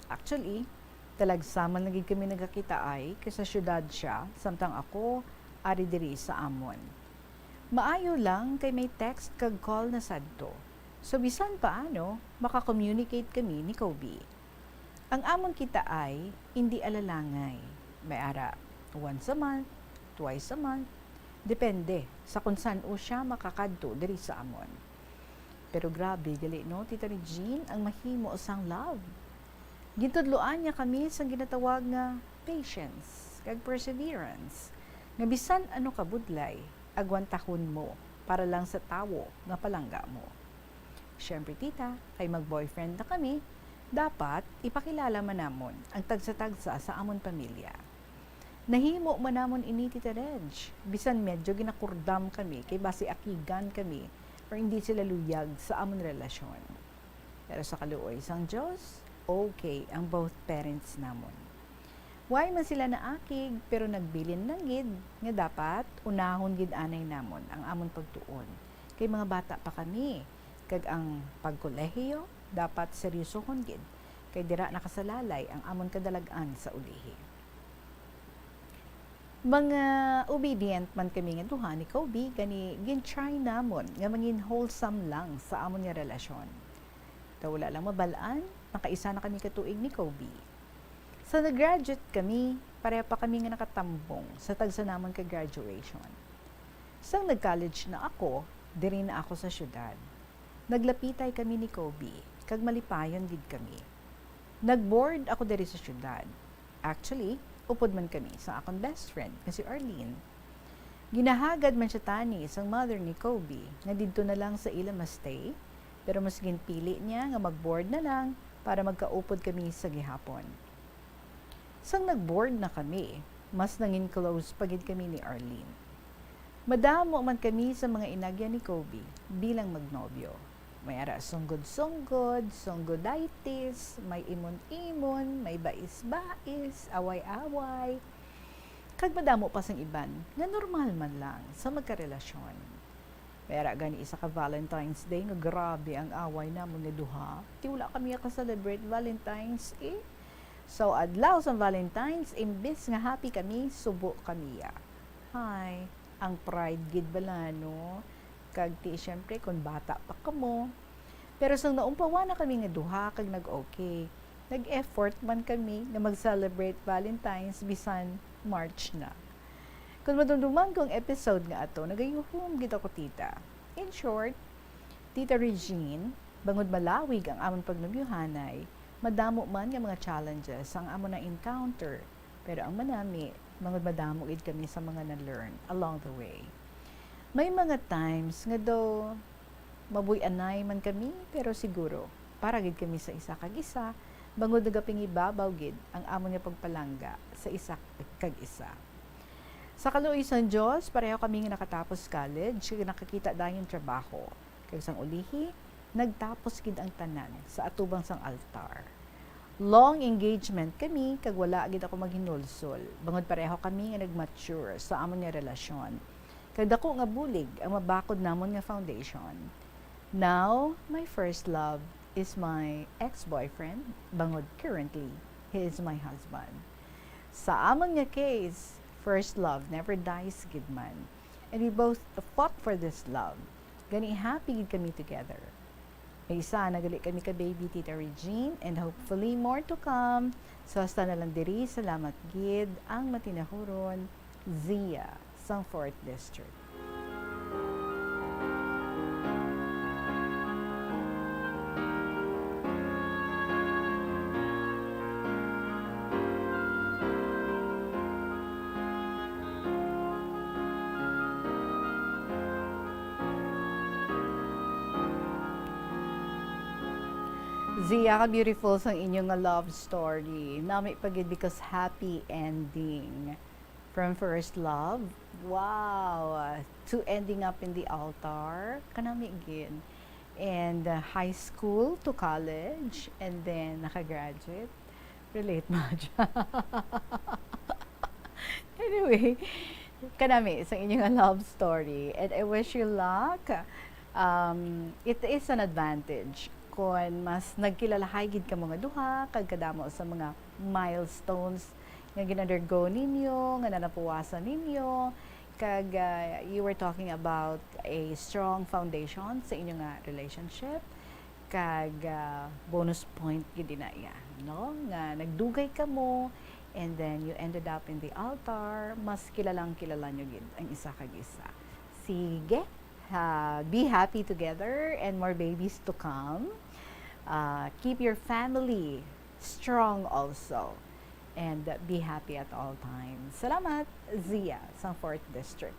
Actually, talagsa man lagi kami nagakitaay, kay sa syudad sia, samtang ako ari diri sa amon. Maayo lang kay may text kag call na sadto. So, bisan paano, maka-communicate kami ni Kobe. Ang amon kitaay indi alalangay. May ara once a month, twice a month, depende sa kon san-o sia makakadto diri sa amon. Pero grabe gali, no, Tita Regine, ang mahimo sang love. Gintudloan niya kami sang ginatawag nga patience kag perseverance, nga bisan ano ka budlay, agwantahon mo para lang sa tawo nga palangga mo. Siyempre, tita, kay mag-boyfriend na kami, dapat ipakilala man namon ang tagsa-tagsa sa amon pamilya. Nahimo man namon ini, Tita Reg, bisan medyo ginakurdam kami kay basi akigan kami or indi sila luyag sa amon relasyon. Pero sa kaluoy sang Dios, okay ang both parents namon. Way man sila naakig, pero nagbilin lang gid nga dapat unahon gid anay namon ang amon pagtuon, kay mga bata pa kami, kag ang pagkolehiyo dapat seryosohon gid, kay dira nakasalalay ang amon kadalag-an sa ulihi. Mga obedient man kami nga duha ni Kobe, gani gin-try namon nga mangin wholesome lang sa amon nga relasyon. Daw wala lang mabal-an, nakaisa na kami ka tuig ni Kobe. Sa nag-graduate kami, pareha pa kami nga nakatambong sa tagsa namon ka graduation. Sang nag-college na ako, diri na ako sa syudad. Naglapitay kami ni Kobe, kag malipayon gid kami. Nag-board ako diri sa syudad. Actually, upod man kami sa akon best friend nga si Arlene. Ginahagad man siya tani sang mother ni Kobe nga didto na lang sa ila ma-stay, pero mas ginpili niya nga mag-board na lang para magkaupod kami sa gihapon. Sang nag-board na kami, mas nangin close pa gid kami ni Arlene. Madamo man kami sa mga inagyan ni Kobe bilang magnobyo. May ara sunggod-sunggod, sunggoditis, may imon-imon, may bais-bais, away-away. Kag madamo pa sang iban nga normal man lang sa magkarelasyon. May ara gani isa ka Valentine's Day nga grabe ang away namon nga duha. Ti wala kami ka-celebrate Valentine's, eh. So, adlaw sang Valentine's, imbis nga happy kami, subo kami ya. Hay, ang pride gid bala, no? Kag ti, syempre, kung bata pa kamo. Pero sang naumpawan na kami nga duha kag nag-okay, nag-effort man kami nga mag-celebrate Valentine's bisan March na. Kung madumduman ko ang episode nga ato, nagayuhom gid ako, tita. In short, Tita Regine, bangod malawig ang amon pagnobyuhanay, madamo man nga mga challenges ang amon na-encounter, pero ang manami, bangod madamo gid kami sa mga na-learn along the way. May mga times nga daw mabuy-anay man kami, pero siguro para gid kami sa isa kag isa, bangod nagapangibabaw gid ang amon nga pagpalangga sa isa kag isa. Sa kaluoy sang Dios, pareho kami nga nakatapos college kag nakakita dayon trabaho. Kag sang ulihi, nagtapos gid ang tanan sa atubang sang altar. Long engagement kami kag wala gid ako maghinulsol, bangod pareho kami nga nag-mature sa amon nga relasyon. Kag dako nga bulig ang mabakod namon nga foundation. Now, my first love is my ex-boyfriend, bangod currently, he is my husband. Sa amon nga case, first love never dies gid man. And we both fought for this love. Gani happy gid kami together. May isa na gali kami ka baby, Tita Regine, and hopefully more to come. So hasta na lang diri, salamat gid ang matinahuron, Zia, sang fourth District. Zia, ka beautiful sang inyo nga love story. Nami pa gid because happy ending. From first love, wow, to ending up in the altar, kanami gid. And, uh, high school to college, and then nakagraduate. Relate mo dyan. Anyway, kanami sa inyo nga love story. And I wish you luck. Um, it is an advantage kon mas nagkilalahay gid kamo nga duha, kag kadamo sa mga milestones nga gin-undergo ninyo, nga nanapuwasan ninyo, kag, ah, you were talking about a strong foundation sa inyo nga relationship, kag, ah, bonus point gid ina iya, no? Nga nagdugay kamo, and then you ended up in the altar, mas kilalang kilala nyo gid ang isa kag isa. Sige, ah, be happy together and more babies to come. Ah, keep your family strong also. And be happy at all times. Salamat, Zia, sa fourth District.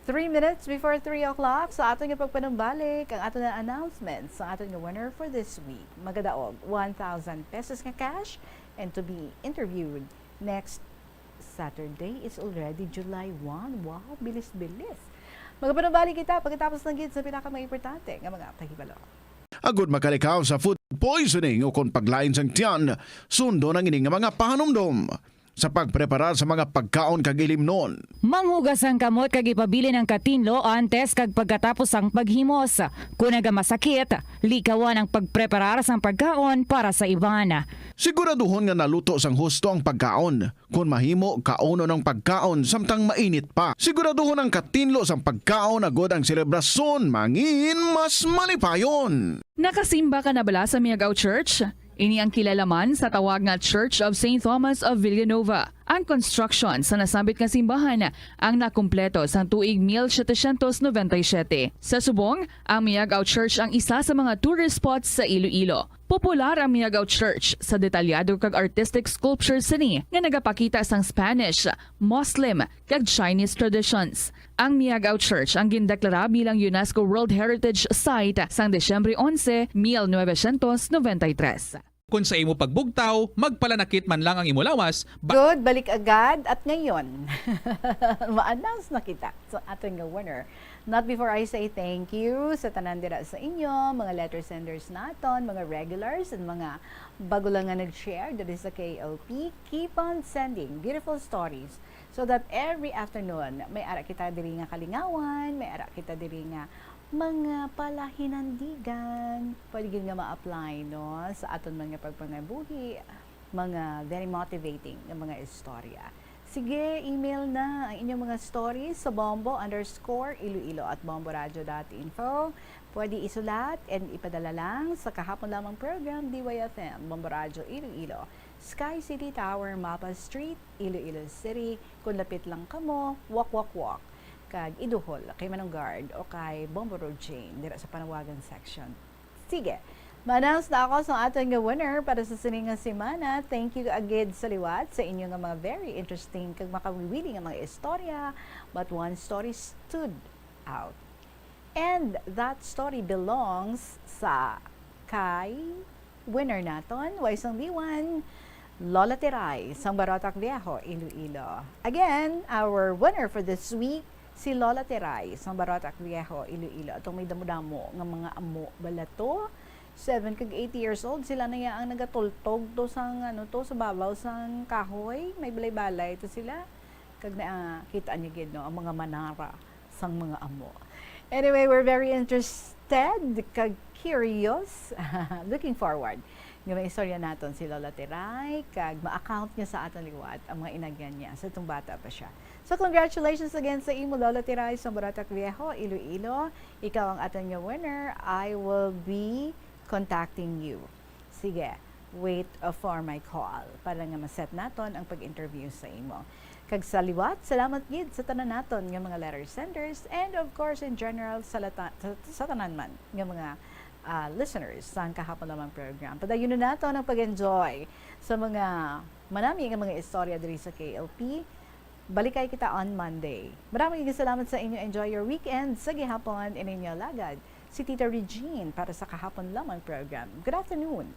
Three minutes before three o'clock, sa aton nga pagpanumbalik, ang aton nga announcement sa aton nga winner for this week. Magadaog one thousand pesos nga cash and to be interviewed next Saturday is already July one. Wow, bilis-bilis. Magapanumbalik kita pagkatapos lang gid sa pinaka mga importante nga mga pahibalo. Agud makalikaw sa food poisoning o kon paglain sang tiyan, sundon ang ini nga mga pahanumdom. sa pagpreparar sa mga pagkaon kag ilimnon. Manghugas ang kamot kag ipabilin ang katinlo antes kag pagkatapos sang paghimos. Kon nagamasakit, likawan ang pagpreparar sang pagkaon para sa iban. Siguraduhon nga naluto sang husto ang pagkaon. Kon mahimo, kaunon ang pagkaon samtang mainit pa. Siguraduhon ang katinlo sang pagkaon agod ang selebrasyon mangin mas malipayon. Nakasimba ka na bala sa Miagao Church? Ini ang kilala man sa tawag nga Church of Saint Thomas of Villanova. Ang construction sa nasambit nga simbahan ang nakumpleto sang tuig mil setecientos noventa y siete. Sa subong, ang Miagao Church ang isa sa mga tourist spots sa Iloilo. Popular ang Miagao Church sa detalyado kag artistic sculptures sini nga nagapakita sang Spanish, Muslim, kag Chinese traditions. Ang Miagao Church ang gindeklara bilang UNESCO World Heritage Site sang Disyembre onse, mil novecientos noventa y tres. Kon sa imo pagbugtaw, magpalanakit man lang ang imo lawas, ba- Good, balik agad at ngayon. Ma-announce na kita sa aton nga winner. Not before I say thank you sa tanan dira sa inyo, mga letter senders naton, mga regulars, and mga bago lang nga nag-share diri sa K L P. Keep on sending beautiful stories so that every afternoon may ara kita diri nga kalingawan, may ara kita diri nga mga palahinandigan. Pwede gid nga ma-apply, no, sa aton mga pagpangabuhi, mga very motivating nga mga istorya. Sige, email na ang inyong mga stories sa bombo underscore iloilo at bomboradio dot info. Pwede isulat and ipadala lang sa kahapon lamang program, D Y F M, Bombo Radio Iloilo, Sky City Tower, Mapa Street, Iloilo City. Kung lapit lang kamo, walk, walk, walk. Kag iduhol kay Manong Guard o kay Bombo Road Chain dira sa panawagan section. Sige, ma-announce na ako sa aton nga winner para sa sini nga semana. Thank you agid sa liwat sa inyo nga mga very interesting kag makawiwili nga mga istorya, but one story stood out. And that story belongs sa kay winner naton, way sang liwan, Lola Tiray, sang Barotac Viejo, Iloilo. Again, our winner for this week, si Lola Tiray, sang Barotac Viejo, Iloilo. Atong may damo-damo nga mga amo bala to. Seven kag eight years old, sila na ya ang nagatultog to sang, ano to, sa babaw sang kahoy. May balay-balay to sila. Kag nakita niya gid, no, ang mga manara sang mga amo. Anyway, we're very interested kag curious. Looking forward nga may istorya naton si Lola Tiray, kag ma-account niya sa aton liwat ang mga inagyan niya sa itong bata pa siya. So, congratulations again sa imo, Lola Tiray, sa Barotac Viejo, Iloilo. Ikaw ang aton nga winner. I will be contacting you. Sige, wait, uh, for my call para nga ma-set naton ang pag-interview sa imo. Kag sa liwat, salamat gid sa tanan naton nga mga letter senders and, of course, in general sa, lata- sa, sa tanan man nga mga, ah, listeners sang kahapon lamang program. Padayunon naton ang pag-enjoy sa mga manami nga mga istorya diri sa K L P. Balikay kita on Monday. Maraming salamat sa inyo. Enjoy your weekend. Sa gihapon, ininyo lagad, si Tita Regine para sa kahapon lamang program. Good afternoon.